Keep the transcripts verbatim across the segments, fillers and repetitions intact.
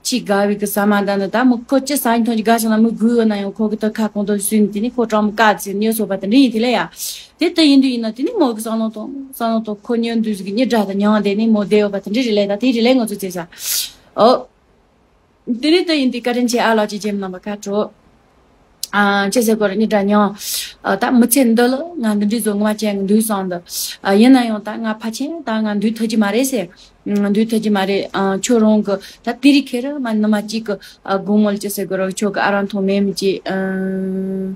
ཕྱི་དགའ་བའི་གི་ཟ་མ་འདྲ་ནི་ད་མོ་ཁོ་ཅི་ཟ་ཡིན་ཐོན་གྱི་དགའ་བྱུང་ན་མི་དགོས་ཡོད་ན་ཡང་ཁོ་གི་ད་ཁ་གོང་དུ་བསུས་ནས་དེ་ནི་ཁོ་གྲོགས་མོ་དཀའ་ཚེ་ཉོ་སོ་པ་དེ་འདྲ་ཡིན་དེ་ལ་ཡ། དེ་ལྟ་ཡིན་དུས་ཡིན་ན་དེ་ནི་མོ་གི་བསམ་བློ་གཏོང་བསམ་བློ་གཏོང་ཁོ་ཉོ་འདུག་ཟིག་གི་གཉིས་དགྲ་དང་མྱང་དེ་ནི་མོ་བསྡད་ཡོད་པ་དེ་འདྲ་རེད་ལས་ད་དེ་རེད་ལས་ང་ཚོ་བཙལ་ས། ཨོ། དེ་ནི་ལྟ་ཡིན་དུས་བཀའ་དྲིན་ཆེ་ཨ་ལགས་ཀྱི་རྗེས་མ་རྣམ་པ་ཁ་དྲོ། ཨ། ཅི་ཟེར་དགོས་རེད་གཉིས་དགྲ་མྱང་། ཨ། ད་མི་ཚེ་འདི་ལ་ང་འདི་འདྲའི་བཟོ་ངོ་མ་ཅན་འདུག་བསམ་འདུག་ཨ། ཡིན་ན་ཡང་ད་ང་ཕལ་ཆེར་ད་ང་འདུག་ཐུབ་ཀྱི་མ་རེད་ཟེར། ང་འདུག་ཐུབ་ཀྱི་མ་རེད། ཨ། ཁྱོད་རང་གི་ད་དེ་རིང་ཁེ་རི་མ་ནུ་མ་གཅིག་གི་ཨ། དགོང་མོ་ལ་ཅི་ཟེར་དགོས་རེད་ཁྱོད་ཀྱི་ཨ་རང་མཐོང་མེད་མི་གཅིག་ཨ།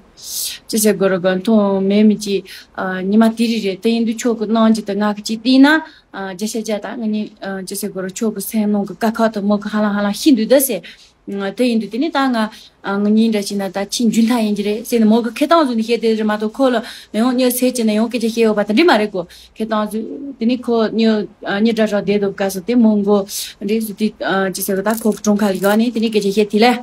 ཅི་ཟེར་དགོས་རེད་གི་མཐོང་མེད་མི་གཅིག་ཨ། ཉི་མ་དེ་རིང་རེད་དེ་ཡིན་དུས་ཁྱོད་ཀྱི་གནང་རྒྱུ་དེ་ང་གི་གཅིག་བལྟས་ན། ཨ། བརྒྱ་ཆ་བརྒྱ་ད་ང་གཉིས་ཨ། ཅི་ཟེར་དགོས་རེད་ཁྱོད་ཀྱི་སེམས་ནང་གི་དཀའ་ཁག་དེ་མོ་གི་ཧ་ལམ་ཧ་ལམ་ཤེས་འདུག་ད་ཟེར། ཨ། དེ་ཡིན་དུས་དེ་ནི་ད་ང་ཨ། ང་གཉིས་འདྲ་བྱས་ན་ད་ཕྱིའི་འཇུན་ཐག་ཡིན་གྱི་རེད་ཟེར་ནས་མོ་གི་ཁེ་བཏང་བཟོས་ནས་བཤད་དེ་རེད་མ་གཏོགས་ཁོ་ལ་ཡང་གཉིས་ཟེར་གྱི་ན་ཡང་སྐད་ཆ་བཤད་ཡོད་པ་དེ་འདྲ་མ་རེད་གོ་ཁེ་བཏང་བཟོས་དེ་ནི་ཁོ་གཉིས་ཨ། གཉིས་དགྲ་ར་བསྡད་འདུག་ག་སོ་དེ་མོ་མགོ་འདྲེས་བཟོས་དེ་ཨ། ཅི་ཟེར་གི་ད་ཁོ་གི་གྲོང་ཁ་ལ་ཡོང་ནས་དེ་ནི་སྐད་ཆ་བཤད་དེ་ལས།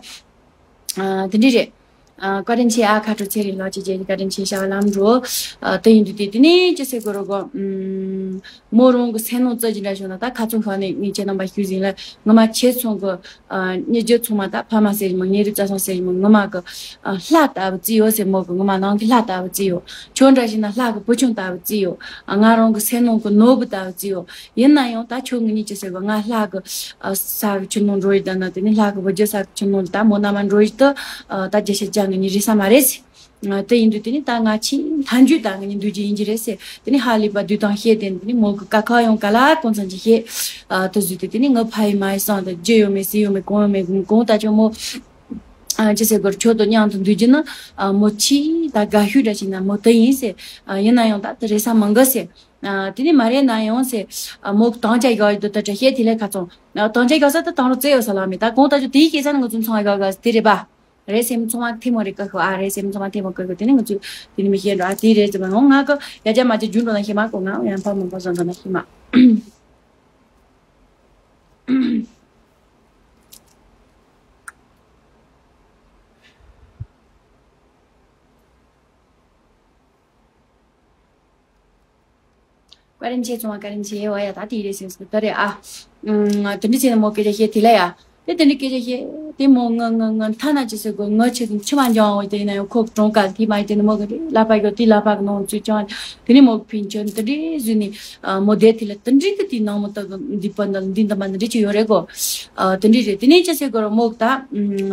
ཨ། དེ་འདྲ་རེད། ཨ། བཀའ་དྲིན་ཆེ་ཨ་ཁ་དྲོ་ཚེ་རིང་ལགས་ཀྱི་རྗེས་ཀྱི་བཀའ་དྲིན་ཆེ་ཤག་ལམ་འགྲོ། ཨ། དེ་ཡིན་དུས་དེ་དེ་ནས་ཅི་ཟེར་དགོས་རེད་གོ་ཨུམ། མོ་རང་གི་སེམས་ནང་རྩ་ཅི་འདྲ་བྱུང་ན་ད་ཁ་ཚོན་ཤོར་ནས་ངས་ཁྱེད་རྣམ་པ་ཞུས་ཟིན་ལ་ངོ་མ་ཁྱེད་ཚོ་གི་ཨ། སྙིང་རྗེ་ཚང་མ་ད་ཕ་མ་ཟེར་གྱི་མོ་ངའི་རིགས་རྩ་ཚང་ཟེར་གྱི་མོ་ངོ་མ་གི་ཨ། ལྷ་ལྟ་བུ་བརྩི་ཡོད་ཟེར་མོ་གི་ངོ་མ་ནང་གི་ལྷ་ལྟ་བུ་བརྩི་ཡོད། ཁྱོད་འདྲ་ཞིག་ན་ལྷ་གི་བུ་ཆུང་ལྟ་བུ་བརྩི་ཡོད། ཨ། ང་རང་གི་སེམས་ནང་གི་ནོར་བུ་ལྟ་བུ་བརྩི་ཡོད། ཡིན་ན་ཡང་ད་ཁྱོད་ངེད་གཉིས་ཀྱི་ཟེར་བ་ང་ལྷ་གི་ཨ། ས་གི་ཆུ་ནང་འགྲོ་ཡི་ད་ན་དེ་ནི་ལྷ་གི་བུ་རྒྱུ་ས་གི་ཆུ་ནང་ད་མོ་ན་མ་འགྲོ་ཡི་ད་ཨ། ད་བརྒྱ་ཆ་བརྒྱ་ངེད་གཉིས་རེད་ས་མ་རེད་ཟེར། ཨ། དེ་ཡིན་དུས་དེ་ནི་ད་ང་ཆེས་མཐའ་མཇུག་ད་ངེད་གཉིས་འདུག་རྒྱུ་ཡིན་གྱི་རེད་ཟེར་དེ་ནི་ཧ་ལས་པ་དུས་དང་ཤེས་དེ་ནི་དེ་ནི་མོ་གི་དཀའ་ཁག་ཡང་ག་ལ་གང་ཙམ་གྱི་ཤེས། ཨ། དེ་བཟོས་ཏེ་དེ་ནི་ངའི་ཕ་ཡི་མ་ཡི་སང་དང་རྒྱུ་ཡོད་མེད་ཟས་ཡོད་མེད་གང་ཡོད་མེད་གང་ད་ཆོག་མོ། ཨ། ཅི་ཟེར་དགོས་རེད་ཁྱོད་དང་མཉམ་དུ་འདུག་རྒྱུ་ནི། ཨ། མོ་ཆེས་ད་དགའ་ཤོས་འདྲ་ཞིག་ན་མོ་དེ་ཡིན་ཟེར། ཨ། ཡིན་ན་ཡང་ད་དེ་རེད་ས་མང་གི་ཟེར། ཨ། དེ་ནི་མ་རེད་ན་ཡང་ཟེར། ཨ། མོ་གི་དང་ཆ་ཡག་ཡོད་དུ་ད་དྲ་བཤད་དེ་ལས་ཁ་ཚོང་། ཨ། དང་ཆ་ཡག་ས་ད་དང་རོ་རྩེ་ཡོད་ས་ལ་མེད་ད་གང་ལྟར་ཆོག་དེའི་སྐད་ཆ་ནི་ང་ཚོ་ཚོང་ཡག་ག་དེ་རེད་པ། རེད་སེམས་ཚོང་མ་ཐེ་མོ་རེད་ཀ་ཁོ་ཨ་རེད་སེམས་ཚོང་མ་ཐེ་མོ་ཀ་ཁོ་དེ་ནི་ང་ཚོ་དེ་ནི་མི་ཤེས་འགྲོ་ཨ་དེ་རེད་ཟེར་བ་ཡང་ང་གི་ཡ་ཅག་མ་ཅག་རྒྱུན་འགྲོ་ན་ཤེས་མ་གོ་ང་ཡང་ཕ་མ་པ་བཟང་འགྲོ་ན་ཤེས་མ། བཀའ་དྲིན་ཆེ་ཚོང་བ་བཀའ་དྲིན་ཆེ་བ་ཡ་ད་དེ་རེད་སེམས་སུ་ད་རེད་ཨ། ཨུམ། དེ་འདྲ་བྱས་ན་མོ་སྐད་ཆ་བཤད་དེ་ལ་ཡ། དེ་དེ་འདྲ་སྐད་ཆ་བཤད་དེ་མོ་ང་ང་ང་ཐ་ན་ཅི་ཟེར་དགོས་ང་ཆེ་ཆུ་མ་འཇང་བ་དེ་ཡིན་ན་ཡང་ཁོ་གྲོང་ཁ་དེ་མ་ཡིན་དེ་ནི་མོ་གི་ལ་པ་གི་དེ་ལ་པ་གི་ནང་ཚུད་ཀྱང་དེ་ནི་མོ་གི་ཕིན་ཆོན་དེ་འདྲ་བཟོས་ནས་མོ་བསྡད་དེ་ལ་དེ་འདྲ་གི་དེ་ནང་མོ་ད་གི་འདི་པ་འདི་འདི་འདི་མ་འདི་འདྲ་ཅི་ཡོད་རེད་གོ་དེ་འདྲ་རེད། དེ་ནས་ཅི་ཟེར་དགོས་ར་མོ་གི་ད་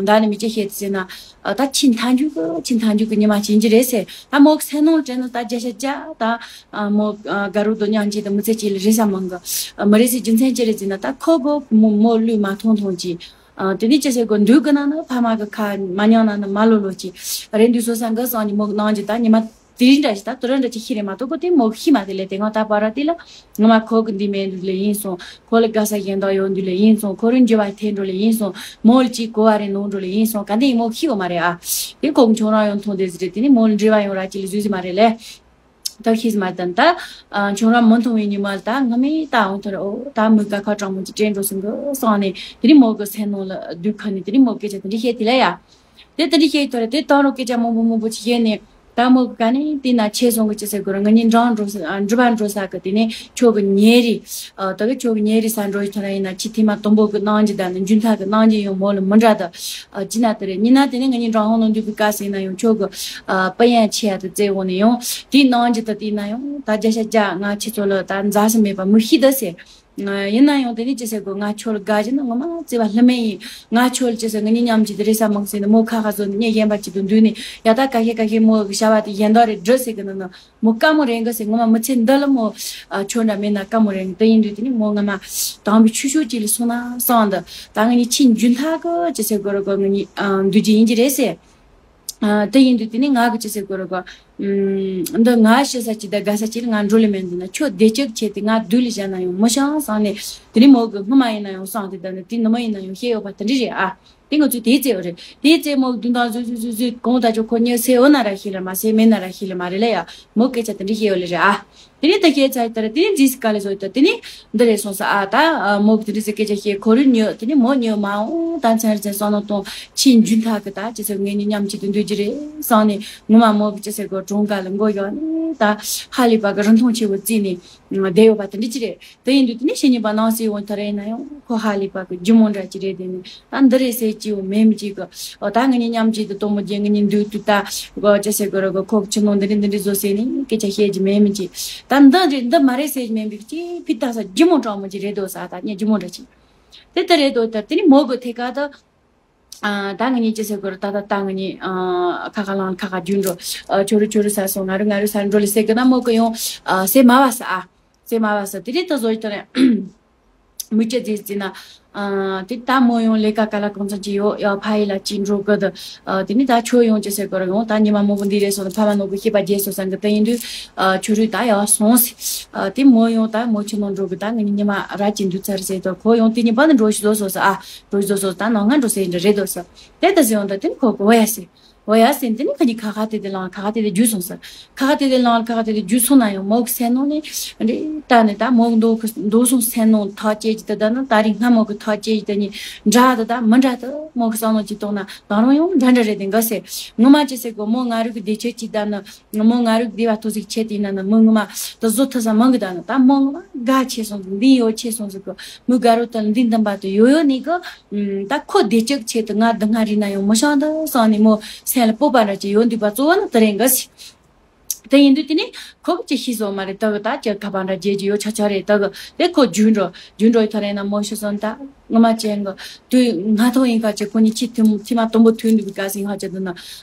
ད་ནི་མི་ཅི་བཤད་དེ་ཟེར་ན། ཨ། ད་ཕྱི་མཐའ་མཇུག་གི་ཕྱི་མཐའ་མཇུག་གི་ཉི་མ་ཕྱིན་གྱི་རེད་ཟེར། ད་མོ་སེམས་ནང་དྲན་ན་ད་བརྒྱ་ཆ་བརྒྱ་ད་ཨ། མོ་ཨ། དགའ་རོགས་དང་མཉམ་གཅིག་ཏུ་མི་ཚེ་གཅིག་ལ་རེ་ས་མང་གི་ཨ། མི་རེ་སའི་རྒྱུ་མཚན་ཅི་རེད་ཟེར་ན་ད་ཁོ་གོ་མོ་མོ་ལུས་མ་ཐོང་ཐོང་གྱིས། ཨ། དེ་ནས་ཅི་ཟེར་གོ་འདུག་གི་ན་ནི་ཕ་མ་གི་ཁ་མ་ཉན་ན་ནི་མ་ལོ་ལོ་གྱིས་རེད་འདུག་སོ་ས་འགའ་སང་གི་མོ་གི་ནང་གི་ད་ཉི་མ། དེ་རིང་འདྲ་ཞིག་ད་དུ་ར་འདྲ་ཅིག་ཤི་རེད་མ་གཏོགས་ཁོ་དེ་མོ་ཤི་མ་དེ་ལས་དེ་སྔ་ད་པ་ར་དེ་ལ་ངོ་མ་ཁོ་གི་འདི་མེད་འདུག་ལས་ཡིན་སོང་ཁོ་ལ་དགའ་ས་གཞན་དག་ཡོད་འདུག་ལས་ཡིན་སོང་ཁོ་རང་འགྱུར་བ་ཐེབས་འགྲོ་ལས་ཡིན་སོང་མོ་ལ་ཅིག་གོ་བ་རེ་ནོར་འགྲོ་ལས་ཡིན་སོང་ག་འདི་ཡིན་མོ་ཤི་བ་མ་རེད་ཨ། དེ་ཁོ་གི་ཁྱོད་རང་ཡོང་ཐོང་དེ་ཟེར་དེ་ནི་མོ་ལ་འབྲེལ་བ་ཡོང་ར་ཅིག་ལ་བཟོས་ཟིན་མ་རེད་ལས། ད་ཤི་ཟིན་མ་དང་ད་ཁྱོད་རང་མི་མཐོང་བའི་ཉི་མ་ལ་ད་ང་མི་ད་འོང་ཐོར་ཨོ་ད་མི་དཀའ་ཁག་གྲང་མོ་ཅིག་དྲན་འགྲོ་སོང་གི་སང་ནས་དེ་ནི་མོ་གི་སེམས་ནང་ལ་སྡུག་ཁ་ནས་དེ་ནི་མོ་སྐད་ཆ་དེ་འདྲ་བཤད་དེ་ལ་ཡ། དེ་དེ་འདྲ་བཤད་ཡོད་དོ་རེད། དེ་དང་རུ་སྐད་ཆ་མང་པོ་མང་པོ་ཅིག་བཤད་ནས་ད་མོ་གི་ག་ནས་དེ་ན་ཆེ་སོང་གི་ཅི་ཟེར་དགོས་རེད། ང་གཉིས་འབྲང་འགྲོ་ས་འགྲུལ་པ་འགྲོ་ས་གི་དེ་ནས་ཁྱོད་གི་ཉེ་རི་ད་གི་ཁྱོད་གི་ཉེ་རི་ས་འགྲོ་ཡི་ཐོ་ར་ཡིན་ན་ཁྱི་ཐེ་མ་དུམ་བུ་གི་གནང་རྒྱུ་ད་ནི་འཇུན་ཐག་གི་གནང་རྒྱུ་ཡང་མོ་ལ་མི་འདྲ་ད་ཅི་ན་དེ་རེད། ཉི་ན་དེ་ནས་ང་གཉིས་འབྲང་ཧོང་ནང་འདུག་གི་བཀའ་ཟེར་ན་ཡང་ཁྱོད་གི་པ་ཡན་ཆེ་ཡ་དུ་བཙལ་འོང་ནས་ཡང་དེའི་གནང་རྒྱུ་ད་དེ་ན་ཡང་ད་བརྒྱ་ཆ་བརྒྱ་ང་ཁྱི་ཚོ་ལ་ད་མཛའ་ས་མེད་པ་མི་ཤི་ད་ཟེར། ཡིན་ན་ཡང་དེ་ནི་ཅི་ཟེར་དགོས། ང་ཁྱོད་ལ་དགའ་བཞིན་ངོ་མ་བརྩེ་བ་ལྷི་མེད་ཡིན། ང་ཁྱོད་ལ་ཅི་ཟེར་ང་གཉིས་མཉམ་གཅིག་ཏུ་རེ་ས་མང་ཟེར་ནས་མོ་ཁ་ཁ་བཟོ་ནས་གཉིས་གཞན་པ་གཅིག་ཏུ་འདུས་ནས་ཡ་ད་ཁ་ཤས་ཁ་ཤས་མོ་གི་བྱ་བ་དེ་གཞན་དག་རེ་འགྲོ་ཟེར་གི་ནི་ནི་མོ་དཀའ་མོ་རེད་གི་ཟེར། ངོ་མ་མི་ཚེ་འདི་ལ་མོ་ཁྱོད་འདྲ་མེད་ན་དཀའ་མོ་རེད། དེ་ཡིན་དུས་དེ་ནི་མོ་ང་མ་དང་པོའི་ཆུ་ཤོག་གཅིག་ལ་སོང་ན་སང་འདི་ད་ང་གཉིས་ཕྱིན་རྒྱུན་ཐག་གི་ཅི་ཟེར་དགོས་རེད་གོ་ང་གཉིས་འདུས་རྒྱུ་ཡིན་གྱི་རེད་ཟེར། ཨ། དེ་ཡིན་དུས་དེ་ནི་ང་གི་ཅི་ཟེར་དགོས་རེད་གོ་ཨུམ། འདི་ང་ཤི་ས་ཅིག་དང་དགའ་ས་ཅིག་ལ་ང་འགྲོ་ལེ་མེད་འདུག་ན་ཁྱོད་བདེ་སྐྱིད་བྱས་ཏེ་ང་སྡུག་ལས་བཞག་ན་ཡང་མི་ཤང་བསམ་ནས་དེ་ནི་མོ་གི་སྔོན་མ་ཡིན་ན་ཡང་བསམ་དེ་ད་ནི་དེ་ནི་མ་ཡིན་ན་ཡང་བཤད་ཡོད་པ་དེ་འདྲ་རེད་ཨ། དེ་ང་ཚོས་དེའི་རྩེ་བ་རེད། དེའི་རྩེ་མོ་གི་མདུན་ཐང་བཟོས་བཟོས་བཟོས་བཟོས་གོང་ད་ཅོ་ཁོ་ཉལ་སེ་འོ་ན་ར་ཤི་ལ་མ་སེ་མེད་ན་ར་ཤི་ལ་མ་རེད་ལ་ཡ། མོ་སྐད་ཆ་དེ་འདྲ་བཤད་ཡོད་ལེ་རེད་ཨ། དེ་ནས་ད་ཤེས་ཚར་ཡི་ད་ར་དེ་ནས་རྫིས་སུ་ག་ལེ་བཟོ་ཡི་ད་དེ་ནས་འདི་རེད་སོང་ས་ཨ། ད་མོ་གི་དེ་འདྲ་ཟེར་སྐད་ཆ་བཤད་ཁོ་རུ་ཉོ་དེ་ནས་མོ་ཉོ་མ་འོང་ད་མཚན་རྫིས་སོང་ནོ་གཏོང་ཕྱིན་རྒྱུན་ཐག་གི་ད་ཅི་ཟེར་ངེད་གཉིས་མཉམ་གཅིག་ཏུ་འདུག་རྒྱུ་རེད་བསམ་ནས་ངོ་མ་མོ་གི་ཅི་ཟེར་དགོས་ གྲོང་ཁ་ལ་མགོ་གཡོགས་ནས་ད་ཧ་ལས་པ་གི་རིན་ཐང་ཆེ་བོ་བརྩིས་ནས་བསྡད་ཡོད་པ་དེ་འདྲ་ཅིག་རེད། དེ་ཡིན་དུས་དེ་ནས་ཕྱི་ཉིན་པ་ནང་སྲིད་འོང་ཐ་རེ་ཡིན་ན་ཡང་ཁོ་ཧ་ལས་པ་གི་རྒྱུ་མོ་འདྲ་ཅིག་རེད། དེ་ནས་ད་འདི་རེད་ཟེར་གྱི་ཡོད་མེད་མི་གཅིག་གི་ཨོ་ད་ངེད་གཉིས་མཉམ་གཅིག་ཏུ་སྟོན་མོ་རྒྱག་ངེད་གཉིས་འདུག་དུས་ད་གོ་ཅི་ཟེར་གི་རེད་གི་ཁོ་གི་ཆུ་ནང་འདི་རེད་འདི་རེད་བཟོ་ཟེར་ནས་སྐད་ཆ་བཤད་ཀྱི་མེད་མི་གཅིག་ད་འདི་རེད་འདི་མ་རེད་ཟེར་གྱི་མེད་མི་གཅིག་ཕི་ད་ས་རྒྱུ་མོ་གྲོགས་མོ་ཅིག་རེད་འདུག་ས། ད་ངས་རྒྱུ་མོ་འདྲ་ཅིག་དེ་ལྟར་རེད་འདུག་ད་དེ་ནི་མོ་གི་ཐད་ཀ་ད། ཨ་ད་ངེད་གཉིས་ཅི་ཟེར་དགོས་རེད། ད་ད་ད་ངེད་གཉིས་ཨ་ཁ་ཁ་ལངས་ཁ་ཁ་རྒྱུན་འགྲོ། ཨ་ཁྱོད་རུ་ཁྱོད་རུ་ས་སོང་ང་རུ་ང་རུ་ས་འགྲོ་ལེ་ཟེར་གི་ན་མོ་གི་ཡོང་ཨ་སེ་མ་བ་ས་ཨ་སེ་མ་བ་ས་དེ་རེད་ད་བཟོ་ཡི་ད་རེད། མི་སྐྱ་རྫིས་རྫིས་ན་ཨ་དེ་ད་མོ་ཡོང་ལས་ཀ་ག་ལ་གང་ཚང་ཅི་ཡོད་ཡ་ཕ་ཡི་ལ་ཅི་འགྲོ་གི་ད། ཨ་དེ་ནི་ད་ཁྱོད་ཡོང་ཅི་ཟེར་དགོས་རེད། ཡོང་ད་ཉི་མ་མོ་གི་འདི་རེད་སོང་ཕ་མ་ནོ་གི་ཤེས་པ་རྒྱས་སོ་སང་གི་ད་ཡིན་དུས་ཨ་ཁྱོད་རུ་ད་ཡ་སོང་སེ། ཨ་དེ་མོ་ཡོང་ད་མོ་ཁྱོད་ནང་འགྲོ་གི་ད་ངེད་གཉིས་ཉི་མ་ར་ཅི་འདུག་ཚར་ཟེར་ད་ཁོ་ཡོང་དེ་ཉི་མ་ནི་འགྲོ་ཤི་བཟོ་སོ་ས་ཨ། རོ་བཟོ་བཟོ་ད་ནང་ང་འགྲོ་སེ་འདྲ་རེད་དོ་ས། དེ་ལྟ་ཟེར་འོང་ད་དེ་ནི་ཁོ་གི་འོ་ཡ་སེ། འོ་ཡ་སེ་དེ་ནི་ཁ་ཉི་ཁ་ཁ་དེ་དེ་ལང་ཁ་ཁ་དེ་དེ་རྒྱུ་སོང་ས། ཁ་ཁ་དེ་དེ་ལང་ཁ་ཁ་དེ་དེ་རྒྱུ་སོང་ན་ཡང་མོ་གི་སེ་ནོ་ནི་འདི་ལྟ་ནི་ད་མོ་གི་འདུག་གི་འདུག་སོང་སེ་ནོ་ཐག་བཅད་ཀྱི་དེ་ད་ནི་ད་རིང་སྔ་མོ་གི་ཐག་བཅད་ཀྱི་དེ་ནི་འདྲ་དེ་ད་མི་འདྲ་དེ་མོ་གི་བསམ་བློ་ཅིག་གཏོང་ན་ད་རུང་ཡང་འདྲ་འདྲ་རེད་དེ་འགའ་སེ། ངོ་མ་ཅི་སེ་གོ་མོ་ང་རུ་གི་བདེ་ཆེ་ཅིག་ད་ནི། ངོ་མོ་ང་རུ་བདེ་བ་ཐོག་ཟིག་ཆེ་དེ་ན་ནི་མོ་ངོ་མ་དེ་བཟོ་ཐུབ་ས་མང་གི་ད་ནི་ད་མོ་ངོ་མ་དགའ་ཆེ་སོང་ཟིག་འདི་ཡོད་ཆེ་སོང་ཟིག་གི་མོ་དགའ་རུ་དང་འདི་འདམ་པ་དུ་ཡོད་ཡོད་ནི་གི་ད་ཁོ་བདེ་སྐྱིད་ཆེད་དུ་ང་སྡུག་བསྔལ་རིག་ན་ཡང་མི་ཤང་དུ་སོང་ནི་མོ་སེམས་ལ་སྤོབས་པ་འདྲ་ཅིག་ཡོད་འདུག་པ་གཙོ་བོ་ནི་དེ་རེད་འགའ་སི། དེ་ཡིན་དུས་དེ་ནི་ཁོ་གི་ཅི་ཤི་སོང་མ་རེད་ད་གི་ད་ཅི་ཁ་པ་འདྲ་བརྗེད་ཀྱི་ཡོད་ཆ་ཆ་རེད་ད་གི་དེ་ཁོ་རྒྱུན་འགྲོ་རྒྱུན་འགྲོ་ཡི་ཐ་རེ་ན་མོ་ཤི་སོང་ད། ངོ་མ་ཅན་གི་དུས་ང་ཐོག་ཡིན་ཁ་ཆེ་ཁོ་གཉིས་ཆེ་ཐིམ་ཐིམ་མ་དུམ་བུ་ཐུན་འདུག་ག་སིང་ཧ་ཅེ་འདུག་ན་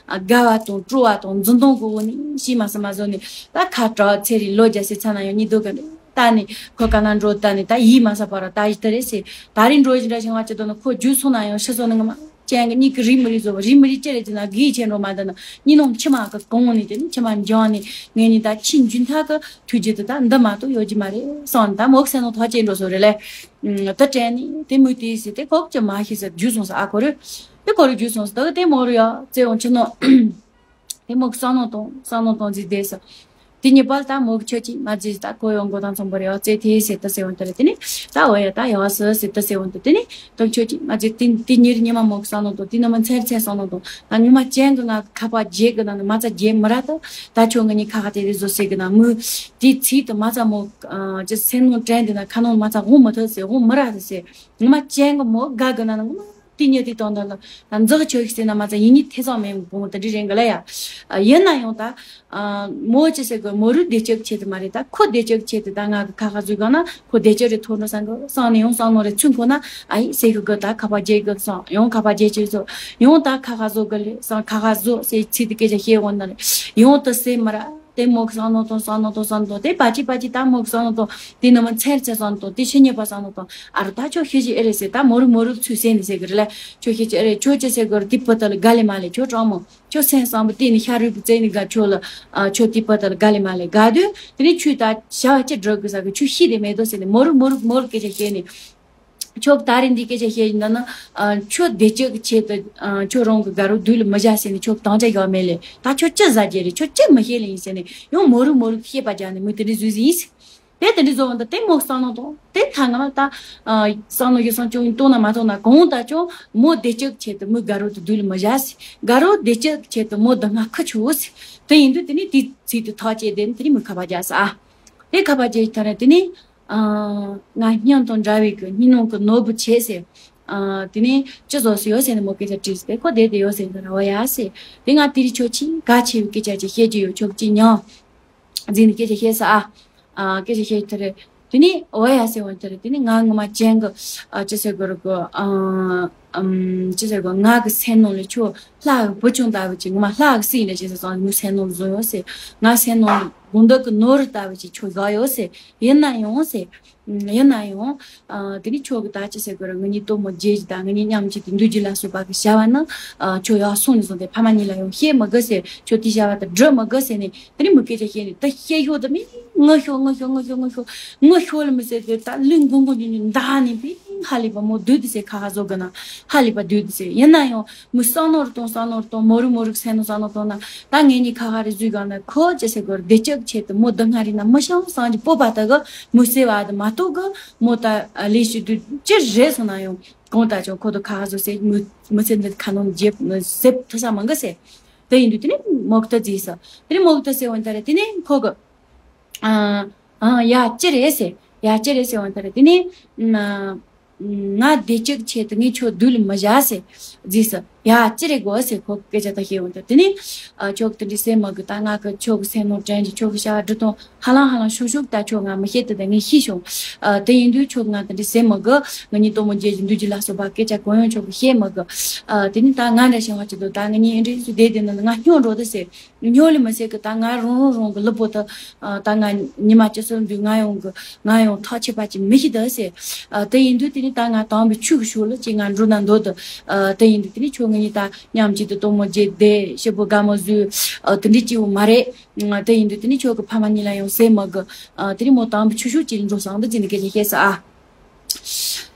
དགའ་བ་དང་སྤྲོ་བ་དང་འཛིན་སྟངས་གི་འོ་ནི་ཤི་མ་ས་མ་བཟོ་ནི་ད་ཁ་གྲག་ཚེ་རིང་ལོ་རྒྱ་སེ་ཚ་ན་ཡང་གཉིད་སྡོད་ག་ནི་ད་ནི་ཁོ་ག་ན་འགྲོ་ད་ནི་ད་ཡིད་མ་ས་པ་ར་ད་ཡི་ད་རེ་སེ་ད་རིང་འགྲོ་ཡི་འདྲ་ཞིང་ཧ་ཅེ་འདུག་ན་ཁོ་རྒྱུ་སོང་ན་ཡང་ཤི་སོང་ནི་ངོ་མ་ཅན་གི་གཉིད་ཀི་རི་མི་རི་བཟོ་བ་རི་མི་རི་ཅེ་རེ་ཅེ་ན་གི་ཡི་ཆེན་འགྲོ་མ་ད་ན་གཉིད་ནོང་མཆི་མ་གི་གོང་ནི་དེ་ནི་མཆི་མ་འཇོང་ནི་ངས་ནི་ད་ཕྱི་འཇུན་ཐག་གི་ཐུགས་རྗེ་དུ་ད་འདི་མ་གཏོགས་ཡོད་ཀྱི་མ་རེད་སོང་ད་མོ་གི་སེ་ནོ་ཐག་ཅེ་འགྲོ་སོ་རེ་ལེ། ད་དྲན་ནི་དེ་མོ་དེ་ཟེར་དེ་ཁོག་ཅི་མ་ཤེས་ཟེར་རྒྱུ་སོང་ཟེར་ཨ་ཁོ་རུ། དེ་ཁོ་རུ་རྒྱུ་སོང་ཟེར་ད་གི་དེ་མོ་རུ་ཡ་ཙེ་འོང་ཆི་ནོ། དེ་མོ་གི་བསམ་མནོ་གཏོང་བསམ་མནོ་གཏོང་ཟིག་བསྡད་ཟེར། དེ་ཉི་པར་ད་མོ་གི་ཁྱོད་ཀྱིས་མ་ཟེར་ད་ཁོ་ཡོང་མགོ་དང་ཚོང་པར་ཡ་ཙེ་དེ་ཟེར་ད་ཟེར་འོང་དེ་རེད་དེ་ནི་ད་འོ་ཡ་ད་ཡ་ཟེར་ཟེར་ད་ཟེར་འོང་དེ་དེ་ནི་ད་ཁྱོད་ཀྱིས་མ་ཟེར་དེ་དེ་ཉིར་ཉི་མ་མོ་གི་བསམ་མནོ་གཏོང་དེ་ནི་མ་ཚེར་ཚེར་བསམ་མནོ་གཏོང་ད་ངོ་མ་ཅན་གི་ང་གི་ཁ་པ་རྗེས་གི་ན་ནི་མ་ཚ་རྗེས་མི་ར་ད་ད་ཁྱོད་ང་གཉིས་ཁ་ཁ་དེ་རེད་བཟོ་ཟེར་གི་ན་མོ་དེ་ཚིག་ཏུ་མ་ཚ་མོ་ཅི་སེམས་ནང་དྲན་དེ་ན་ཁ་ནང་མ་ཚ་འོང་མི་ཐུབ་ཟེར་འོང་མི་ར་ཟེར་ཟེར། ངོ་མ་ཅན་གི་མོ་དགའ་གི་ན་ནི་ངོ་མ་དེ་ཉིད་དེ་དང་དང་ལ་འཛག་ཆོག་ཟེར་ན་མ་ཚ་ཡིན་ཉིད་ཐེ་ཚོམ་མེད་མོ་དེ་འདྲི་རེད་གི་ལ་ཡ། ཡིན་ན་ཡང་ད་མོ་ཅི་ཟེར་གི་མོ་རུ་བདེ་སྐྱིད་ཆེད་དུ་མ་རེད་ད་ཁོ་བདེ་སྐྱིད་ཆེད་དུ་ད་ང་གི་ཁ་ཁ་བཟོས་གང་ན་ཁོ་བདེ་སྐྱིད་རེ་ཐོར་འགྲོ་སང་གི་སང་ནས་ཡང་སང་ནོ་རེ་ཚུན་ཁོ་ན་ཨ་ཡི་ཟེར་གི་གི་ད་ཁ་པ་རྗེས་གི་སང་ཡང་ཁ་པ་རྗེས་ཆེད་བཟོ་ཡང་ད་ཁ་ཁ་བཟོ་གི་ལེ་སང་ཁ་ཁ་བཟོ་ཟེར་ཚིག་དེ་སྐད་ཆ་བཤད་འོང་ན་ལེ་ཡང་ད་སེ་མ་ར། དེ་མོ་གི་བསམ་མནོ་དང་བསམ་མནོ་དང་བསམ་མནོ་དང་དེ་པ་ཅི་པ་ཅི་ད་མོ་གི་བསམ་མནོ་དང་དེ་ནི་མ་ཚེར་ཚེར་བསམ་མནོ་དང་དེ་ཕྱི་ཉེ་པ་བསམ་མནོ་དང་ཨ་རུ་ད་ཁྱོད་ཤེས་ཀྱི་ཨེ་རེད་ཟེར་ད་མོ་རུ་མོ་རུ་ཚུལ་ཟེར་ནི་ཟེར་གི་རེད་ལ་ཁྱོད་ཤེས་ཀྱི་ཨེ་རེད་ཁྱོད་ཅི་ཟེར་གི་རེད་དེ་པོ་ད་ལ་དགའ་ལེ་མ་ལེ་ཁྱོད་གྲོགས་མོ་ཁྱོད་སེམས་བཟང་པོ་དེ་ནི་ཤ་རུས་པོ་བཙལ་ནི་དགའ་ཁྱོད་ལ་ཨ་ཁྱོད་དེ་པོ་ད་ལ་དགའ་ལེ་མ་ལེ་དགའ་དུས་དེ་ནི་ཁྱོད་ད་བྱ་བ་ཅི་སྒྲུབ་གི་ཟེར་གི་ཁྱོད་ཤེས་དེ་མེད་དོ་ཟེར་ནི་མོ་རུ་མོ་རུ་སྐད་ཆ་བཤད་ནི། ཁྱོད་ད་རིང་འདི་སྐད་ཆ་བཤད་ཡིན་ན་ན། ཨ་ཁྱོད་བདེ་སྐྱིད་ཀྱི་ཆེད་དུ་ཨ་ཁྱོད་རང་གི་དགའ་རོགས་སྡུག་ལ་མི་བཞག་ཟེར་ནས་ཁྱོད་དང་ཆ་ཡོད་མེད་ལས་ད་ཁྱོད་ཅི་ཟ་རྒྱུ་རེད་ཁྱོད་ཅི་མི་ཤེས་ལེ་ཡིན་ཟེར་ནས་ཡང་མོ་རུ་མོ་རུ་བཤད་པ་རྒྱག་ནས་མོས་དེ་འདྲ་བཟོས་ཟིན་ཡིན། དེ་དེ་འདྲ་བཟོ་བ་འདི་དེ་མོ་བསམ་མནོ་དང་དེ་ཐ་ང་ལ་ད་ཨ་བསམ་མནོ་ཡོད་སོང་ཅུང་གཏོང་ན་མ་གཏོང་ན་གང་ལྟར་ཀྱང་མོ་བདེ་སྐྱིད་ཀྱི་ཆེད་དུ་མོའི་དགའ་རོགས་དེ་སྡུག་ལ་མི་བཞག་ཟེར་དགའ་རོགས་བདེ་སྐྱིད་ཀྱི་ཆེད་དུ་མོ་སྡུག་བསྔལ་ཁུར་ཆོག་ཟེར་དེ་ཡིན་དུས་དེ་ནས་དེ་ཚིག་དེ་ཐག་བཅད་དེ་ནས་དེ་ནས་མོས་ཁ་པར་རྒྱག་ས་ཨ། དེ་ཁ་པར་རྒྱག་ཡི་ཐ་རེ་དེ་ནི། ང་སྙིང་དང་འདྲ་བའི་གི་སྙིང་ནང་གི་ནོར་བུ་བྱས་ཟེར། དེ་ནི་ཅི་བཟོ་སུ་ཡོད་ཟེར་ནས་མོ་སྐད་ཆ་དྲིས་ཏེ་ཁོ་བསྡད་དེ་ཡོད་ཟེར་ནས་ར་བ་ཡ་ཟེར། དེ་ང་དེ་རིང་ཁྱོད་ཆེས་གལ་ཆེ་བའི་སྐད་ཆ་ཅིག་བཤད་རྒྱུ་ཡོད་ཁྱོད་ཀྱིས་ཉོན། འཛིན་ནས་སྐད་ཆ་བཤད་ས་ཨ། སྐད་ཆ་བཤད་ཐ་རེ། དེ་ནི་འོ་ཡ་ཟེར་བ་ཐ་རེ་དེ་ནི་ང་ངོ་མ་ཅན་གི་ཅི་ཟེར་དགོས་ར་གི་ཅི་ཟེར་དགོས་ང་གི་སེམས་ནང་ལ་ཁྱོད་ལྷ་གི་བུ་ཆུང་ལྟ་བུ་ཅིག་ངོ་མ་ལྷ་གི་སྲིད་ལ་ཅི་ཟེར་སོང་ངའི་སེམས་ནང་ལ་བཟུང་ཡོད་ཟེར། ང་སེམས་ནང་ལ་དགོང་དག་གི་ནོར་ལྟ་བུ་ཅིག་ཁྱོད་བཞག་ཡོད་ཟེར། ཡིན་ན་ཡང་ཟེར། ཡིན་ན་ཡང་། དེ་ནི་ཁྱོད་ཀྱི་ད་ཅི་ཟེར་དགོས་ར་ང་གཉིས་སྟོན་མོ་རྗེས་ཀྱི་ད་ང་གཉིས་མཉམ་གཅིག་ཏུ་འདུག་རྒྱུ་ལ་སོགས་པ་གི་བྱ་བ་ནི། ཁྱོད་ཡར་སོང་ནས་བཟུང་སྟེ་ཕ་མ་གཉིས་ལ་ཡང་བཤད་མི་དགོས་ཟེར་ཁྱོད་དེ་བྱ་བ་དེ་སྒྲུབ་མི་དགོས་ཟེར་ནས་དེ་ནི་མོ་སྐད་ཆ་བཤད་ནས་ད་བཤད་ཤོག་ད་མི་ངུ་ཤོག་ངུ་ཤོག་ངུ་ཤོག་ངུ་ཤོག་ངུ་ཤོག་ལ་མི་ཟེར་དེ་ད་ལུས་འགུང་འགུང་ཉུང་ཉུང་འདག་ནས་པི་ཧ་ལས་པ་མོ་སྡུག་དེ་ཟེར་ཁ་ཁ་བཟོ་དགོས་ན་ཧ་ལས་པ་སྡུག་དེ་ཟེར་ཡིན་ན་ཡང་། མོ་བསམ་མནོ་རུ་གཏོང་བསམ་མནོ་རུ་གཏོང་མོ་རུ་མོ་རུ་སེམས་ནང་བསམ་མནོ་གཏོང་ན་ད་ངེད་གཉིས་ཁ་ཁ་རེ་བཟོས་གང་ན་ཁོ་ཅི་ཟེར་དགོས་རེད་བདེ་སྐྱིད་ཆེད་དུ་མོ་སྡུག་བསྔལ་རིག་ན་མི་ཤང་སང་གི་སྤོབས་པ་དག་གི་མོ་སེ་བ་དུ་མ་གཏོགས་གི་མོ་ད་ལས་ཤིག་དུ་ཅི་རེད་སོང་ན་ཡང་གང་ལྟར་ཀྱང་ཁོ་དུ་ཁ་ཁ་བཟོ་ཟེར་མོ་མོ་སེམས་འདི་ཁ་ནང་རྒྱབ་སེབ་ཐུབ་ས་མང་གི་ཟེར། དེ་ཡིན་དུས་དེ་ནས་མོ་གི་ད་རྫིས་ས། དེ་ནས་མོ་གི་ད་ཟེར་བ་ད་རེད། དེ་ནས་ཁོ་གི་ཨ་ཨ་ཡ་ཅི་རེད་ཟེར། ཡ་ཅི་རེད་ཟེར་བ་ད་རེད། དེ་ནས་ཨ་ང་བདེ་སྐྱིད་ཆེད་དུ་ངས་ཁྱོད་སྡུག་ལ་མི་བཞག་ཟེར་རྫིས་ས། ཡ་ཅི་རེད་གོ་ཟེར་ཁོ་སྐད་ཆ་ད་བཤད་འོང་དུས། དེ་ནས་ཨ་ཁྱོད་ཀྱི་དེ་འདྲ་ཟེར་མ་གི། ད་ང་གི་ཁྱོད་ཀྱི་སེམས་ནང་དྲན་གྱི། ཁྱོད་ཀྱི་བྱ་བ་འགྲུབ་སྟངས་ཧ་ལམ་ཧ་ལམ་ཤུགས་ཤུགས་ད་ཁྱོད་ང་མི་ཤེས་དུ། ད་ངས་ཤེས་བྱུང་། ཨ་དེ་ཡིན་དུས་ཁྱོད་ང་དེ་འདྲ་ཟེར་མ་གི། ང་གཉིས་སྟོན་མོ་རྒྱལ་གྱི་འདུས་ཀྱི་ལ་སོགས་པ་སྐད་ཆ་གང་ཡང་ཁྱོད་ཀྱི་བཤད་མ་གི། ཨ་དེ་ནས་ད་ང་འདྲ་བྱུང་བ་ཅི་འདུག་ད་ང་གཉིས་ཨེ་འདྲ་སུ་བསྡད་དེ་ན་ང་སྨྱོ་འགྲོ་ད་ཟེར། སྨྱོ་ལ་མི་ཟེར་གི། ད་ང་རང་རང་རང་གི་ལུས་པོ་ད་ཨ་ད་ང་ཉི་མ་ཅི་སོང་དུས་ང་ཡང་གི་ང་ཡང་ཐག་ཆད་པ་ཅིག་མི་ཤེས་ད་ཟེར། ཨ་དེ་ཡིན་དུས་དེ་ནས་ད་ང་དམ་པའི་ཆོས་ཀྱི་ཕྱོགས་ལ་ཅིག་ང་འགྲོ་ན་འདོད་དུ། ཨ་དེ་ཡིན་དུས་དེ་ནས་ཁྱོད་ང་གཉིས་ད་མཉམ་གཅིག་ཏུ་སྟོན་མོ་རྒྱལ་བསྡད་ཞེ་པོ་དགའ་མོ་བཟོས། ཨ་དེ་འདྲ་སྐྱིད་པོ་མ་རེད། ཨ་དེ་ཡིན་དུས་དེ་ནས་ཁྱོད་ཀྱི་ཕ་མ་གཉིས་ལ་ཡང་ཟེར་མ་གི། ཨ་དེ་ནས་མོ་དམ་པའི་ཆོས་ཕྱོགས་ཅིག་འགྲོ་སོང་ད་ཟེར་ནས་སྐད་ཆ་བཤད་ས་ཨ།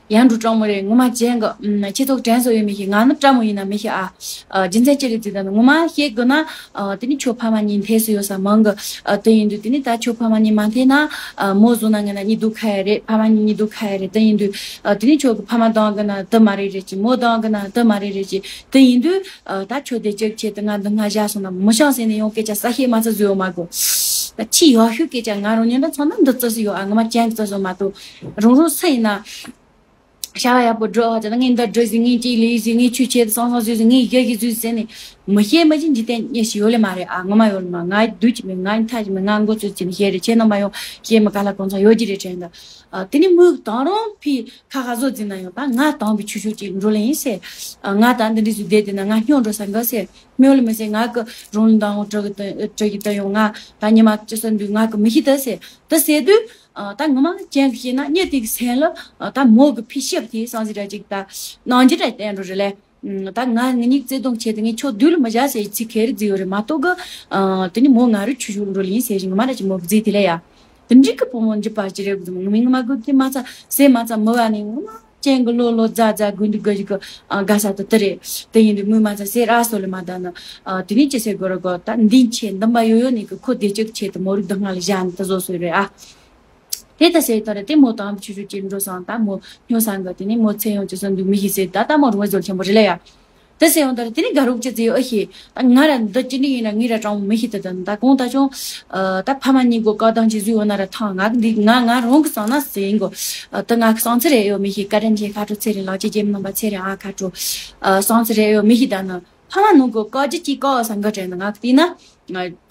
ཡང་འགྲོ་སྤྲང་མོ་རེད། ངོ་མ་ཅན་གི་ཨ་ཁྱེད་ཚོ་དྲན་སོ་ཡོད་མི་ཤེས། ང་ནི་སྤྲང་མོ་ཡིན་ན་མི་ཤེས་ཨ། ཨ་རྒྱུ་མཚན་ཅི་རེད་ཟེར་ད་ནི་ངོ་མ་བཤད་དགོས་ན། ཨ་དེ་ནི་ཁྱོད་ཕ་མ་གཉིས་འཐད་སུ་ཡོད་ས་མང་གི། ཨ་དེ་ཡིན་དུས་དེ་ནི་ད་ཁྱོད་ཕ་མ་གཉིས་མ་འཐད་ན། ཨ་མོ་བཟོ་ན་ངན་ན་གཉིད་སྡུག་ཁ་ཡ་རེད། ཕ་མ་གཉིས་གཉིད་སྡུག་ཁ་ཡ་རེད། དེ་ཡིན་དུས་ཨ་དེ་ནི་ཁྱོད་ཀྱི་ཕ་མ་འདང་གི་ན་དེ་མ་རེད་རེད་ཅེས། མོ་འདང་གི་ན་དེ་མ་རེད་རེད་ཅེས། དེ་ཡིན་དུས་ཨ་ད་ཁྱོད་བདེ་སྐྱིད་ཆེད་དུ་ང་འདི་སྔ་བཞག་སོང་ན་མི་ཤང་ཟེར་ནས་ཡང་སྐད་ཆ་ས་ཤེས་མ་ཚ་བཟོས་ཡོད་མ་གོ། ད་ཁྱི་ཡག་ཤོས་སྐད་ཆ་ང་རང་ཉིད་འདྲ་ཚང་ན་འདི་བརྩི་སྲོལ་ཡོད་ཨ། ངོ་མ་ཅན་གྱི་བརྩི་སྲོལ་མ་གཏོགས་རང་རང་སུ་ཡིན་ན། བྱ་བ་ཡག་པོ་སྒྲུབ་ཨ་ཅེ་ད་ངས་འདི་སྒྲུབ་ཟིན། ངས་ཅིག་ལས་ཟིན། ངས་ཆོས་བྱེད་སང་སང་བཟོས་ཟིན། ངས་ཡག་གི་བཟོས་ཟིན་ནས་མི་ཤེས་མི་ཤེས་འཇིག་རྟེན་གཉིས་ཤིག་ཡོད་ལེ་མ་རེད་ཨ། ངོ་མ་ཡོད་ལེ་མ། ང་སྡུག་ཅིག་མེད། ང་མཐའ་ཅིག་མེད། ང་མགོ་ཚོས་ཅིག་མེད། ཤེས་རེད། ཁྱེད་རྣམ་པ་ཡང་ཤེས་མི་ག་ལ་གང་ཚང་ཡོད་ཀྱི་རེད་དྲན་ད། ཨ་དེ་ནི་མོས་དང་རང་ཕི་ཁ་ཁ་བཟོ་ཟིན་ན་ཡང་ད་ང་དམ་པའི་ཆོས་ཕྱོགས་ཅིག་འགྲོ་ལེ་ཡིན་ཟེར། ཨ་ང་ད་འདི་འདྲ་ཟིག་བསྡད་དེ་ན་ང་སྨྱོ་འགྲོ་ས་འགའ་ཟེར། སྨྱོ་ལེ་མི་ཟེར། ང་གི་རང་ལ་འདང་འོང་དྲི་གི་དྲི་གི་ད་ཡོང་། ང་ད་ཉི་མ་ཅི་ས་འདུག་ང་གི་མི་ཤེས་ད་ཟེར། ད་ཟེར་དུས་ཨ་ད་ངོ་མ་ཅན་གི་ཤེས་ན་གཉིད་དེ་གི་སེམས་ལ་ཨ་ད་མོ་གི་ཕི་ཤེབ་དེ་སང་ཟིག་ར་ཅིག་ད་ནང་ཅི་ར་བསྟན་འགྲོ་རེད་ལེ། ད་ང་ངེད་གཉིས་བརྩེ་དུང་ཆེད་དུ་ངས་ཁྱོད་སྡུག་ལ་མི་བཞག་ཟེར་ཚིག་ཁེ་རི་རྫི་ཡོད་རེད་མ་གཏོགས་གི། ཨ་དེ་ནི་མོ་ང་རུ་ཆུ་ཤུགས་འགྲོ་ལེ་ཡིན་ཟེར་ཞིང་ངོ་མ་ར་ཅིག་མོ་གི་རྫི་དེ་ལ་ཡ། དེ་འགྲིག་གི་བུ་མོ་འཇིབ་པ་ཅི་རེད་གི་ངོ་མ་ངོ་མ་གི་དེ་མ་ཚ་ཟེར་མ་ཚ་མི་བ་ནི་ངོ་མ་ཅན་གི་ལོ་ལོ་རྫ་རྫ་དགུན་དུ་དགའ་ཞིག་གི་ཨ་དགའ་ས་དུ་དུ་རེད། དེ་ཡིན་དུས་མོས་མ་ཚ་ཟེར་ཨ་སོ་ལེ་མ་ད་ནི། ཨ་དེ་ནི་ཅི་ཟེར་དགོས་ར་གོ། ད་འདི་ཆེ་འདུམ་པ་ཡོད་ཡོད་ནི་གི་ཁོ་བདེ་སྐྱིད་ཆེད་དུ་མོ་རུ་སྡུག་བསྔལ་བཞག་ནི་དུ་བཟོ་སོ་རེད་ཨ། དེ་ད་ཟེར་ད་རེ་དེ་མོ་དང་ཆུ་ཆུ་ཅིག་འགྲོ་སང་ད་མོ་སྨྱོ་སང་གི་དེ་ནི་མོ་ཚེ་ཡོང་ཅི་སོང་འདུག་མི་ཤེས་ཟེར། ད་ད་མོ་རུང་བའི་ཟོར་ཆེན་པོ་རེད་ལ་ཡ། དེ་ཟེར་ཡོང་ད་རེ་དེ་ནི་དགའ་རོགས་ཅི་ཟེར་ཨ་ཤེས། ད་ང་ར་འདི་ཅི་འདྲ་ཡིན་ར་ངའི་ར་དྲང་མོ་མི་ཤེས། ད་ད་ད་གོང་ད་ཅུང་ད་ཕ་མ་གཉིས་གོ་བཀའ་དང་ཅི་བཟོས་ཡོད་ན་ར་ཐང་ང་འདི་ང་ང་རང་གི་སང་ན་ཟེར་ཡིན་གོ། ད་ང་གི་སང་ཚེ་རེ་ཡོད་མི་ཤེས། བཀའ་དྲིན་ཆེ་ཁ་དྲོ་ཚེ་རིང་ལགས་ཀྱི་རྗེས་མི་རྣམ་པ་ཚེ་རིང་ཨ་ཁ་དྲོ། སང་ཚེ་རེ་ཡོད་མི་ཤེས་ད་ནི། ཕ་མ་ནང་གི་བཀའ་བརྒྱུད་ཀྱི་བཀའ་སང་གི་དྲན་ནི་ང་གི་དེ་ན།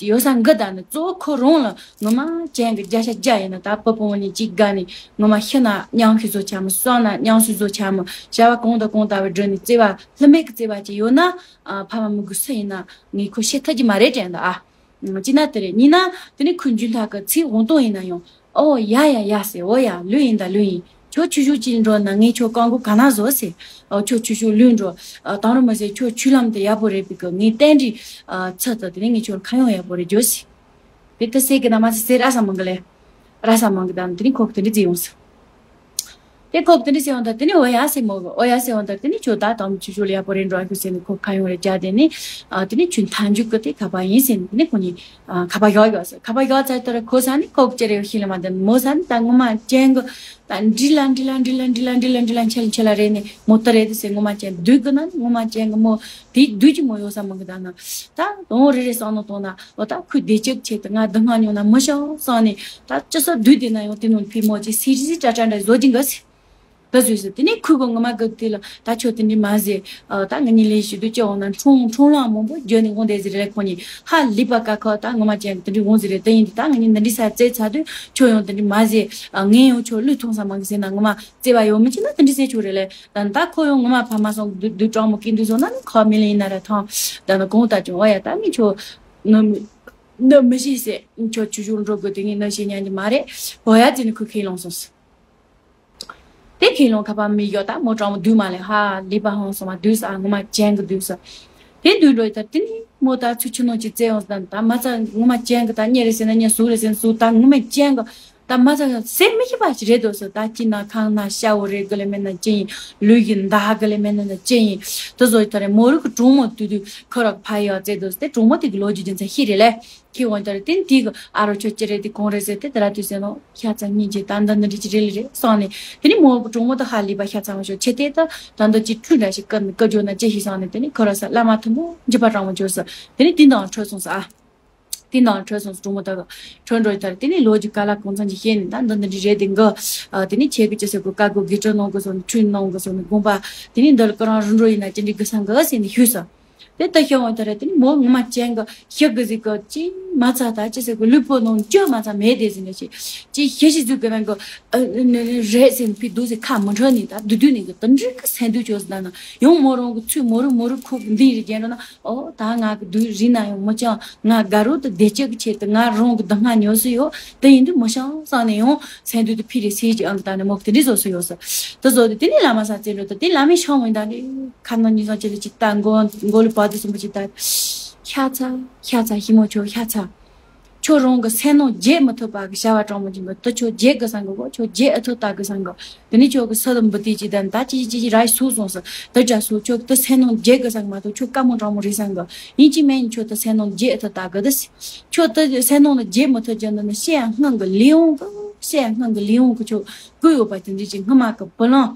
ཡོད་ས་འགི་ད་ནི་གཙོ་བོ་ཁོ་རང་ལ་ངོ་མ་ཅན་གི་བརྒྱ་ཆ་བརྒྱ་ཡིན་ན་ད་བུ་བུ་མོ་གཉིས་གཅིག་དགའ་ནས་ངོ་མ་ཤི་ན་མཉམ་ཤི་བཟོ་ཆ་མོ་གསོན་ན་མཉམ་ཤི་བཟོ་ཆ་མོ་བྱ་བ་གང་དང་གང་ལྟ་བུ་བསྒྲུབས་ནས་བརྩེ་བ་ལྷི་མེད་ཀྱི་བརྩེ་བ་ཅིག་ཡོད་ན། ཨ་ཕ་མ་མི་དགོས་སུ་ཡིན་ན་ངས་ཁོ་ཤི་ཐུབ་ཀྱི་མ་རེད་དྲན་ད་ཨ། གཅིག་ན་དེ་རེད། གཉིས་ན་དེ་ནི་ཁོའི་འཇུན་ཐག་གི་ཚིག་འོང་སྟངས་ཡིན་ན་ཡང་ཨོ་ཡ་ཡ་ཡ་ཟེར། ཨོ་ཡ་ལོས་ཡིན་ད་ལོས་ཡིན། ཁྱོད་ཆུ་ཤུགས་ཅིག་འགྲོ་ན་ངས་ཁྱོད་རྐང་མགོ་ག་ན་བཟོ་ཟེར། ཨོ་ཁྱོད་ཆུ་ཤུགས་ལུས་འགྲོ། ཨ་དང་རུ་མ་ཟེར་ཁྱོད་ཆུ་ལམ་དེ་ཡག་པོ་རེད་པའི་གི་ངས་བསྟན་འདྲི་ཨ་ཚ་ད་དེ་ནི་ངས་ཁྱོད་ཁ་ཡོང་ཡག་པོ་རེད་འཇོ་ཟེར། དེ་ད་ཟེར་གི་ན་མ་ཟེར་ཟེར་ར་ས་མང་གི་ལེ། ར་ས་མང་གི་ད་ནི་དེ་ནི་ཁོག་དེ་འདྲི་ཟེར་ཡོང་ཟེར། དེ་ཁོབ་དེ་འདྲ་ཟེར་བ་དང་དེ་ནི་འོ་ཡ་ཟེར་མོ་གི། འོ་ཡ་ཟེར་བ་དང་དེ་ནི་ཁྱོད་ད་དམ་ཆུ་ཆུ་ལ་ཡག་པོ་རེད་འགྲོ་ཨ་ཁྱོད་ཟེར་ནས་ཁོ་ཁ་ཡོང་རེ་རྒྱག་དེ་ནི། ཨ་དེ་ནི་ཁྱོད་མཐའ་མཇུག་གི་དེ་ཁ་པ་ཡིན་ཟེར་ནས་དེ་ནི་ཁོ་གཉིས་ཨ་ཁ་པ་བཞག་ཡོད་ཟེར། ཁ་པ་བཞག་ཚར་དུས་ར་ཁོ་ས་ནི་ཁོ་ཅི་རེད་ཤི་ལ་མ་དེ་མོ་ས་ནི་ད་ངོ་མ་ཅན་གི་ད་འདྲི་ལ་འདྲི་ལ་འདྲི་ལ་འདྲི་ལ་འདྲི་ལ་འདྲི་ལ་འདྲི་ལ་འཆལ་འཆལ་ལ་རེད་ནས་མོ་ད་རེད་དེ་ཟེར། ངོ་མ་ཅན་སྡུག་གི་ན་ངོ་མ་ཅན་གི་མོ་དེ་སྡུག་གི་མོ་ཡོད་ས་མང་གི་ད་ན་ད་དོན་རེ་རེ་བསམ་ནོ་དོན་ན། འོ་ད་ཁོས་བདེ་སྐྱིད་ཆེད་དུ་ང་སྡུག་བསྔལ་མྱོང་ན་མི་ཤོག་བསམ་ནས་ད་ཅི་སོ་སྡུག་བསྡད་ན་ཡང་དེ་ནང་ཕི་མོ་ཅིག་སི་རི་སི་ཏྲ་ཏྲ་འདྲ་བཟོ་གྱིན་ག་ཟེར། ད་བཟོས་ཟེར། དེ་ནས་ཁོས་གོ་ངོ་མ་གི་དེ་ལ་ད་ཁྱོད་དེ་འདྲི་མ་ཟེར། ཨ་ད་ང་གཉིས་ལས་ཞུ་དུས་ཅི་འོང་ན་འཁྲུངས་འཁྲུངས་ལངས་མང་པོ་བརྒྱབ་ནས་འོང་བསྡད་ཟེར་རེད། ཁོ་གཉིས་ཧ་ལས་པ་ཀ་ཁོ་ད་ངོ་མ་ཅན་དེ་འདྲི་འོང་ཟེར་རེད། དེ་ཡིན་དུས་ད་ང་གཉིས་འདི་འདྲི་ས་བཙལ་ཚར་དུས་ཁྱོད་ཡང་དེ་འདྲི་མ་ཟེར། ཨ་ངས་ཡང་ཁྱོད་བློས་ཐོངས་ས་མང་གི་ཟེར་ན་ངོ་མ་བརྩེ་བ་ཡོད་མི་ཅི་ན་དེ་འདྲི་ཟེར་ཆོག་རེད་ལེ། ད་ད་ཁོ་ཡང་ངོ་མ་ཕ་མ་སོང་སྡུག་སྡུག་གྲང་མོ་སྐྱིད་འདུག་སོང་ན་ནི་ཁོ་མི་ལ་ཡིན་ན་ར་ཐང་། ད་ནི་གོང་ལྟ་ཀྱང་འོ་ཡ་ད་ངས་ཁྱོད་ནི་མི་ནི་མི་ཤེས་ཟེར། ཁྱོད་ཆུ་ཤུགས་འགྲོ་དགོས་དེ་ངས་ནི་ཤེས་ཉན་གྱི་མ་རེད། འོ་ཡ་ཟེར་ནས་ཁོ་ཁས་བླངས་སོང་ཟེར། དེ་ཁས་བླངས་ཁ་པར་མི་ཡོད་ད་མོ་གྲང་མོ་སྡུག་མ་ལེ་ཧ་ལས་པ་ཧང་སོང་བ་སྡུག་ས་ངོ་མ་ཅན་གི་སྡུག་ས། དེ་སྡུག་འགྲོ་ཡི་ད་དེ་ནི་མོ་ད་ཚུར་ཆུ་ནང་ཅིག་བཙལ་ཡོང་ཟེར་ད་མ་ཚ་ངོ་མ་ཅན་གི་ད་གཉེར་རེ་ཟེར་ན་གཉེར་ཟུག་རེ་ཟེར་ན་ཟུག་ད་ངོ་མ་ཅན་གི་ད་མ་ཚང་ཟེར་མི་ཤེས་པ་ཞིག་རེད་འདུག་ཟེར། ད་ཅི་ན་ཁང་ན་ཤ་བོ་རེད་གི་ལེ་མེད་ན་ཅི་ཡིན། ལུས་ཀྱི་མདའ་གི་ལེ་མེད་ན་ཅི་ཡིན། དེ་བཟོ་ཡི་ད་རེད། མོ་རུ་གི་གྲོགས་མོ་དུས་དུས་ཁོ་ར་ཕ་ཡ་བཙལ་འདུག་ཟེར། དེ་གྲོགས་མོ་དེ་གི་ལོ་རྒྱུས་རྒྱུ་མཚན་ཤེས་རེད་ལེ། ཁྱེད་འོང་དེར་དེ་དེ་གི་ཨ་རོ་ཁྱོད་ཅི་རེད། དེ་གང་རེད་ཟེར་དེ་དེ་ར་དུས་ཟེར་ནོ། ཤ་ཚ་སྙིང་རྗེ། ད་འདི་འདི་འདྲ་ཅི་རེད་ལེ་རེད་བསམ་ནས། དེ་ནི་མོ་གྲོགས་མོ་ད་ཧ་ལས་པ་ཤ་ཚ་མ་ཤོར་ཆེ་དེ་ད་ད་འདི་ཅི་འཁྲུལ་འདྲ་ཞིག་ཀ་ཀ་འཇོག་ན་ཅི་ཞིག་བསམ་ནས། དེ་ནི་ཁོ་ར་ས་བླ་མ་ཐུན་མོང་རྒྱུད་པ་དྲང་མོ་འཇོག་ས། དེ་ནི་དེ་འདང་འཕྲོད་སོང་ས་ཨ། དེ་འདང་འཕྲོད་སོང་ས། གྲོགས་མོ་ད་གི་འཕྲོད་འགྲོ་ཡི་ད་རེད། དེ་ནི་ལོ་རྒྱུས་ག་ལ་གང་ཚང་ཅིག་བཤད་ནས། ད་འདི་འདི་འདྲ་རེད། དེ་འགི་དེ་ནི་ཁྱེད་ཀྱི་ཅི་ཟེར་གོ་བཀའ་བསྒོ་དགེ་ཕྲུག་གནང་དགོས་སོང་ནས། ཁྲུས་གནང་དགོས་སོང་ནས། དགོངས་པ་དེ་ནི་འདི་ལ་ཀ་རང་རུ་འགྲོ་ཡིན་ན་ཅི་འདྲ་གི་སང་གི་ཟེར་ནས་ཞུས་ས། དེ་ལྟ་ཤོད་འོང་དེ་རེད། དེ་ནི་མོ་ངོ་མ་ཅན་གི་ཤི་གི་ཟིག་གི་ཅི་མ་ཚ་ད་ཅི་ཟེར་གི་ལུས་པོ་ནང་ཅི་མ་ཚ་མེད་དེ་ཟིན་ནས་ཅི་ཅི་ཤི་ཤི་ཟིག་གི་ནང་གི་ཨ་ཨ་ནི་ནི་རེད་ཟིན་ཕི་དུ་ཟིག་ཁ་མི་འཕྲོད་ནི། ད་དུ་དུ་ནི་གི་དུ་འདྲི་གི་སེམས་སྡུག་ཅོ་ཟིན་ན་ཡང་མོ་རང་གི་ཚུལ་མོ་རུ་མོ་རུ་ཁུག་འདི་རི་རྒྱན་རོ་ན། ཨོ་ད་ང་གི་དུ་རི་ན་ཡང་མི་ཅང་ང་དགའ་རོ་དུ་བདེ་སྐྱིད་གི་ཆེད་དུ་ང་རང་གི་སྡུག་བསྔལ་ཉོ་སི་ཡོད། དེ་ཡིན་དུས་མི་ཤང་བསམ་ནས་ཡང་སེམས་སྡུག་དུ་ཕི་རི་སི་ཅི་ཨང་ད་ནི་མོ་གི་དེ་འདྲི་བཟོ་སི་ཡོད་ས། དེ་བཟོ་དེ་དེ་ནི་བླ་མ་ས་བཙལ་འགྲོ་ད། དེ་བླ་མའི་ཤང་འོང་ད་ནི། ཁ་ན་ཉི་ཟང་ཅི་ལ་ཅི་ལྟ་མགོ་མགོ་ལུས་བར་དུ་སུམ་པ་ཅི་ལྟ། ཤ་ཚ་ཤ་ཚ་ཞི་མོ་ཁྱོད་ཤ་ཚ། ཁྱོད་རང་གི་སེམས་ནང་བརྗེད་མི་ཐུབ་པ་གི་བྱ་བ་དྲང་མོ་ཅིག་གི་དུ་ཁྱོད་བརྗེད་གི་སང་གི་གོ། ཁྱོད་བརྗེད་ཨ་ཐུབ་ལྟ་གི་སང་གི། དེ་ནི་ཁྱོད་གི་སུ་དུ་འབུ་དེ་ཅི་དན་ད་ཅི་ཅི་ཅི་ར་སུ་སོང་ས། དུ་ཅ་སུ་ཁྱོད་དུ་སེམས་ནང་བརྗེད་གི་སང་མ་ཐུབ། ཁྱོད་དཀའ་མོ་དྲང་མོ་རེད་སང་གི། ཡིན་ཅི་མེད་ཁྱོད་དུ་སེམས་ནང་བརྗེད་ཨ་ཐུབ་ལྟ་གི་དུ་སི། ཁྱོད་དུ་སེམས་ནང་ལ་བརྗེད་མི་ཐུབ་ཅན་དུ་ནི་ཤེས་ཡ་སྔོན་གི་ལས་འོང་གི། ཤེས་ཡ་སྔོན་གི་ལས་འོང་གི་ཁྱོད་བསྐུལ་ཡོད་པ་དེ་འདྲ་ཅིག་སྔ་མ་གི་བུ་ལོན་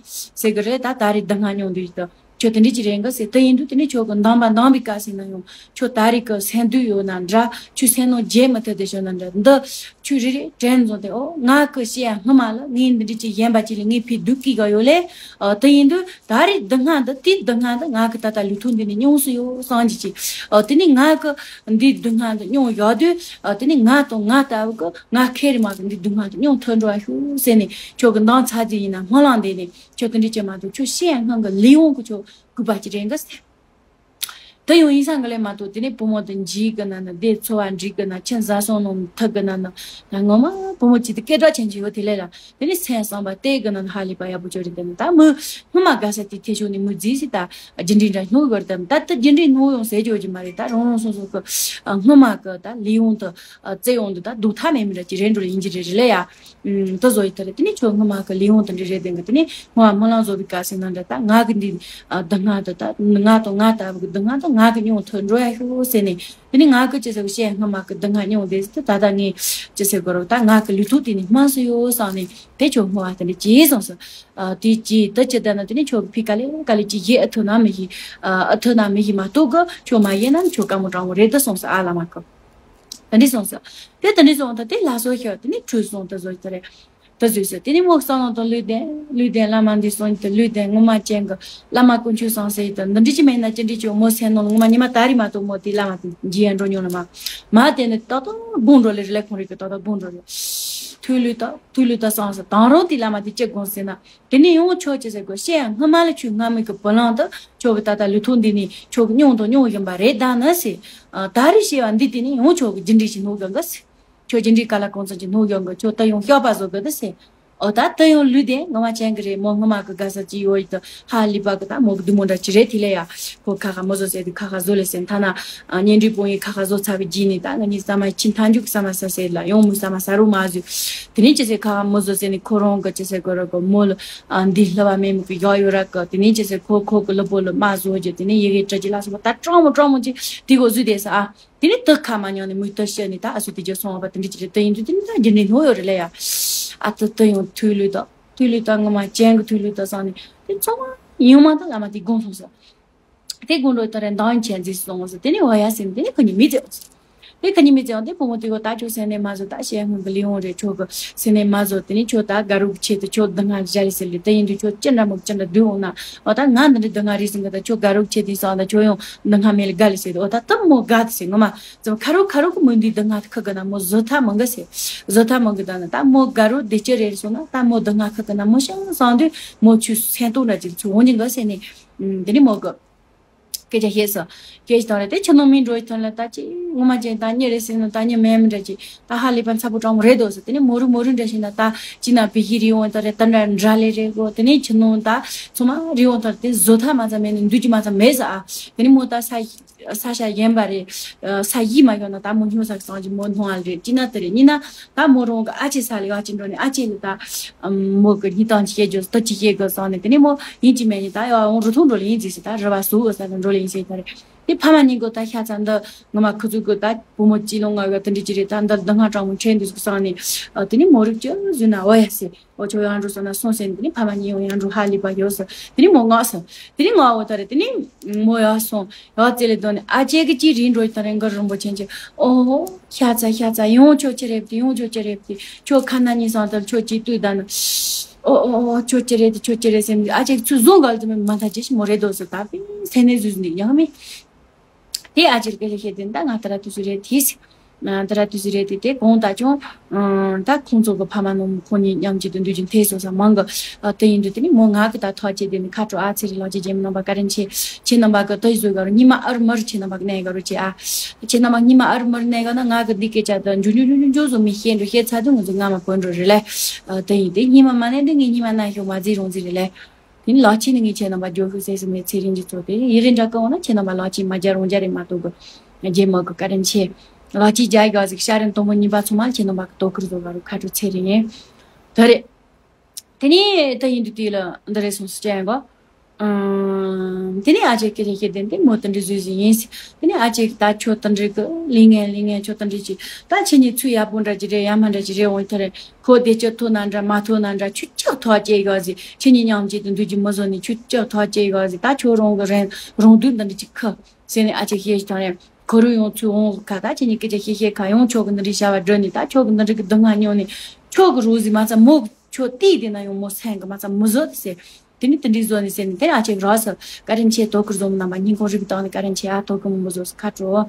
ཟེར་གི་རེད། ད་ད་རེས་སྡུག་བསྔལ་མྱོང་དུས་ད་ཁྱོད་དེ་འདྲ་ཅིག་རེད་འགའ་ཟེར། དེ་ཡིན་དུས་དེ་ནས་ཁྱོད་ཀྱི་འདམ་པ་འདམ་པའི་སྐབས་ཟེར་ན་ཡང་ཁྱོད་ད་རེས་ཀྱི་སེམས་སྡུག་ཡོད་ན་འདྲ། ཁྱོད་སེམས་ནང་བརྗེད་མི་ཐུབ་དེ་ཞོན་ན་འདྲ། འདི་ཁྱོད་རེ་རེ་དྲན་བཟུང་སྟེ། ཨོ་ང་གི་བཤད་ཡ་སྔ་མ་ལ་ངས་འདི་འདྲ་ཅིག་ཡན་པ་ཅིག་ལ་ངས་ཕི་སྡུག་གི་ག་ཡོད་ལེ། ཨ་དེ་ཡིན་དུས་ད་རེས་སྡུག་བསྔལ་འདི་དེའི་སྡུག་བསྔལ་འདི་ང་གི་ད་ལྟ་ལུས་ཐོག་འདི་ནས་མྱོང་སུ་ཡོད་སང་ཅི་ཅི། ཨ་དེ་ནས་ང་གི་འདིའི་སྡུག་བསྔལ་འདི་མྱོང་ཡོད་དུས། ཨ་དེ་ནས་ང་དང་ང་ལྟ་བུ་གི་ང་ཁེ་རི་མ་གི་འདིའི་སྡུག་བསྔལ་འདི་མྱོང་ཐུབ་འགྲོ་བ་ཤོག་ཟེར་ནས་ཁྱོད་ཀྱི་འདང་ཚ་རྒྱུ་ཡིན་ན་སྨོན་ལམ་འདེབས་ནས། ཁྱོད་དེ་འདྲ་བྱེད་མ་ཐུབ། ཁྱོད་བཤད་ཡ་སྔོན་གི་ལས་འོང་གི་ཁྱོད་སྐུད་པ་ཅིག་རེད་འགའ་ཟེར། དེ་ཡང་ཡིན་སང་གི་ལས་མ་གཏོགས་དེ་ནས་བུ་མོ་དེ་འཇིགས་གི་ན་ན། དེ་འཚོ་བ་འགྲིག་གི་ན། ཁྱིམ་བཟའ་ཚང་ནང་ཐུག་གི་ན་ན། ང་ངོ་མ་བུ་མོ་ཅིག་དེ་སྐད་གྲགས་ཅན་ཅིག་ཡོད་དེ་ལས་ལ། དེ་ནས་སེམས་བསམ་པ་གཏད་གི་ན་ན་ཧ་ལས་པ་ཡག་པོ་ཅོ་རེད། དེ་ནས་ད་མི་སྔོན་མ་དགའ་ས་དེ་ཐེ་ཆོག་ནས་མི་རྫིས་སི་ད་རྒྱུ་འབྲས་འདྲ་སྣུར་གི་རེད། ད་ད་རྒྱུ་འབྲས་སྣུར་ཡོང་ཟེར་ཅོ་གི་མ་རེད། ད་རང་རང་སོ་སོ་གི་སྔོན་མ་གི་ད་ལས་ཡོང་དུ་བཙལ་ཡོང་དུ་ད་སྡུག་ཐབས་མེད་མི་འདྲ་ཅིག་རེད་འགྲོ་ཡིན་གྱི་རེད་རེད་ལ་ཡ། ཨུམ། དེ་བཟོ་ཡི་དེ་རེད། དེ་ནས་ཁྱོད་སྔོན་མ་གི་ལས་ཡོང་དེ་འདྲ་རེད། དེ་གི་དེ་ནས་སྔོན་མ་སྨོན་ལམ་བཟོ་བའི་སྐབས་སུ་ན་འདྲ། ད་ང་གི་འདི་ཨ་སྡུག་བསྔལ་དེ་ད་ང་དང་ང་ལྟ་བུ་གི་སྡུག་བསྔལ་དེ་ང་གི་མྱོང་ཐུབ་འགྲོ་ཡ་ཤོག་ཟེར་ནས། དེ་ནས་ང་གི་ཅི་ཟེར་བཤད་སྔོན་མ་གི་སྡུག་བསྔལ་མྱོང་དེ་ད་ད་ད་ངས་ཅི་ཟེར་དགོས་རོགས། ད་ང་གི་ལུས་ཐོག་དེ་ནས་སྨན་སུ་ཡོད་བསམ་ནས་དེ་ཁྱོད་སྔོན་མ་དེ་འདྲ་བྱས་སོང་ཟེར། ཨ་དེ་བྱས་དེ་ཅི་ད་ན་དེ་ནས་ཁྱོད་གི་ཕི་ག་ལེ་ག་ལེ་ཅི་ཡེ་ཨ་ཐུ་ན་མི་ཤི། ཨ་ཨ་ཐུ་ན་མི་ཤི་མ་གཏོགས་གི་ཁྱོད་མ་ཡེ་ན་ཁྱོད་དཀའ་མོ་དྲང་མོ་རེད་ད་སོང་ཟེར། ཨ་བླ་མ་གི། དེ་འདྲ་སོང་ཟེར། དེ་དེ་འདྲ་སོང་ད་དེ་ལ་སོ་ཤོག་དེ་ནས་ཁྲུས་སོང་དེ་བཟོ་དེ་རེད། དེ་བཟོས་ཟེར། དེ་ནས་མོ་གསང་སྔགས་དང་ལུས་ལྡན་ལུས་ལྡན་བླ་མ་འདི་སོང་དེ་ལུས་ལྡན་ངོ་མ་ཅན་གི་བླ་མ་དཀོན་མཆོག་གསང་སེ་དེ་འདི་འདྲ་ཅི་མེད་ན་ཅི་འདྲ་ཅི་མོ་སེམས་ནང་ངོ་མ་ཉི་མ་ད་རེས་མ་གཏོགས་མོ་དེ་བླ་མ་དེ་འཇིགས་ཡ་འགྲོ་མྱོང་ལ་མ་མ་དེ་ནི་ཏག་ཏག་དགོངས་འགྲོ་ལེ་རེ་ལེ་ཁོང་རེ་གི་ཏག་ཏག་དགོངས་འགྲོ་ལེ། ཐུགས་ལུས་དང་ཐུགས་ལུས་དང་གསང་སེ་དང་རང་དེ་བླ་མ་དེ་ཅི་དགོངས་ཟེར་ན། དེ་ནས་ཡང་ཁྱོད་ཅི་ཟེར་དགོས། བཤད་ཡ་སྔ་མ་ལ་ཁྱོད་སྔ་མོ་གི་བུ་ལོན་དུ་ཁྱོད་ཀྱི་ད་ལྟ་ལུས་ཐོག་འདི་ནས་ཁྱོད་ཀྱི་མྱོང་དང་མྱོང་བཞིན་པ་རེད་ད་ནི་ཟེར། ཨ་ད་རེས་བཤད་པ་འདི་དེ་ནས་ཡང་ཁྱོད་ཀྱི་རྒྱུ་འབྲས་ཤིག་སྣོག་གི་འགའ་ཟེར། ཁྱོད་རྒྱུ་འབྲས་ག་ལ་གང་ཚང་ཅིག་སྣོག་གི་འགའ། ཁྱོད་ད་ཡང་སྐྱག་པ་བཟོ་གི་འདི་ཟེར། ཨོ་ད་ད་ཡང་ལུས་དེ་ངོ་མ་ཅན་གི་རེད། མོ་སྔ་མ་གི་དགའ་ས་ཅིག་ཡོད་ཡི་ད་ཧ་ལས་པ་གི་ད་མོ་གི་བདུད་མོ་འདྲ་ཅིག་རེད། དེ་ལས་ཡ་ཁོ་ཁ་ཁ་མོ་བཟོ་ཟེར་དུས་ཁ་ཁ་བཟོ་ལེ་ཟེར། ཐ་ན་ཨ་གཉེན་སྒྲིག་པོ་ཡི་ཁ་ཁ་བཟོ་ཚར་བའི་རྗེས་ནས་ད་ང་གཉིས་ཟ་མ་ཕྱི་མཐའ་མཇུག་ཟ་མ་ཟ་ཟེར་ལ་ཡང་མོ་ཟ་མ་ཟ་རུ་མ་བཟོས། དེ་ནས་ཅི་ཟེར་ཁ་ཁ་མོ་བཟོ་ཟེར་ནས་ཁོ་རང་གི་ཅི་ཟེར་གོ་ར་གོ་མོ་ལ་ཨ་འདི་ལྷ་བ་མེ་མུ་གི་ཡག་ཡོད་ར་གི། དེ་ནས་ཅི་ཟེར་ཁོ་ཁོ་གི་ལུས་པོ་ལ་མ་བཟོ་རྒྱུ། དེ་ནས་ཡི་གེ་བྲི་རྒྱུ་ལ་སོགས་པ་ད་དྲང་མོ་དྲང་མོ་ཅིག་དེ་གོ་བཟོས་དེ་ས་ཨ། དེ་ནས་དེ་ཁ་མ་ཉན་ནས་མོས་དེ་བཤད་ནས་ད་ཨ་སུ་དེ་རྒྱུ་སོང་བ་དེ་འདྲ་ཅི་རེད། དེ་ཡིན་དུས་དེ་ནས་ད་རྒྱུ་འབྲས་སྣོག་ཡོད་རེད་ལ་ཡ། ཨ་དེ་དེ་ཡང་ཐུགས་ལུས་དང་ཐུགས་ལུས་དང་ངོ་མ་ཅན་གི་ཐུགས་ལུས་དང་བསམ་ནས་དེ་ཚང་མ་ཡོང་མ་ད་བླ་མ་དེ་དགོངས་སོང་ཟེར། དེ་དགོངས་འགྲོ་ད་རེ་མདང་ཆེན་རྫིས་སོང་ཟེར། དེ་ནས་འོ་ཡ་ཟེར་ནས་དེ་ནས་ཁོ་གཉིས་མི་བརྩེ་བ་ཟེར། དེ་ཁོ་གཉིས་མི་བརྩེ་བ་དེ་བུ་མོ་དེ་གོ་ད་ཁྱོད་སེམས་ནས་མ་བཟོད། ད་བཤད་སྔོན་གི་ལས་འོང་རེད། ཁྱོད་གི་སེམས་ནས་མ་བཟོད། དེ་ནས་ཁྱོད་ད་དགའ་རོགས་ཀྱི་ཆེད་དུ་ཁྱོད་སྡུག་བསྔལ་བཞག་ལེ་ཟེར་ལེ། དེ་ཡིན་དུས་ཁྱོད་ཅི་འདྲ་མོ་ཅི་འདྲ་སྡུག་འོང་ན་འོ་ད་ང་འདི་འདྲ་སྡུག་བསྔལ་རེད་ཟེར་གི། ད་ཁྱོད་དགའ་རོགས་ཆེད་དུ་སོང་ད་ཁྱོད་ཡང་སྡུག་བསྔལ་མེད་ལ་དགའ་ལེ་ཟེར། འོ་ད་ད་མོ་དགའ་དེ་ཟེར་ངོ་མ་ཙམ་ཁ་རོག་ཁ་རོག་གི་མོ་འདི་སྡུག་བསྔལ་དེ་ཁ་གི་ན་མོ་བཟོད་ཐབས་མང་གི་ཟེར། བཟོད་ཐབས་མང་གི་ད་ན་ད་མོ་དགའ་རོགས་བདེ་སྐྱིད་རེད་སོང་ན་ད་མོ་སྡུག་བསྔལ་ཁ་གི་ན་མོ་ཤང་སང་དུས་མོ་ཆུ་སེམས་སྟོང་འདྲ་ཅིག་ཚུར་འོང་གི་འགའ་ཟེར་ནས། ཨུམ། དེ་ནས་མོ་གི་ སྐད་ཆ་བཤད་སོང་། སྐད་ཆ་དང་རེད་དེ་ཕྱི་ནང་མི་འགྲོ་ཡི་ཐོན་ལ་ད་ཅི་ངོ་མ་ཅན་ད་ཉེ་རེད་ཟེར་ན་ད་ཉེ་མེད་མི་འདྲ་ཅི་ད་ཧ་ལས་པ་འཚབ་པོ་དྲང་མོ་རེད་དོ་ཟེར། དེ་ནི་མོ་རུ་མོ་རུ་འདྲ་ཞིག་ན་ད་ཅི་ན་བི་ཧི་རི་འོང་ད་རེད་ད་འདྲ་འདྲ་ལས་རེད་གོ། དེ་ནི་ཕྱི་ནང་ད་ཚོ་མ་རི་འོང་ད་དེ་བཟོ་ཐབས་མ་ཚ་མེད་ནི་འདུག་ཅི་མ་ཚ་མེད་ཟ་ཨ། དེ་ནི་མོ་ད་ས་ས་ཤ་ཡན་པ་རེད། ས་ཡིག་མ་ཡོང་ན་ད་མོ་སྨྱོ་ས་གི་སང་ཅི་མོ་མཐོང་ཨ་རེད་ཅི་ན་དེ་རེད་ཉི་ན་ད་མོ་རང་གི་ཨ་ཅེ་ས་ལ་ཡ་ཅི་འགྲོ་ནི་ཨ་ཅེ་ལ་ད་མོ་གི་ཉི་ཏང་ཅི་བཤད་རྒྱུ་ད་ཅི་བཤད་གི་སང་ནི་དེ་ནི་མོ་ཡིན་ཅི་མེད་ཉི་ད་ཡ་འོང་རུ་ཐུང་འགྲོ་ལ་ཡིན་ཟིག་ཟི་ད་རི་བ་སུ་འོ་ས་ལ་འགྲོ་ལ་ཡིན་ཟིག་ད་རེད། དེ་ཕ་མ་གཉིས་གོ་ད་ཤ་ཚ་འདི་ངོ་མ་ཁུ་ཚུར་གོ་ད་བུ་མོ་ཅི་ལོང་ང་གི་དེ་འདྲི་ཅི་རེད་ད་འདི་འདི་སྔ་དྲང་མོ་ཁྲེལ་འདུག་སང་ནི། དེ་ནི་མོ་རིག་ཅི་བཟོས་ན་འོ་ཡ་ཟེར། འོ་ཆོ་ཡང་འགྲོ་སོང་ན་སོང་ཟེར་ནས་དེ་ནི་ཕ་མ་གཉིས་ཡང་ཡང་འགྲོ་ཧ་ལས་པ་ཡོད་ཟེར། དེ་ནི་མོ་ངག་སོང་། དེ་ནི་ངག་འོ་ད་རེད་དེ་ནི་མོ་ཡག་སོང་། ཡག་ཙེ་ལེ་དོ་ནི་ཨ་ཅེ་གི་ཅི་རིན་འགྲོ་ད་རེད་འགར་རིན་པོ་ཆེན་ཅི། ཨོ་ཧོ། ཤ་ཚ་ཤ་ཚ་ཡོང་ཆོ་ཅི་རེད་དེ་ཡོང་ཆོ་ཅི་རེད་དེ་ཆོ་ཁ་ན་ཉི་སང་ད་ཆོ་ཅི་ལྟོས་ད་ནི། ཨོ་ཨོ་ཨོ་ཆོ་ཅི་རེད་དེ་ཆོ་ཅི་རེད་སེམས་ཨ་ཅེ་ཚུ་བཟུང་གལ་དུ་མི་མ་ཐ་ཅེ་ཞི་མོ་རེད་དོ་ཟེར་ད་པི་སེ་ནེ་ཟུ་ནི་ཡང་མི། དེ་ཨ་ཅེར་སྐད་ཆ་བཤད་དེ་ད་ང་ད་ར་དུས་སུ་རེད་དེས། ད་ར་དུས་སུ་རེད་དེ་དེ་གོང་ད་ཅུང་། ད་ཁོང་ཚོ་གི་ཕ་མ་ནང་ཁོང་གཉིས་མཉམ་གཅིག་ཏུ་འདུས་ཀྱི་འཐད་སོང་ས་མང་གི། དེ་ཡིན་དུས་དེ་ནི་མོ་ང་གི་ད་ཐག་བཅད་དེ་ནི་ཁ་དྲོ་ཨ་ཚེ་རི་ལགས་ཀྱི་རྗེས་མི་རྣམ་པ་བཀའ་དྲིན་ཆེ། ཁྱེད་རྣམ་པ་གི་ད་བཟོས་ག་རུ་ཉི་མ་ཨར་མར་ཁྱེད་རྣམ་པ་གི་གནས་ག་རུ་ཅེ་ཨ། ཁྱེད་རྣམ་པ་ཉི་མ་ཨར་མར་གནས་ག་ན་ང་གི་འདི་སྐད་ཆ་ད་འཇུ་འཇུ་འཇུ་འཇུ་འཇུ་བཟོ་མི་ཤེས་འགྲོ་ཤེས་ཚ་དུས་ང་ཚོ་ང་མ་བོན་འགྲོ་རེད་ལེ། དེ་ཡིན་དེ་ཉི་མ་མ་གནས་འདི་ངས་ཉི་མ་ན་ཤོག་མ་རྫི་རུང་རྫི་རེད་ལེ། དེ་ནི་ལག་ཁྱེར་ནི་ངས་ཁྱེད་རྣམ་པ་འགྱོ་ཤོག་ཟེར་ཟེར་མེད་ཚེ་རིང་གི་ཚོགས་དེ་ཡི་རེ་འདྲ་ཀི་འོང་ན་ཁྱེད་རྣམ་པ་ལག་ཁྱེར་མ་རྒྱ་རུང་རྒྱ་རེ་མ་གཏོགས་གི། རྒྱལ་མོ་གི་བཀའ་དྲིན་ཆེ། ལག་ཁྱེར་རྒྱ་ཡོད་ཟིག་ཤ་རིན་དོང་པོ་གཉིས་པ་ཚོ་མ་ཁྱེད་རྣམ་པ་གི་དོ་ཁུར་བཟོ་བ་རུ་ཁ་དྲོ་ཚེ་རིང་ཡིན། ད་རེད། དེ་ནི་ད་ཡིན་དུས་དེ་ལ་འདི་རེད་སོང་སི་ཅན་གོ། དེ་ནས་ཨ་ཅེ་ཀི་རེ་ཁྱེད་དེ་འདི་མོ་དེ་འདྲི་བཟོས་ཟིན་ཡིན། དེ་ནས་ཨ་ཅེ་ད་ཁྱོད་དེ་འདྲི་གི་ལི་ངན་ལི་ངན་ཁྱོད་དེ་འདྲི་ཅི། ད་ཁྱེད་གཉིས་ཚུལ་ཡག་པོ་འདྲ་ཅི་རེད་ཡ་མ་འདྲ་ཅི་རེད་འོང་ཐ་རེད། ཁོ་བདེ་སྐྱིད་ཐོབ་ན་འདྲ་མ་ཐོབ་ན་འདྲ་ཁྱོད་ཅག་ཐོག་སྐྱེས་ཡོད་ཟིག་ཁྱེད་གཉིས་མཉམ་གཅིག་ཏུ་འདུག་རྒྱུ་མི་བཟོ་ནས་ཁྱོད་ཅག་ཐོག་སྐྱེས་ཡོད་ཟིག་ད་ཁྱོད་རང་གི་རང་རང་སྡུག་འདི་འདྲ་ཅིག་ཁ་ཟེར་ནས་ཨ་ཅེ་ཤེས་ཐང་རེད། ཁོ་རུ་ཡོང་ཚུལ་འོང་གི་ཁ་ད་ཁྱེད་གཉིས་སྐད་ཆ་ཤེས་ཤེས་ཁ་ཡོང་ཁྱོད་གི་འདི་འདྲའི་བྱ་བ་སྒྲུབ་ནས་ད་ཁྱོད་གི་འདི་འདྲ་གི་སྡུག་བསྔལ་མྱོང་ནས་ཁྱོད་གི་རོ་ཟིག་མ་ཚ་མོ་གི་ཁྱོད་ལྟས་དེ་ན་ཡང་མོ་སེམས་གི་མ་ཚ་མི་བཟོད་ཟེར། དེ་ནི་དེ་འདྲའི་བཟོ་ནི་ཟེར་ནི་དེ་ཨ་ཅེ་རོ་ཟེར་བཀའ་དྲིན་ཆེ་དོ་ཁུར་བཟོ་མི་རྣམ་པ་སྙིང་ཁོང་རིག་པའི་སྟེང་ནས་བཀའ་དྲིན་ཆེ་ཨ་དོ་ཁུར་མི་བཟོ་ཁ་དྲོ།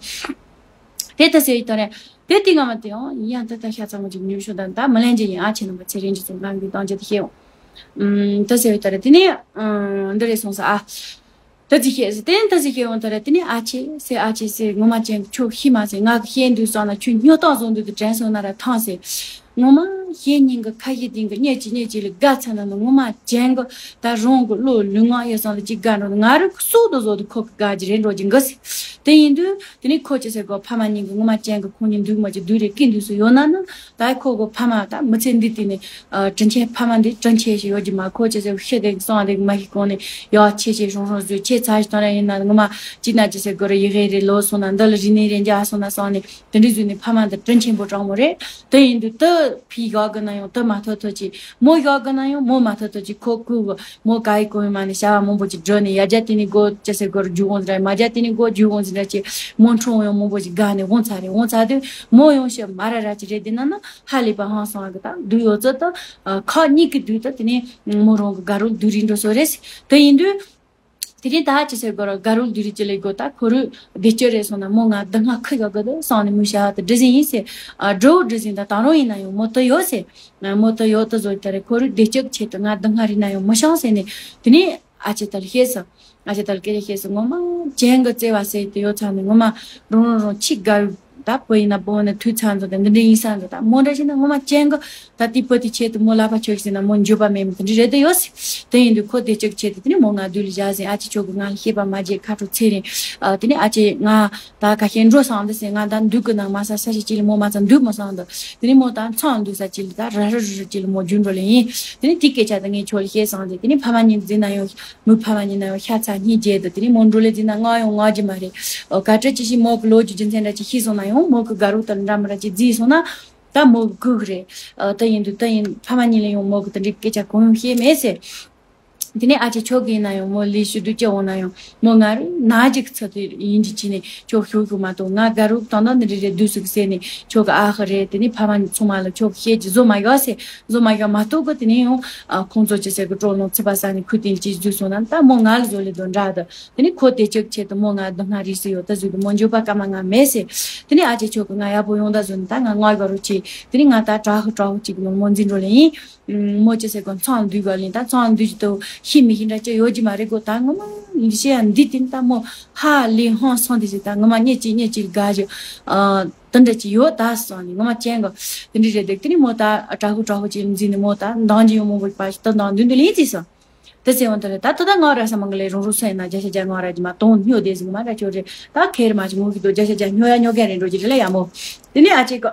དེ་ལྟ་ཟེར་ཡི་དོ་རེད། དེ་དེ་ང་མ་དེ་ཡང་ཡིན་ཡང་ད་ལྟ་ཤ་ཚ་མོ་ཅིག་ཉུང་ཤོས་དང་ད་མི་ལན་ཅི་ཡིན་ཨ་ཆེ་ནང་པ་ཚེ་རིང་གི་ཚོ་ལང་གི་སྟངས་ཅི་དེ་ཤེས་འོང་། ད་ཟེར་ཡི་དོ་རེད་དེ་ནི་འདི་རེད་སོང་ས་ཨ། ད་ཅི་ཤེས་ཟེར་དེ་ད་ཟེར་ཤེས་འོང་དོ་རེད་དེ་ནི་ཨ་ཆེ་ཟེར་ཨ་ཆེ་ཟེར་ངོ་མ་ཅན་ཁྱོད་ཤི་མ་ཟེར་ང་གི་ཤེས་འདུག་སོང་ན་ཁྱོད་སྨྱོ་རྟགས་བཟོ་འདུག་དུ་དྲན་སོང་ན་ར་ཐང་ཟེར། ངོ་མ་གཞན་ཉིན་གྱི་ཁ་ཤས་སྟེང་གི་སྙད་ཅིག་སྙད་ཅིག་ལ་དགའ་ཚར་ན་ནི་ངོ་མ་ཅན་གྱི་ད་རང་གི་བློ་ལུས་ངག་ཡོད་སོང་ལ་ཅིག་དགའ་འགྲོ་ནི་ང་རུ་སྲོག་ཏུ་བཟོ་དུ་ཁོ་གི་དགའ་ཅི་རེད་འགྲོ་ཅི་འགི་སི། དེ་ཡིན་དུས་དེ་ནི་ཁོ་ཅི་ཟེར་གོ་ཕ་མ་གཉིས་ཀྱི་ངོ་མ་ཅན་གྱི་ཁོང་གཉིས་འདུག་མ་ཅི་འདུག་རེད་ཀི་འདུག་སུ་ཡོད་ན་ནི་ད་ཁོ་གི་ཕ་མ་ད་མི་ཚེ་འདི་དུས་ནི་དྲིན་ཆེན་ཕ་མ་འདི་དྲིན་ཆེ་ཞིག་ཡོད་ཀྱི་མ་ཁོ་ཅི་ཟེར་ཤི་དེ་སོང་དེ་མ་ཤི་གོང་ནི་ཡག་ཆེ་ཆེ་རོང་རོང་བཟོས་ཆེ་ཚ་ཞིག་གཏོང་ར་ཡིན་ན་ངོ་མ་ཅི་ན་ཅི་ཟེར་གོ་རེ་ཡི་ཧེ་རེ་ལོ་སོང་ན་འདི་ལ་རི་ནི་རེ་འཇའ་སོང་ན་སོང་ནི། དེ་འདྲ་བཟོས་ནས་ཕ་མ་འདི་དྲིན་ཆེན་པོ་དྲང་མོ་རེད། དེ་ཡིན་དུས་དེ་ཕི་ཡག་གི་ན་ཡང་དེ་མ་ཐོ་ཐོ་ཅི། མོ་ཡག་གི་ན་ཡང་མོ་མ་ཐོ་ཐོ་ཅི་ཁོ་ཀུ་གི་མོ་ག་ཡི་གོ་ཡི་མ་ནི་བྱ་བ་མང་པོ་ཅི་འགྲོ་ནས་ཡ་རྒྱ་དེ་ནི་གོ་ཅི་ཟེར་གོ་རུ་རྒྱུ་འོང་ཟེར་ར་མ་རྒྱ་དེ་ནི་གོ་རྒྱུ་འོང་ཟེར་ར་ཅི། མོ་འཁྲུངས་ཡང་མང་པོ་ཅི་ག་ནས་འོང་ཚ་རེད་འོང་ཚ་དུས་མོ་ཡང་ཤི་མ་ར་ར་ཅི་རེད་དེ་ན་ན་ཧ་ལས་པ་ཧང་སང་གི་ད་དུས་ཡོད་ཚད་དུ་ཁ་གཉིས་ཀྱི་དུས་དུ་དེ་ནི་མོ་རང་གི་དགའ་རོགས་དུས་རིང་འགྲོ་སོ་རེད། དེ་ཡིན་དུས། དེ་རིང་ད་ཅི་ཟེར་དགོས་ར་དགའ་རོགས་འདི་རིགས་ཅི་ལས་དགོས་ད་ཁོ་རུ་བདེ་སྐྱིད་རེད་སོང་ན་མོ་ང་སྡུག་བསྔལ་ཁུ་ཡག་གི་འདུག་སང་ནས་མོ་བྱ་བ་དེ་འདྲི་ཟིན་ཡིན་ཟེར། ཨ་འགྲོ་འདྲི་ཟིན་ད་དང་རོང་ཡིན་ན་ཡང་མོ་དུ་ཡོད་ཟེར། མོ་དུ་ཡོད་དུ་བཟོ་ད་རེད་ཁོ་རུ་བདེ་སྐྱིད་ཆེད་དུ་ང་སྡུག་བསྔལ་རིག་ན་ཡང་མི་ཤང་ཟེར་ནས་དེ་ནས་ཨ་ཅེ་དར་ཤེས་སོང་། ཨ་ཅེ་དར་སྐད་ཤེས་སོང་ངོ་མ་ཅན་གི་བརྩེ་བ་ཟེར་དེ་ཡོད་ཚང་ནས་ངོ་མ་རོང་རོང་རོང་ཆིག་དགའ་ད་བུ་ཡིན་ན་བུ་ནི་དུས་ཚང་ཚོ་དང་འདི་འདྲ་ཡིན་ས་འདི་ད་མོ་འདྲ་ཞིག་ན་ངོ་མ་ཅན་གི་ད་ལྟའི་བུ་དེ་ཆེད་དུ་མོ་ལག་པ་ཆོད་ཟིན་ན་མོ་འགྱོད་པ་མེད་མི་དེ་འདྲ་རེད་དུ་ཡོད་སྲིད། དེ་ཡིན་དུས་ཁོ་བདེ་སྐྱིད་ཆེད་དུ་དེ་ནི་མོ་ང་བདུད་ལ་བཞག་ཟིན་ཨ་ཅེ་ཆོ་གི་ང་ལ་ཤེས་པ་མ་བརྗེད་ཁ་དྲོ་ཚེ་རིང་། དེ་ནི་ཨ་ཅེ་ང་ད་ཁ་ཤས་འགྲོ་སང་འདི་ཟེར་ང་ད་འདུག་གི་ནང་མ་ས་ས་ཞིག་ཅི་ལ་མོ་མ་ཚང་འདུག་མ་སང་འདི། དེ་ནི་མོ་ད་མཚང་འདུག་ས་ཅི་ལ་ད་ར་ར་རུ་རུ་ཅི་ལ་མོ་རྒྱུན་འགྲོ་ལེ་ཡིན། དེ་ནི་དེ་སྐད་ཆ་ད་ངས་ཆོ་ལ་བཤད་སང་དེ་དེ་ནི་ཕ་མ་གཉིས་འཛིན་ན་ཡང་མོའི་ཕ་མ་གཉིས་ན་ཡང་ཤ་ཚ་གཉིས་རྗེས་དུ་དེ་ནི་མོ་འགྲོ་ལེ་འཛིན་ན་ང་ཡང་ང་རྒྱུ་མ་རེད། ཨོ་ག་ཁྲི་ཅི་ཞིག་མོ་གི་ལོ་རྒྱུས་རྒྱུ་མཚན་འདྲ་ཅི་ཤེས་སོང་ན་ཡང་མོ་གི་དགའ་རོགས་དང་འདྲ་མི་འདྲ་ཅི་རྫིས་སོང་ན། ད་མོ་གི་གུག་རེད། ཨ་ད་ཡིན་དུས་ད་ཡིན་ཕ་མ་གཉིས་ལ་ཡང་མོ་གི་དེ་འདྲའི་སྐད་ཆ་གང་ཡང་བཤད་མེད་ཟེར། དེ་ནས་ཨ་ཅེ་ཆོ་གི་ཡིན་ན་ཡང་མོ་ལས་ཞུ་དུས་སྐྱེ་འོང་ན་ཡང་མོ་ང་རུ་ན་ཅིག་ཚ་དུས་ཡིན་གྱི་ཅི་ནས་ཆོ་ཞུ་གི་མ་གཏོགས་ང་དགའ་རུ་དང་དང་འདི་འདྲ་རེད་དུས་སུ་གི་ཟེར་ནས་ཆོ་གི་ཨ་ཧ་རེད་དེ་ནས་ཕ་མ་ཚང་མ་ལ་ཆོ་གི་བཤད་ཀྱི་བཟོ་མ་ཡོད་ཟེར་བཟོ་མ་ཡོད་མ་གཏོགས་གི་དེ་ནས་ཡང་ཨ་ཁོང་ཚོ་ཅི་ཟེར་གི་སྤྲོ་ལོང་ཚིག་པ་ས་ནས་ཁུ་ཏིན་ཅི་བཟོས་སོང་ན་ད་མོ་ང་ལ་བཟོ་ལེ་དོ་འདྲ་དུ། དེ་ནི་ཁོ་དེ་ཅིག་ཆེད་དུ་མོ་ང་སྡུག་བསྔལ་རིགས་སུ་ཡོད་ད་ཟུག་གི་མོ་འགྱོད་པ་སྐར་མ་ང་མེད་ཟེར། དེ་ནི་ཨ་ཅེ་ཆོ་གི་ང་ཡག་པོ་ཡོང་ད་ཟུག་ནི་ད་ང་ང་ག་རུ་ཆེ། དེ་ནི་ང་ད་དྲག་ཧུ་དྲག་ཧུ་ཅིག་ཡོང་མོ་འཛིན་འགྲོ་ལེ་ཡིན། མོ་ཅི་ཟེར་གོ་མཚང་འདུས་ག་ལེན་ད་མཚང་འདུས་ཀྱི་དུ་ ཤེས་མི་ཤེས་འདྲ་ཅི་ཡོད་ཀྱི་མ་རེད་གོ། ད་ངོ་མ་འདི་བཤད་ཡ་འདི་དེ་ད་མོ་ཧ་ལས་ཧང་སང་དེ་ཟེར། ད་ངོ་མ་སྙད་ཅིག་སྙད་ཅིག་དགའ་ཞིག་ཨ་དེ་འདྲ་ཅི་ཡོད་ད་སོང་ནི་ངོ་མ་ཅན་གོ། དེ་འདྲ་རེད་འདུག་དེ་ནི་མོ་ད་དྲག་ཤུགས་དྲག་པོ་ཅིག་འཛིན་ནི་མོ་ད་འདང་ཅི་ཡོང་མོ་བོ་པ་ཞིག་ད་འདང་མདུན་དུ་ལེན་ཅི་སོང་། དེ་ཟེར་བ་དེ་རེད། ད་ད་ད་ང་ར་ས་མང་གི་ལས་རང་རང་སོང་ཡིན་ན་བརྒྱ་ཆ་བརྒྱ་ང་ར་ཅི་མ་གཏོང་སྨྱོ་དེ་ཟིག་ངོ་མ་ར་ཅོ་རེད། ད་ཁེར་མ་ཅི་ངོ་གི་དོ་བརྒྱ་ཆ་བརྒྱ་སྨྱོ་ཡ་སྨྱོ་མཁན་རེད་འགྲོ་ཅི་རེད་ལ་ཡ་མོ། དེ་ནི་ཨ་ཅེ་གོ།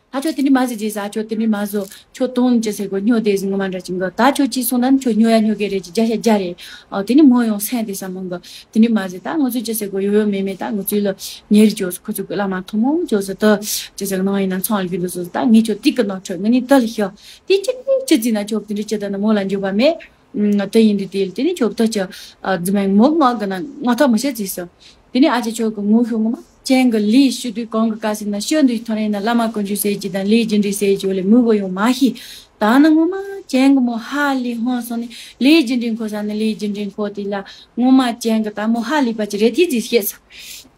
ད་ཁྱོད་དེ་འདྲི་མ་ཟེར་ཅེས་ཟ། ཁྱོད་དེ་འདྲི་མ་ཟོ། ཁྱོད་དོན་ཅི་ཟེར་གོ་སྨྱོ་དེ་ཟིག་ངོ་མ་འདྲ་ཅིག་གི། ད་ཁྱོད་ཅི་སོང་ན་ཁྱོད་སྨྱོ་ཡ་སྨྱོ་གི་རེད་ཅི་བརྒྱ་ཆ་བརྒྱ་རེད། ཨ་དེ་ནི་མོ་ཡོང་སེམས་དེ་ས་མང་གི། དེ་འདྲི་མ་ཟེར། ད་ང་ཚོས་ཅི་ཟེར་གོ་ཡོད་ཡོད་མེད་མེད་ད་ང་ཚོས་ལ་ཉེ་རི་ཅོས་ཁོ་ཚོ་གི་བླ་མ་ཐུན་མོང་ཅོས་ད་ཅི་ཟེར་ནང་ཡིན་ན་ཚང་ལ་གི་འདུག་སོ། ད་ངས་ཁྱོད་ཏིག་གི་ནོར་ཁྲོད་ངས་ནི་ད་ལ་ཤོག་དེ་ཅི་ཅི་ཟིན་ན་ཁྱོད་དེ་འདྲི་ཅི་ད་ན་མོ་ལ་འཇོག་པ་མེད། ཨ་དེ་ཡིན་དུས་དེ་དེ་ནི་ཁྱོད་ད་ཅི་ཨ་རྫི་མ་མོ་ང་གི་ན་ང་ཐག་མི་ཤེས་ཅི་སོ། དེ་ནས་ཨ་ཅེ་ཆོས་ཀྱི་ངོ་ཤུགས་ངོ་མ་ཅན་གྱི་ལས་ཞུ་དུས་གང་གི་བཀའ་ཟེར་ན་ཞུ་འདུས་ཐོ་རེ་ན་བླ་མ་དཀོན་མཆོག་ཟེར་གྱི་དང་ལས་རྒྱུ་འབྲས་ཟེར་གྱི་ལས་མི་གོ་ཡོང་མ་ཤེས། ད་ནི་ངོ་མ་ཅན་གྱི་མོ་ཧ་ལས་ཧང་སོང་ནས་ལས་རྒྱུ་འབྲས་འཁོར་ས་ནི་ལས་རྒྱུ་འབྲས་འཁོར་དེ་ལ་ངོ་མ་ཅན་གྱི་ད་མོ་ཧ་ལས་པ་ཅི་རེད་དེ་ཟིག་ཤེས་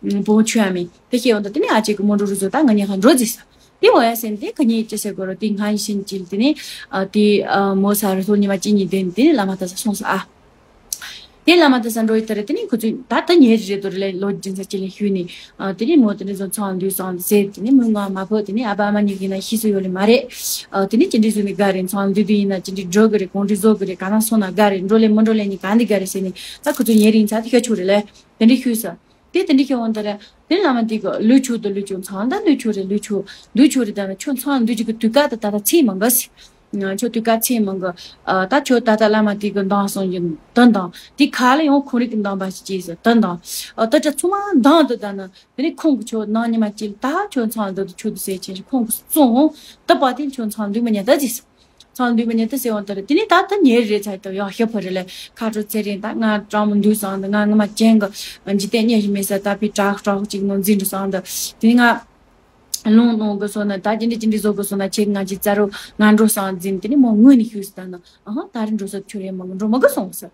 ས། བོ་ཆུ་ཡ་མེད་དེ་ཤེས་ཡོང་ད་དེ་ནས་ཨ་ཅེ་གི་མོ་འགྲོ་རུ་བཟོ་ད་ང་ཉེ་ཧ་འགྲོ་ཟིག་ས། དེ་འོ་ཡ་སེམས་དེ་ཁ་ཉེ་ཅི་ཟེར་གོ་རོ་དེ་སྔ་ཡི་ཤིན་ཅིལ་དེ་ནས་ཨ་དེ་ཨ་མོ་ས་རུ་ཐོ་ཉི་མ་ཅི་ཉི་དེ་ནས་དེ་ནས་བླ་མ་ད་ས་སོང་ས་ཨ། དེ་བླ་མ་དེ་ས་འགྲོ་ཡི་དེ་རེད། དེ་ནི་ཁོ་ཚོས་ད་ལྟ་ཉེ་རེད་དོ་རེད་ལོ་རྒྱུན་ས་ཅི་ལས་ཞུས་ནི། དེ་ནི་མོ་དེ་ནི་བཟོ་ཚང་འདུས་སང་ཟེར། དེ་ནི་མོ་ང་མ་ཕོ་དེ་ནི་ཨ་ཕ་ཨ་མ་གཉིས་ཀྱི་ན་ཤི་སུ་ཡོད་ལེ་མ་རེད། དེ་ནི་ཅི་འདྲི་བཟོ་ནི་དགའ་རེད། ཚང་འདུས་དུ་ཡིན་ན་ཅི་འདྲི་འགྲོ་གི་རེད། གང་འདྲི་བཟོ་གི་རེད། ག་ན་སོང་ན་དགའ་རེད། འགྲོ་ལེ་མི་འགྲོ་ལེ་ནི་ག་འདི་དགའ་རེད་ཟེར་ནི་ད་ཁོ་ཚོ་ཉེ་རིང་ཚ་དེ་ཤ་ཆུ་རེད་ལེ། དེ་འདྲི་ཞུས་ས། དེ་དེ་འདྲི་ཤོད་འོང་ད་ར། དེ་བླ་མ་དེ་གི་ལུས་ཆུ་དུ་ལུས་ཆུ་ཚང་ད་ལུས་ཆུ་རེད། ལུས་ཆུ་ལུས་ཆུ་རེད། ད་ན་ཁྱོད་ཚང་ལུས་ཆུ་གི་དུས་ཀ་ད་ད་ད་ཚེ་མང་གི་སི། ང་ཁྱོད་དུས་ཀ་ཚེ་མང་གི། ཨ་ད་ཁྱོད་ད་ད་བླ་མ་དེ་གི་འདང་སོང་ཡིན་དོན་དང་དེ་ཁ་ལ་ཡང་ཁོང་རིག་གི་འདང་པ་ཞིག་བྱས་སི་དོན་དང་། ཨ་ད་ཅི་ཚང་མ་འདང་དུ་ད་ན་དེ་ནི་ཁོང་གི་ཁྱོད་ནང་ཉི་མ་ཅིག་ད་ཁྱོད་ཚང་འདི་དུ་ཆུ་དུ་ཟེར་ཆེན་ཁོང་གི་བཙོང་འོང་ད་པ་དེ་ཁྱོད་ཚང་ལུས་མ་ཉན་ད་ཅི་སི། ཚང་འདུས་མ་ཉན་ཏི་སེ་འོང་ཏི་རེད། དེ་ནས་ད་ལྟ་ཉེ་རེད་ཚ་ཏི་ཡང་ཤི་ཕོ་རེད་ལེ། ཁ་དྲོ་ཚེ་རིང་ད་ང་གྲང་མོ་འདུས་སང་ད་ང་ངི་མ་ཅན་གི་འཇིག་རྟེན་ཉེ་ཞིག་མེད་ས་ད་ཕི་དྲག་དྲག་ཅིག་ནང་འཛིན་འགྲོ་སང་ད་དེ་ནས་ང་ལུང་གཏོང་གི་སོང་ན་ད་ཅི་འདྲི་ཅི་འདྲི་བཟོ་གི་སོང་ན་ཁྱེད་ང་ཅི་ཙ་རུ་ང་འགྲོ་སང་འཛིན། དེ་ནས་མོ་དངོས་ནས་ཤུགས་སུ་ད་ན་ཨ་ཧ་ད་རེ་འགྲོ་ས་ཁྱོད་རེད་མ་གི་འགྲོ་མ་གི་སོང་ས།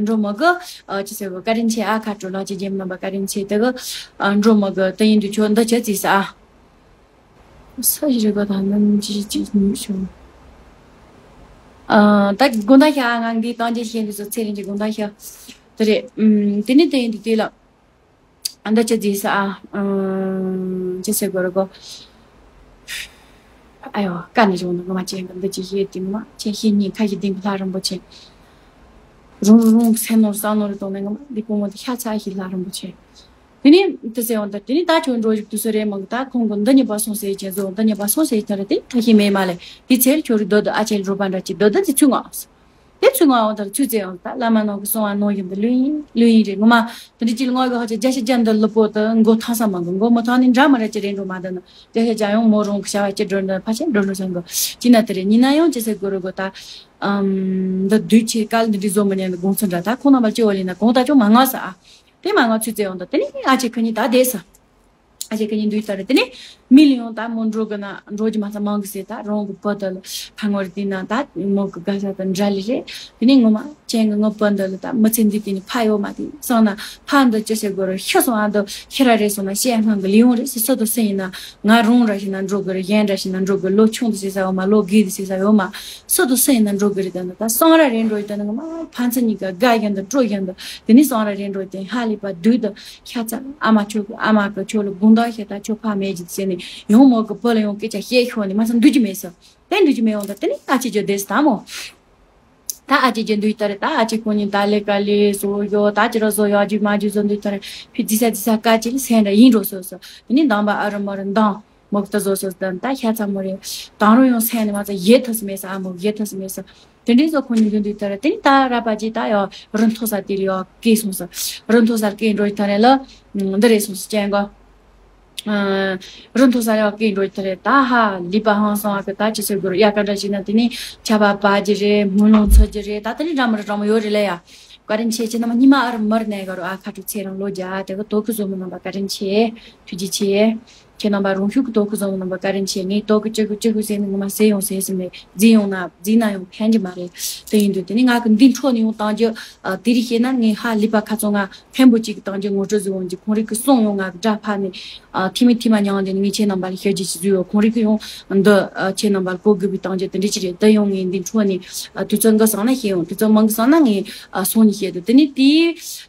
འགྲོ་མ་གི། ཨ་ཅི་ཟེར་བ་བཀའ་དྲིན་ཆེ་ཨ་ཁ་དྲོ་ལགས་ཀྱི་རྗེས་མ་རྣམ་པ་བཀའ་དྲིན་ཆེ་དེ་གི། ཨ་འགྲོ་མ་གི་དེ་ཡིན་དུས་ཁྱོད་འདི་ཆ་ཙིས་ཨ། ས་ཞིག་རེ་ག་དང་ནམ་ཅི་ཅི་མི་བྱུང་། ཨ་ད་དགོང་དག་ཤ་ཨ་ང་འདི་བཏང་རྒྱུ་ཤེས་འདི་ཚོ་ཚེ་རིང་གི་དགོང་དག་ཤ། དེ་རེད། ཨམ་དེ་ནི་དེ་ཡིན་དུས་དེ་ལ། ཨ་འདི་ཆ་ཙིས་ཨ། ཨམ་ཅི་ཟེར་དགོས་རེད་གོ། ཨ་ཡོ་ཀ་ནི་རུང་ནི་ངོ་མ་ཅན་གི་འདི་ཅི་ཤེས་དེ་ངོ་མ་ཅན་ཤེས་ཉིན་ཁ་ཞིག་ལྡིང་གི་ལྷ་རིན་པོ་ཆེ། རུང་རུང་སེ་ནོར་ས་ནོར་དང་ནི་ངོ་མ་འདི་ཀོ་མོ་དེ་ཤ་ཚ་ཞིག་ལྷ་རིན་པོ་ཆེ། དེ་ནི་དེ་ཟེར་འོང་ད་དེ་ནི་ད་ཁྱོད་འགྲོ་ཞིག་དུས་སུ་རེད་མང་གི་ད་ཁོང་གི་འདི་ཉེས་པ་སོང་ཟེར་ཅན་བཟོ་འདི་ཉེས་པ་སོང་ཟེར་ད་རེད་དེ་ད་ཤེས་མེད་མ་ལེ། དེ་ཚེ་ཁྱོད་རི་རྡོ་དུ་ཨ་ཅེ་རུ་པ་འདྲ་ཅི་རྡོ་དུ་དེ་ཚུ་ངོ་དེ་ཚུ་ང་འོང་དང་ཚུ་ཙེ་འོང་ད་བླ་མ་ནང་གི་གསུང་བ་ནང་བཞིན་དུ་ལོས་ཡིན་ལོས་ཡིན་རེད་ངོ་མ། དེ་འདྲ་ཅིག་ལ་ངོ་གི་ཧ་ཅང་བརྒྱ་ཆ་བརྒྱ་འདི་ལུ་པོ་དུ་མགོ་ཐང་ས་མང་གི་མགོ་མི་ཐང་ནི་འདྲ་མི་ར་ཅི་རེད་འགྲོ་མ་དུ་ན་བརྒྱ་ཆ་བརྒྱ་ཡང་མོ་རང་གི་བྱ་བ་ཅི་འགྲོ་འདི་ཕ་ཆེན་འགྲོ་འགྲོ་སོང་གི་ཅི་ན་དེ་རེད་ཉི་ན་ཡང་ཅི་ཟེར་དགོས་རེད་གོ་ད། ཨམ་འདི་དུས་ཆེ་གལ་འདི་འདྲ་བཟོ་མི་ཉན་འདི་དགོངས་ཚུལ་འདྲ་ད་ཁོང་རྣམ་པ་ཅི་འོ་ལེ་ན་དགོངས་ད་ཅུང་མ་ངོ་ས་ཨ། དེ་མ་ང་ཚུ་ཙེ་འོང་ད་དེ་ནི་ཨ་ཅེ་ཁི་ཉི་ད་བསྡད་ས། ཨ་ཅེ་ཁི་ཉི་འདུས་ལྟར་དེ་ནི་མི་ལ་ཡང་ད་མོ་འགྲོ་གི་ན་འགྲོ་རྒྱུ་མ་ཚང་མང་གི་ཟེར་ད་རང་གི་བུ་དེ་ལ་ཕ་ངོར་དེ་ན་ད་མོ་གི་དགའ་ས་དང་འདྲ་ལི་རེད། དེ་ནི་ངོ་མ་ཅན་གི་ངོ་བུ་འདི་ལ་ད་མི་ཚེ་འདི་དེ་ནི་ཕ་ཡོད་མ་དེ་སང་ན་ཕ་འདི་ཅི་ཟེར་དགོས་རེད་ཤི་སོང་ཨ་འདི་ཤི་ར་རེད་སོང་ན་བཤད་སྔོན་གི་ལི་ཡོང་རེད་ཟེར་སུ་དུ་སུ་ཡིན་ན་ང་རང་ར་ཞིག་ན་འགྲོ་གི་རེད་གཞན་ར་ཞིག་ན་འགྲོ་གི་ལོ་ཆུང་དུ་ཟེར་ས་ཡོད་མ་ལོ་རྒས་དུ་ཟེར་ས་ཡོད་མ་སུ་དུ་སུ་ཡིན་ན་འགྲོ་གི་རེད་ད་ནི་ད་སང་ར་རེད་འགྲོ་ཡི་ད་ནི་ངོ་མ་ཕན་ཚུན་གཉིས་ཀ་དགའ་བཞིན་དུ་སྤྲོ་བཞིན་དུ་དེ་ནི་སང་ར་རེད་འགྲོ་ཡི་དེ་ཧ་ལས་པ་དུས་དུ། ཤ་ཚ་ཨ་མ་ཁྱོད་ཨ་མ་གི་ཁྱོད་ལ་དགོངས་དག་བྱས་ད་ཁྱོད་ཕ་མེད་ཀྱི་ཟེར་ནས་ཡང་མོ་གི་བུ་ལ་ཡང་སྐད་ཆ་བཤད་ཤོར་ནས་མ་སང་འདུག་གི་མེད་ཟེར། དེ་འདུག་གི་མེད་འོང་ད་དེ་ནི་ཨ་ཅེ་ཇོ་བསྡད་ཟེར་ད་མོ། ད་ཨ་ཅེ་ཇོ་འདུག་ད་རེད་ད་ཨ་ཅེ་ཁོ་ནི་ད་ལས་ཀ་ལས་བཟོ་ཡོད་ད་ཅི་ར་བཟོ་ཡོད་ཨ་ཇུ་མ་ཇུ་བཟོ་འདུག་ད་རེད་ཕི་རྫི་ས་རྫི་ས་ཀ་ཅི་ལ་སེང་ར་ཡིན་འགྲོ་སོ་སོ་དེ་ནི་འདང་པ་ཨ་རུ་མ་རུ་འདང་མོ་གི་ད་བཟོ་སོ་ད་ད་ཤ་ཚ་མོ་རེད་དང་རུ་ཡང་སེང་ནི་མ་ཚ་ཡེ་ཐུབ་སི་མེད་ས་ཨ་མོ་ཡེ་ཐུབ་སི་མེད་ས། དེ་འདྲའི་བཟོ་ཁོ་ནི་འདུག་འདུག་ད་ར་དེ་ནི་ད་ར་པ་ཅི་ད་ཡོ་རུ་མཐོ་ས་དེ་ལ་ཡོ་སྐད་སོང་ས། རུ་མཐོ་སར་སྐད་འགྲོ་ཡི་ད་རེ་ལ་འདི་རེད་སོང་ས་ཅན་གོ། རུ་མཐོ་སར་ཡོ་སྐད་འགྲོ་ཡི་ད་རེ་ད་ཧ་ལི་པ་ཧང་སོང་ཨ་གི་ད་ཅི་ཟེར་དགོས་རུ་ཡ་ག་འདྲ་ཞིག་ན་དེ་ནི་ཆ་བ་བ་ཅི་རེད་མུ་ལོང་ཚོ་ཅི་རེད་ད་དེ་ནི་འདྲ་མི་རུ་འདྲ་མོ་ཡོད་རེད་ལ་ཡ། བཀའ་དྲིན་ཆེ་ཁྱེད་རྣམ་པ་ཉི་མ་ཨ་རུ་མར་ནས་ག་རུ་ཨ་ཁ་དྲུ་ཚེ་རང་ལོ་རྒྱ་དེ་གི་དོ་ཁུ་བཟོ་མི་རྣམ་པ་བཀའ་དྲིན་ཆེ། ཐུགས་རྗེ་ཆེ། ཁྱེད་རྣམ་པ་རང་ཤུགས་ཀྱིས་དོ་ཁུར་བཟང་པོ་གནང་བ་བཀའ་དྲིན་ཆེ། ངས་དོ་ཁུར་ཅི་དགོས་ཅི་དགོས་ཟེར་ནས་ངོ་མ་ཟེར་ཡོང་ཟེར་ཟིན་མེད། འཛིན་ཡོང་ན་འཛིན་ན་ཡང་ཕན་གྱི་མ་རེད། དེ་ཡིན་དུས་དེ་ནས་ང་གི་འདི་འཕྲོ་ནས་ཡང་བཏང་རྒྱུ། ཨ། དེ་རིགས་བཤད་ན་ངས་ཧ་ལས་པ་ཁ་ཚང་ང་མཁན་པོ་གཅིག་གི་བཏང་རྒྱུ་ངོ་སྤྲོད་ཟིག་འོང་རྒྱུ། ཁོང་རིགས་ཀྱི་གསུང་ཡོང་ང་གི་སྒྲ་ཕབ་ནས། ཨ། ཐིག་མི་ཐིག་མ་མྱངས་དེ་ནས་ངས་ཁྱེད་རྣམ་པ་ལ་བཤད་རྒྱུ་ཞིག་བཟོས་ཡོད། ཁོང་རིགས་ཀྱི་ཡང་འདི། ཨ། ཁྱེད་རྣམ་པ་ལ་གོ་དགོས་པའི་བཏང་རྒྱུ་དེ་འདྲ་ཅིག་རེད། དེ་ཡང་ངས་འདི་འཕྲོ་ནས། ཨ། དུས་ཚོད་འགའ་སོང་ན་བཤད་ཡོང་། དུས་ཚོད་མང་གི་སོང་ན་ངས། ཨ། སོང་ནས་བཤད་དུས། དེ་ནས་དེའི་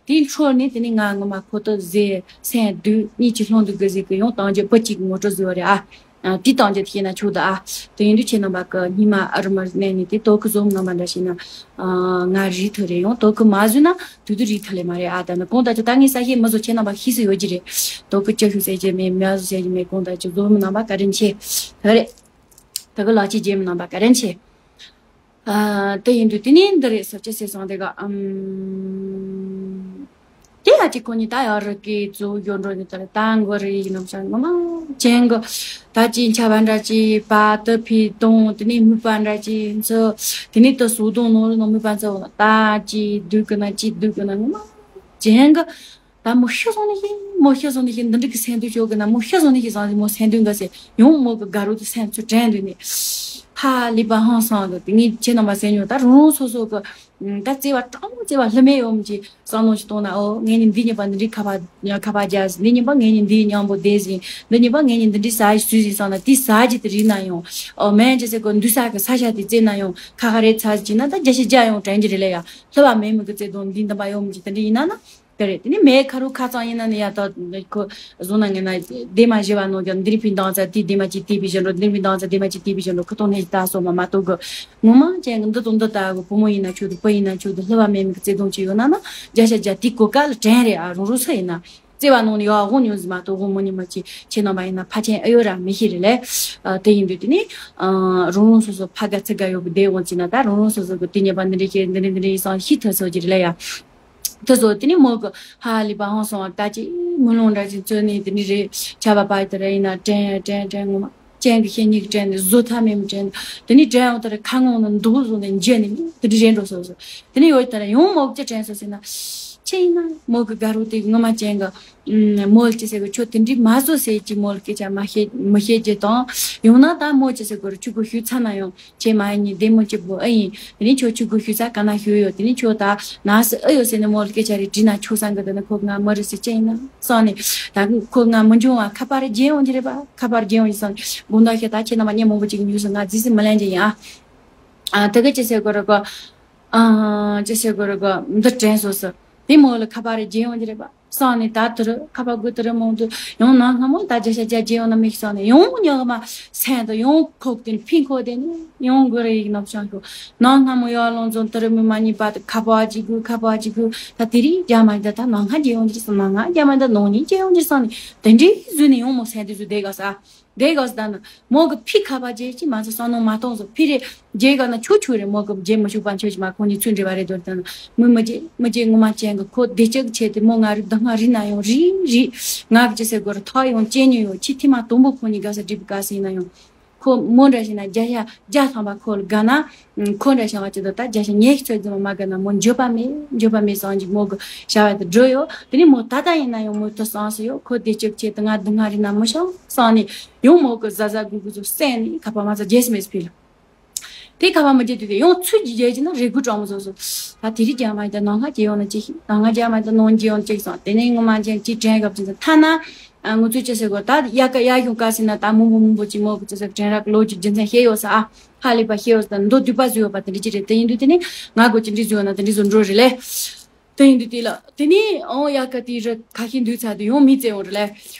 དེའི་འཕྲོ་ནས་དེ་ནས་ང་ངོ་མ་ཁོ་ཐག་ཟས་སེམས་སྡུག་གཉིས་ཀྱི་ལྷུང་འདུག་གི་ཟིག་གི་ཡང་བཏང་རྒྱུ་བུ་གཅིག་གི་ངོ་སྤྲོད་བཟོས་པ་རེད། ཨ། ཨ། དེ་བཏང་རྒྱུ་དེ་བཤད་ན་ཆོག་ད། ཨ། དེ་ཡིན་དུས་ཁྱེད་རྣམ་པ་གི་སྙིང་མ་ཨ་རུ་མར་གནས་ནས་དེ་དོ་ཁུར་བཟོ་མི་རྣམ་པ་འདྲ་བྱས་ན། ཨ། ང་རིག་ཐུབ་རེད། ཡང་དོ་ཁུར་མ་བཟོས་ན་དུས་དུས་རིག་ཐུབ་ལེ་མ་རེད། ཨ། ད་ནི་གང་ལྟར་ཅིག་ད་ངས་ས་ཤེས་མི་བཟོ། ཁྱེད་རྣམ་པ་ཤེས་སུ་ཡོད་ཀྱི་རེད། དོ་ཁུར་ཅི་ཞིག་ཟེར་གྱི་མེད། མི་བཟོ་ཟེར་གྱི་མེད། གང་ལྟར་ཅིག་བཟོ་མི་རྣམ་པ་བཀའ་དྲིན་ཆེ། ཐུབ་རེད། ད་གི་ལག་ཆས་རྒྱས་མི་རྣམ་པ་བཀའ་དྲིན་ཆེ། ཨ། དེ་ཡིན་དུས་དེ་ནས་འདི་རེད་ཟེར་ཅི་ཟེར་སོང་དེ་ག་ཨམ། དེ་ཡ་གཅིག་ཁོ་གཉིས་ད་ཡ་རི་ཀའི་གཙོ་བོ་ཡོད་འགྲོ་ནི་ད་རེད། ད་མགོ་རི་ཡིག་ནམ་ཞང་ངོ་མ་ཅན་གི། ད་ཅི་འཆའ་བ་འདྲ་ཅི་པ་དི་ཕི་དོང་དེ་ནས་སྨུག་པ་འདྲ་ཅི་ཚོ། དེ་ནས་དུ་སོ་དོང་ནོར་ནོ་སྨུག་པ་ཚོ་ད་ཅི་སྡུག་གི་ན་ཅི་སྡུག་གི་ན་ངོ་མ་ཅན་གི། ད་མོ་ཤི་སོང་ནི་ཤི། མོ་ཤི་སོང་ནི་ཤི། འདི་འདྲ་གི་སེམས་སྡུག་ཤོག་གི་ན། མོ་ཤི་སོང་ནི་ཤི་སང་ཟིག་མོ་སེམས་སྡུག་འགའ་ཟེར་ཡང་མོ་གི་དགའ་རོགས་དེ་སེམས་ཚོ་དྲན་འདུག་ནི། ཧ་ལས་པ་ཧང་སང་གི། དེ་ངས་ཁྱེད་རྣམ་པ་སེམས་ཉོ་ད་རང་རང་སོ་སོ་གི། ད་བརྩེ་བ་དྲང་མོ་བརྩེ་བ་ལྷི་མེད་ཡོད་མི་ཅི་བསམ་བློ་ཞིག་གཏོང་ན། ཨོ་ངས་ནི་འདི་ཉིན་པ་འདི་འདྲའི་ཁ་པར་ཁ་པར་རྒྱག་ཟིན། འདི་ཉིན་པ་ངས་ནི་འདིའི་མཉམ་པོ་བསྡད་ཟིན། འདི་ཉིན་པ་ངས་ནི་འདི་འདྲའི་ཟ་ཡི་ཟོས་ཟིན་བསམ་ན། དེ་ཟ་རྒྱུ་དེ་རིག་ན་ཡང་། ཨོ་སྨན་ཅི་ཟེར་གོ་འདུག་ས་གི་ས་ཆ་དེ་བཙལ་ན་ཡང་ཁ་ཁ་རེད་ཚ་ཟིག་ཅིག་ན་ད་བརྒྱ་ཆ་བརྒྱ་ཡང་དྲན་གྱི་རེད་ལ་ཡ། ལྷི་བ་མེད་མི་གི་བརྩེ་དུང་འདི་འདི་པ་ཡོད་མི་ཅི་དེ་འདྲ་ཡིན་ན་ན། དེ་རེད། དེ་ནས་མེད་ཁ་རུ་ཁ་ཚང་ཡིན་ན་ནི་ཡ་ད་ཁོ་བཟུང་ན་ངེས་ན་སྡེར་མ་བཞི་བ་ནང་གི་འདི་རིགས་ཕིན་དང་ཚ་དེ་སྡེར་མ་གཅིག་དེ་བི་ཞིག་འགྲོ། འདི་རིགས་ཕིན་དང་ཚ་སྡེར་མ་གཅིག་དེ་བི་ཞིག་འགྲོ། ཁོ་ཐོག་ནས་ད་སོ་མ་མ་གཏོགས་གི། ངོ་མ་ཅན་གི་འདི་དང་འདི་ལྟ་གི་བུ་མོ་ཡིན་ན་ཆོག་དུ་བུ་ཡིན་ན་ཆོག་དུ་ལྷི་བ་མེད་མི་གི་བརྩེ་དུང་ཅིག་ཡོད་ན་ན་བརྒྱ་ཆ་བརྒྱ་དེ་གོ་སྐབས་ལ་དྲན་རེད། ཨ་རང་རང་སུ་ཡིན་ན་བརྩེ་བ་ནང་ནས་ཡག་དབང་ཉོན་ཟིན་མ་གཏོགས་དབང་མི་ཉོན་མ་ཅི། ཁྱེད་རྣམ་པ་ཡིན་ན་ཕ་ཆེན་ཨེ་ཡོད་ར་མི་ཤེས་རེད་ལེ། ཨ་དེ་ཡིན་དུས་དེ་ནས་ཨ་རང་རང་སོ་སོ་ཕ་དགའ་ཚིག་དགའ་ཡོད་གི་བསྡད་འོང་ཅི་ན་ད་རང་རང་སོ་སོ་གི་དེ་ཉེས་པ་འདི་འདྲ་ཤེས་འདི་འདྲ་འདི་འདྲ་ཡིན་སང་ཤི་ཐུབ་སོ་ཅི་རེད་ལེ་ཡ། དེ་ཚོ་དེ་ནི་མོ་གི་ཧ་ལས་པ་ཧང་སོང་བ་ད་ཅི་མུ་ལོང་འདྲ་ཅིག་བཙོན་ནས་དེ་ནི་རེད། ཆ་བ་པ་དེ་ར་ཡིན་ན་དྲན་དྲན་དྲན་ངོ་མ་ཅན་གི་ཤེས་ཉིག་དྲན་ནས་བཟོ་ཐབས་མེད་མི་དྲན། དེ་ནི་དྲན་འོང་དེ་ར་ཁ་ངོ་ནས་མདོག་བཟོ་ནས་འཇལ་ནས་དེ་འདྲ་རེད་འགྲོ་སོ་སོ། དེ་ནི་ཡོད་དེ་ར་ཡང་མོ་གི་ཅི་དྲན་སོ་ཟེར་ན། ཅི་ཡིན་ན་མོ་གི་དགའ་རོགས་དེ་ངོ་མ་ཅན་གི་མོ་ལ་ཅི་ཟེར་གི་ཁྱོད་དེ་འདྲའི་མ་བཟོ་ཟེར་གྱི་མོ་ལ་སྐད་ཆ་མ་བཤད་མི་བཤད་རྒྱུ་དང་། ཡང་ན་ད་མོ་ཅི་ཟེར་གི་ར་ཆུ་གུ་ཤུ་ཚ་ན་ཡང་། ཁྱེད་མ་ཡིན་ནི་བདེ་མོ་གཅིག་པོ་ཨེ་ཡིན། དེ་ནི་ཁྱོད་ཆུ་གུ་ཤུ་ས་ག་ན་ཤུ་ཡོད། དེ་ནི་ཁྱོད་ད་ན་སི་ཨེ་ཡོད་ཟེར་ནི་མོ་ལ་སྐད་ཆ་རེ་དྲིས་ན་ཆོག་སང་གི། དེ་ནི་ཁོ་ང་མི་རེད་ཟེར་ཅི་ཡིན་ན་སང་ནི་ད་ཁོ་ང་མི་འབྱུང་བ་ཁ་པར་རྒྱན་ཡོང་གི་རེད་པ། ཁ་པར་རྒྱན་ཡོང་གི་སང་དགོང་དག་ཤེད་ད་ཁྱེད་རྣམ་པ་ཉེ་མང་པོ་ཅིག་ཉུས་སུ་ང་རྫིས་སི་མི་ལན་གྱི་ཡིན་ཨ། ཨ་དེ་ག་ཅི་ཟེར་དགོས་རེད་གོ། ཨ་ཅི་ཟེར་དགོས་རེད་གོ། འདི་དྲན་སོ་སོ། དེ་མོ་ལ་ཁ་པར་རྒྱན་ཡོང་གི་རེད་པ། སང་ནི་ད་དུ་རུ་ཁ་པར་དགོས་དུ་རུ་མང་དུ་ཡང་ནང་སྔ་མོ་ད་བརྒྱ་ཆ་བརྒྱ་བརྗེ་ཡོང་ན་མིག་སང་ནི་ཡང་ཉག་མ་སེམས་དུ་ཡང་ཁོག་དེ་ཕིང་ཁོག་དེ་ནི་ཡང་དགོས་རེ་ཡིག་ནོབ་ཤང་ཤོག། ནང་སྔ་མོ་ཡར་ལོང་ཚོ་དུ་རུ་མི་མ་གཉིས་པ་དུ་ཁ་པར་གཅིག་དགོས། ཁ་པར་གཅིག་དགོས། ད་དེ་རིང་རྒྱ་མ་ད་ད་ནང་ཁ་བརྗེ་ཡོང་གི་སང་ནང་ང་རྒྱ་མ་ད་ནང་ནི་བརྗེ་ཡོང་གི་སང་ནི་དེ་འདྲའི་བཟོས་ནི་ཡང་མོ་སེམས་དུ་བཟོས་བསྡད་ག་ས། དེ་ག་ས་ད་ནི་མོ་གི་ཕི་ཁ་པར་རྒྱལ་ཅི་མ་ཚོ་བསམ་མནོ་མ་གཏོང་ཟོ། ཕི་རེ་རྒྱལ་ག་ན་ཆུ་ཆུ་རེ་མོ་གི་རྒྱལ་མི་ཆུ་པ་ཆོས་ཅི་མ་ཁོང་གཉིས་ཚུན་འདྲེ་བ་རེ་དོར་ད་ནི་མི་མི་རྒྱལ་མི་རྒྱལ་ངོ་མ་ཅན་གི་ཁོ་བདེ་སྐྱིད་ཆེ་དེ་མོ་ང་རི་ད་ང་རི་ན་ཡོང་རི་རི་ང་གི་ཅི་ཟེར་དགོས་ར་ཐག་ཡོང་ཅན་ཉོ་ཡོ་ཆི་ཐི་མ་དུམ་བུ་ཁོང་གཉིས་ག་ས་འགྲིག་པའི་ག་ས་ཡིན་ན་ཡོང་། ཁོ་མོ་འདྲ་ཞིག་ན་བརྒྱ་ཤ་བརྒྱ་ཐམ་པ་ཁོ་ལ་དགའ་ན། ཁོ་འདྲ་བྱུང་བ་ཅི་ད་ལྟ་བརྒྱ་ཆ་ཉི་ཤུ་ཙམ་མ་དགའ་ན་མོ་འགྱོད་པ་མེད། འགྱོད་པ་མེད་སང་ཅིག་མོ་གི་བྱ་བ་དེ་འགྲོ་ཡོད། དེ་ནི་མོ་ད་ལྟ་ཡིན་ན་ཡང་མོ་དུ་སང་སུ་ཡོད། ཁོ་བདེ་སྐྱིད་ཆེད་དུ་ང་སྡུག་བསྔལ་རིག་ན་མི་ཤོང་སང་ནི་ཡང་མོ་གི་ཟ་ཟ་དགུ་དགུ་ཚོ་བསད་ནི་ཁ་པར་མ་ཚ་རྒྱས་སུ་མེད་སུ་ཕིལ། དེ་ཁ་པར་མི་རྒྱས་དུས་དེ་ཡང་ཚུར་རྒྱས་ཀྱི་ན་རེ་སྒུག་གྲང་མོ་བཟོ་སོ། ད་དེ་རིགས་རྒྱ་མ་ཡིན་ད་ནང་ང་རྒྱས་ཡོང་ན་ཅིག་ནང་ང་རྒྱ་མ་ཡིན་ད་ནང་རྒྱས་ཡོང་ཅིག་སང་དེ་ནས་ངོ་མ་ཅན་ཅིག་དྲན་སྐབས་ཅིག་སང་ཐ་ན། ཨ་ང་ཚོས་ཅི་ཟེར་དགོས། ད་ཡ་ཀ་ཡ་གཞུང་བཀའ་ཟེར་ན་ད་མང་པོ་མང་པོ་ཅིག་མོ་གི་ཅི་ཟེར་དྲན་རག་ལོ་རྒྱུས་རྒྱུ་མཚན་ཤེས་ཡོད་ས་ཨ། ཧ་ལས་པ་ཤེས་ཡོད་ས་ད་མདོ་སྡུད་པ་བཟོས་ཡོད་པ་དེ་འདྲ་ཅི་རེད། དེ་ཡིན་དུས་དེ་ནི་ང་གོ་ཅི་འདྲ་བཟོས་ཡོད་ན་དེ་འདྲ་བཟོ་འགྲོ་རེད་ལེ། དེ་ཡིན་དུས་དེ་ལ་དེ་ནི་ཨོ་ཡ་ཀ་དེ་རི་ཁ་ཤས་འདུས་ཚར་དུས་ཡང་མི་བཙལ་ཡོང་རེད་ལེ།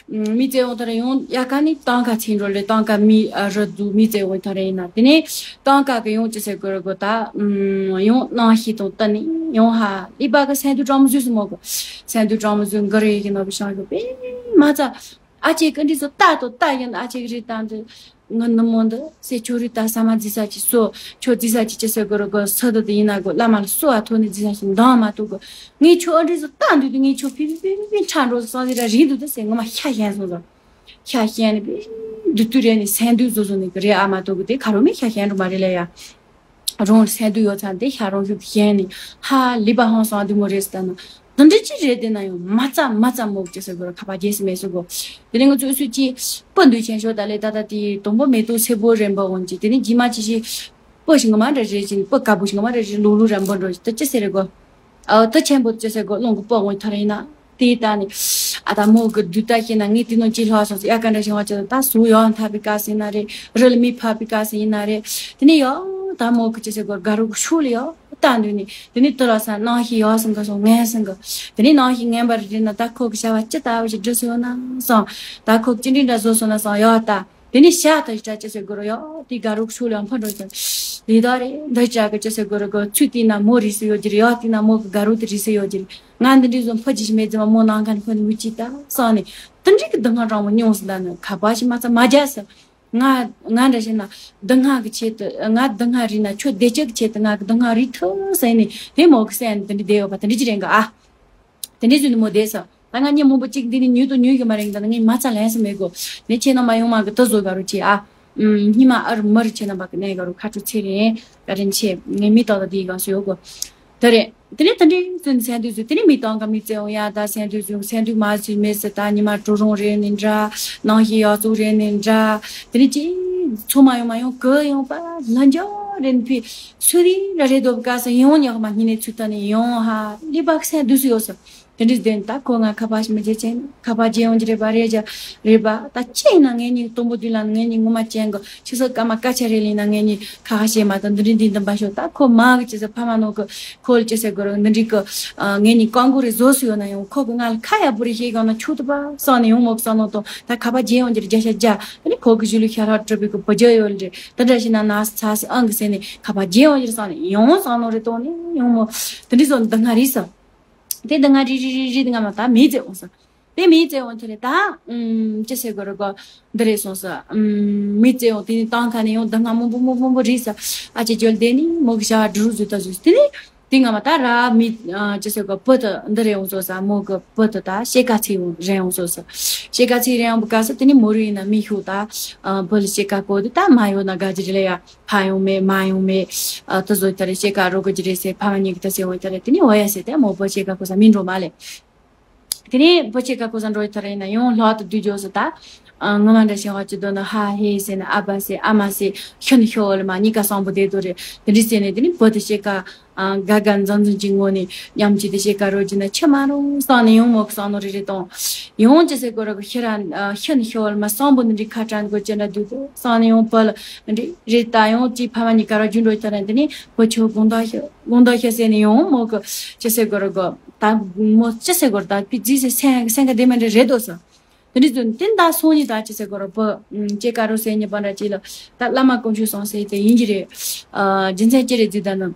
མི་བཙལ་ཡོང་ཐ་རེ་ཡང་ཡ་ཀ་ནི་ཏང་ཀ་ཚིག་འགྲོ་རེད། ཏང་ཀ་མི་ཨ་རི་དུ་མི་བཙལ་ཡོང་ཐ་རེ་ཡིན་ན་དེ་ནི་ཏང་ཀ་གི་ཡང་ཅི་ཟེར་དགོས་རེད་གོ། ད་ཡང་ནང་ཤི་དང་ལྟ་ནི་ཡང་ཧ་ལས་པ་གི་སེམས་སྡུག་གྲང་མོ་བཟོས་སོང་མོ་གི། སེམས་སྡུག་གྲང་མོ་བཟོས་འགའ་རེ་ཡི་གི་ནོར་བུ་ཤང་གི་པས་མ་ཚ། ཨ་ཅེ་ཀི་འདི་ཚོ་ལྟ་དོ་ལྟ་ཡིན། ཨ་ཅེ་ཀི་རི་ལྟ་འདི་ང་ནུ་མོ་འདི་སེ་ཁྱོད་རི་ལྟ་ས་མ་རྫི་ས་ཅི་སོ། ཁྱོད་རྫི་ས་ཅི་ཅི་སེ་གོ་རོ་གོ་ས་དོ་དེ་ཡིན་ན་གོ་བླ་མ་ལ་སོ་ཨ་ཐོ་ནི་རྫི་ས་ཅི་འདང་མ་ཐུག་གོ། ངས་ཁྱོད་ཨ་འདི་ཚོ་ལྟ་འདུག་དུས་ངས་ཁྱོད་ཕི་ཕི་ཕི་ཕི་ཕི་ཁྲ་འགྲོ་སོང་ཟི་ར་རི་འདུག་ད་སེ་ངོ་མ་ཤ་ཞན་སོང་ཟ། ཤ་ཞན་ནི་པི་འདུག་དུས་རེ་ནི་སེན་འདུག་བཟོ་བཟོ་ནི་གི་རེ་ཨ་མ་ཐུག་གི་དེ་ཁ་རོ་མི་ཤ་ཞན་འགྲོ་མ་རེད་ལ་ཡ། རང་སེམས་སྡུག་ཡོད་ཚ་འདི་ཤ་རང་ཤུགས་ཞན་ནི་ཧ་ལི་པ་ཧང་སང་འདི་མོ་རེད་ཟེར་ན། དེ་འདྲ་ཅིག་རེད། དེ་ན་ཡང་མ་རྩ་མ་རྩ་མོ་ཅི་ཟེར་དགོས་ར། ཁ་པར་རྒྱས་སུ་མེད་སུ་གོ། དེ་ནས་ང་ཚོ་སུ་ཅི་སྤུ་འདུས་ཆེན་ཤོག་ད་ལས་ད་ད་དེ་དང་པོ་མེ་ཏོག་སེར་པོ་རེད་འབའ་འོན་ཅི། དེ་ནས་རྗེས་མ་ཅི་ཞིག་སྤུ་ཞིག་ངོ་མ་འདྲ་རེད་ཅིང་སྤུ་དཀར་པོ་ཞིག་ངོ་མ་འདྲ་རེད། ལུག་ལུག་ར་འབོ་འགྲོ་ད་ཅི་ཟེར་རེད་གོ། ཨ་ད་ཆེན་པོ་ཅི་ཟེར་གོ། རླུང་གི་སྤུ་འོན་ཐ་རེད་ན། དེ་ད་ནི་ཨ་ད་མོ་གི་དུས་ད་ཤེས་ན་ངས་དེ་ནང་ཅི་ལྷག་སོང་སོ། ཡ་ག་འདྲ་ཞིག་ང་ཅི་ད་སུ་ཡོང་ཐབས་པའི་སྐབས་སུ་ཡིན་ན་རེད། རི་ལ་མི་ཕབ་པའི་སྐབས་སུ་ཡིན་ན་རེད། དེ་ནས་ཡོ་ད་མོ་གི་ཅི་ཟེར་གོ་དགའ་རོགས་ཤུགས་ལ་ཡོ། ལྟ་འདུག་ནི་དེ་ནི་དུ་ལ་ས་ནང་ཞིག་ཡོག་སང་ག་སོང་ངན་སང་ག། དེ་ནི་ནང་ཞིག་ངན་པར་རིག་ན་ད་ཁོ་གི་བྱ་བ་ཅི་ལྟ་བུ་ཞིག་འགྲུབ་སོང་ན་སང་། ད་ཁོ་གི་ཅི་འདྲ་འདྲ་བཟོ་སོང་ན་སང་ཡོག་ལྟ། དེ་ནི་ཤ་ད་ཞིག་ད་ཅི་ཟེར་དགོས་རོ་ཡོག་དེ་དགའ་རོགས་ཤུགས་ལ་ཡང་ཕ་འགྲོ་ཀྱང་ལི་ད་རེད། འདི་ཅག་གི་ཅི་ཟེར་དགོས་རོ་གོ། ཚུལ་དེ་ན་མོ་རིག་སུ་ཡོད་ཀྱི་རེད། ཡོག་དེ་ན་མོ་གི་དགའ་རོགས་དེ་རིག་སུ་ཡོད་ཀྱི་རེད། ང་འདི་འདྲའི་བཟོ་ཕ་ཅི་ཞིག་མེད་ཙམ་མོ་ནང་ཁན་ཁོ་ནི་འུ་ཅི་ད་སང་ནི་དེ་འདྲའི་གི་སྡུག་བསྔལ་གྲང་མོ་མྱོང་སི་ད་ནི་ཁ་པར་ཞིག་མ་ཚ་མ་རྒྱ་ས། ང་ང་འདྲ་བྱས་ན་སྡུག་བསྔལ་གྱི་ཆེད་དུ། ང་སྡུག་བསྔལ་རིག་ན་ཁྱོད་བདེ་སྐྱིད་ཀྱི་ཆེད་དུ་ང་གི་སྡུག་བསྔལ་རིག་ཐུབ་ཟེར་ནས་དེ་མོ་གི་སེམས་དེ་འདྲ་བསྡད་ཡོད་པ་དེ་འདྲ་ཅི་རེད་ག་ཨ། དེ་འདྲ་བཟོས་ནས་མོ་བསྡད་ས། ད་ང་གཉིས་མང་པོ་གཅིག་འདི་ནས་ཉུལ་དུ་ཉུལ་གི་མ་རེད། ད་ངས་མ་ཚ་ལན་ས་མེད་གོ། ནས་ཁྱེད་རྣམ་པ་ཡོང་མ་གི་ད་བཟོ་ག་རུ་ཆེ་ཨ། ཨུམ། སྙི་མ་ཨར་མར་ཁྱེད་རྣམ་པ་གི་གནས་ག་རུ་ཁ་ཁྲུ་ཚེ་རིང་བཀའ་དྲིན་ཆེ། ངས་མི་ཏག་ཏག་དེའི་སྒང་སུ་ཡོད་གོ། དེ་རེད། དེ་ནས་དེ་འདྲའི་ཚུན་སེམས་སྡུག་ཚུན་དེ་ནས་མི་གཏོང་ག་མི་བཙལ་འོང་ཡ། ད་སེམས་སྡུག་ཚུན་སེམས་སྡུག་མ་ཚུན་མེད་ཟེར། ད་ཉི་མ་གྲོ་རོང་རེད་ནི་འདྲ། ནང་བཞིན་ཡག་བཙོག་རེད་ནི་འདྲ། དེ་ནས་ཅི་ཚོ་མ་ཡོང་མ་ཡོང་གི་ཡོང་པ་ལ་འཇོག་རེད་ནི་ཕི་སུ་རི་ར་རེད་དོ་བཀའ་ས་ཡོང་ཉག་མ་ཉི་ནས་ཚུད་ད་ནི་ཡོང་ཧ་ལི་བག་སེམས་སྡུག་སུ་ཡོད་ས། དེ་འདྲའི་དོན་ད་ཁོ་ང་ཁ་པར་ཞིག་མི་བརྗེད་ཅན་ཁ་པར་བརྗེད་ཡོང་གི་རེད་པ་རེད་ཅ་རེད་པ། ད་ཅི་ཡིན་ན་ངེད་གཉིས་གཏོང་པོ་དུས་ལ་ངེད་གཉིས་ངོ་མ་ཅན་གི་ཆི་ས་ཀ་མ་ཀ་ཆ་རེ་ལིན་ན་ངེད་གཉིས་ཁ་ཁ་བཤད་མ་ད་འདི་འདྲའི་འདི་འདི་འབའ་ཤོག་ད་ཁོ་མ་གི་ཅི་ས་ཕ་མ་ནོ་གི་ཁོ་ལ་ཅི་ས་གི་རོ་འདི་འདྲའི་གི་ངེད་གཉིས་ཀང་གུ་རེ་བཟོ་སུ་ཡོད་ན་ཡང་ཁོ་གི་ང་ལ་ཁ་ཡག་པོ་རེ་ཤེས་གང་ན་ཆུ་ཏི་པ་སང་ནས་ཡོང་མོ་གི་སང་ནོ་དང་ད་ཁ་པར་བརྗེད་ཡོང་གི་རེད་རྒྱ་ཤ་རྒྱ། དེ་ནི་ཁོ་གི་གཞུ་ལུ་ཤ་ཧྲ་གྲུབ་པའི་གི་བུ་རྒྱ་ཡོད་རེད། དེ་འདྲ་ཞིག་ན་ན་ས་ཚ་སི་ཨང་གི་སེ་ནས་ཁ་པར་བརྗེད་ཡོང་གི་རེད་སང་ནས་ཡོང་སང་ནོ་རེད་དོ་ནས་ཡོང་མོ་དེ་འདྲའི་བཟོ་འདི་ང་རེད་ས། དེ་འདི་ང་རི་རི་རི་རི་འདི་ང་མ་ད་མི་ཚེ་འོང་ས། དེ་མི་ཚེ་འོང་ཐེ་རེ་ད། ཨུམ། ཅི་ཟེར་དགོས་རེད་གོ། འདི་རེད་སོང་ས། ཨུམ། མི་ཚེ་འོང་དེ་ནི་བཏང་ཁ་ནས་ཡོང་འདི་ང་མང་པོ་མང་པོ་མང་པོ་རེད་ས། ཨ་ཅེ་ཇོལ་དེ་ནི་མོ་གི་བྱ་བ་འགྲུལ་རུ་ཟུ་ད་ཟུ་དེ་ནི། དེ་ང་མ་ད་ར་མི། ཅི་ཟེར་གོ་བུ་དུ་འདི་རེད་འོང་སོང་ས་མོ་གི་བུ་དུ་ད་ཤེ་ཀ་ཚིག་རེད་འོང་སོང་ས། ཤེ་ཀ་ཚིག་རེད་འོང་བུ་ཀ་ས་དེ་ནི་མོ་རུ་ཡིན་ན་མི་ཤུག་ད། བུ་ལ་ཤེ་ཀ་གོ་དེ་ད་མ་ཡོང་ན་དགའ་ཅི་རེད་ལ་ཡ། ཕ་ཡོང་མེད་མ་ཡོང་མེད། ཨ་ཏི་བཟོ་ད་རེ་ཤེ་ཀ་རོ་གོ་ཅི་རེད་སེ་ཕ་མ་གཉིས་ཀྱི་ད་སེ་འོང་ད་རེ་དེ་ནི་འོ་ཡ་སེ་དེ་མོ་བུ་ཤེ་ཀ་གོ་ས་མི་འགྲོ་མ་ལེ། དེ་ནས་བུ་ཤེ་ཀ་གོ་ས་འགྲོ་ཡི་ད་རེ་ཡིན་ན་ཡོང་ལྷག་ཏུ་དུས་འཇོག་སུ་ད། ཨ་ངོ་མ་འདྲ་ཞིང་བ་ཅི་དོ་ན་ཧ་ཧེ་སེ་ན་ཨ་བ་སེ་ཨ་མ་སེ་ཤུན་ཤོ་ལ་མ་གཉིས་ཀ་སང་བུ་དེ་དོ་རེ་དེ་འདྲི་སེ་ནས་དེ་ནི་བུ་དེ་ཤེ་ཀ། ཨ་ག་ག་འཛམ་འཛམ་གྱི་ངོ་ནས་ཉམས་ཀྱི་དེ་ཤེ་ཀ་རོ་གྱི་ན་ཆི་མ་རུང་སང་ནས་ཡོང་མོ་གི་སང་ནོ་རེ་རེ་དང་། ཡོང་ཅི་སེ་གོ་ར་གི་ཤི་ར་ཤུན་ཤོ་ལ་མ་སང་བུ་འདི་འདྲི་ཁ་གྲང་གོ་ཅི་འདྲ་དུས་དོ་སང་ནས་ཡོང་བུ་ལ་འདྲི་རེ་ད་ཡོང་ཅི་ཕ་མ་གཉིས་ཀ་ར་རྒྱུ་འགྲོ་ཡི་ད་རེ་དེ་ནི་བུ་ཆོ་དགོང་དག་ཤི། དགོང་དག་ཤ་ཟེར་ནས་ཡོང་མོ་གི་ཅི་ཟེར་དགོས་རེད་གོ། ད་མོ་ཅི་ཟེར་དགོས་རེད་ད་པི་ཙི་ཟེར་སེང་སེང་ག་དེ་མ་འདྲ་རེད་དོ་ས། དེ་འདྲ་ཚོ་དེ་ད་སོང་ནི་ད་ཅི་ཟེར་དགོས་རེད་བུ། ཅེ་ཀ་རོ་ཟེར་ཉེ་པ་འདྲ་ཅི་ལ་ད་བླ་མ་དཀོན་མཆོག་སང་ཟེར་དེ་ཡིན་གྱི་རེད། རྒྱུ་མཚན་ཅི་རེད་ཟེར་ད་ནི།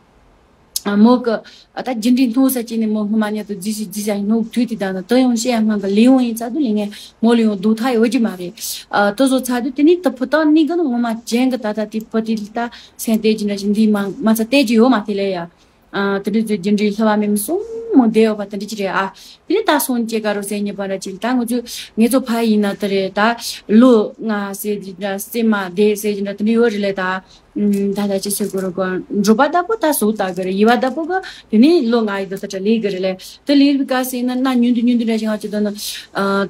མོ་གི་ད་རྒྱུ་འབྲས་སྣུག་ས་ཅི་ནི་མོ་སྔོན་མ་ཉལ་དུ་རྫི་ཞིག་རྫི་ཞིག་སྣུག་དུས་དེ་ད་ནི་ད་ཡང་བཤད་སྔོན་གི་ལས་ཡོང་ཡིན་ཚ་དུ་ལས་ངན་མོ་ལ་ཡང་སྡུག་ཐག་ཡོད་ཀྱི་མ་རེད། ད་བཟོ་ཚ་དུ་དེ་ནི་ད་བུ་དང་ནི་གི་ནི་ངོ་མ་ཅན་གི་ད་ད་དེ་བུ་དེ་ལ་ད་སེམས་གཏད་ཀྱི་འདྲ་ཞིག་འདི་མ་མ་ཚ་གཏད་ཀྱི་ཡོད་མ་དེ་ལས་ཡ། ཨ་དེ་འདྲ་ཚོའི་རྒྱུ་འབྲས་ལྷ་བ་མེད་མི་གསུམ་མོ་བསྡད་ཡོད་པ་དེ་འདྲ་ཅིག་རེད་ཨ། དེ་ནས་ད་སོང་ཅེ་ཀ་རོ་ཟེར་ཉེ་པ་འདྲ་ཅིག་ད་ང་ཚོས་ངེད་ཚོ་ཕ་ཡིན་ན་དེ་རེད་ད། ལོ་ལྔ་ཟེར་གྱི་འདྲ་སེ་མ་བསྡད་ཟེར་གྱི་འདྲ་དེ་འདྲ་ཡོད་རེད་ལེ་ད། ད་ད་ཅི་ཟེར་དགོས་རེད་གོ། འགྲོ་བ་ལྟ་བུ་ད་གཟུགས་ལྟ་གི་རེད། ཡིད་བ་ལྟ་བུ་གི་དེ་ནས་ལོ་ལྔ་ཡི་ད་ད་ད་ལས་གི་རེད་ལེ། དེ་ལས་པའི་སྐབས་སུ་ཡིན་ན་ན་ཉུང་དུ་ཉུང་དུ་འདྲ་ཞིག་ང་ཚོ་ད་ན།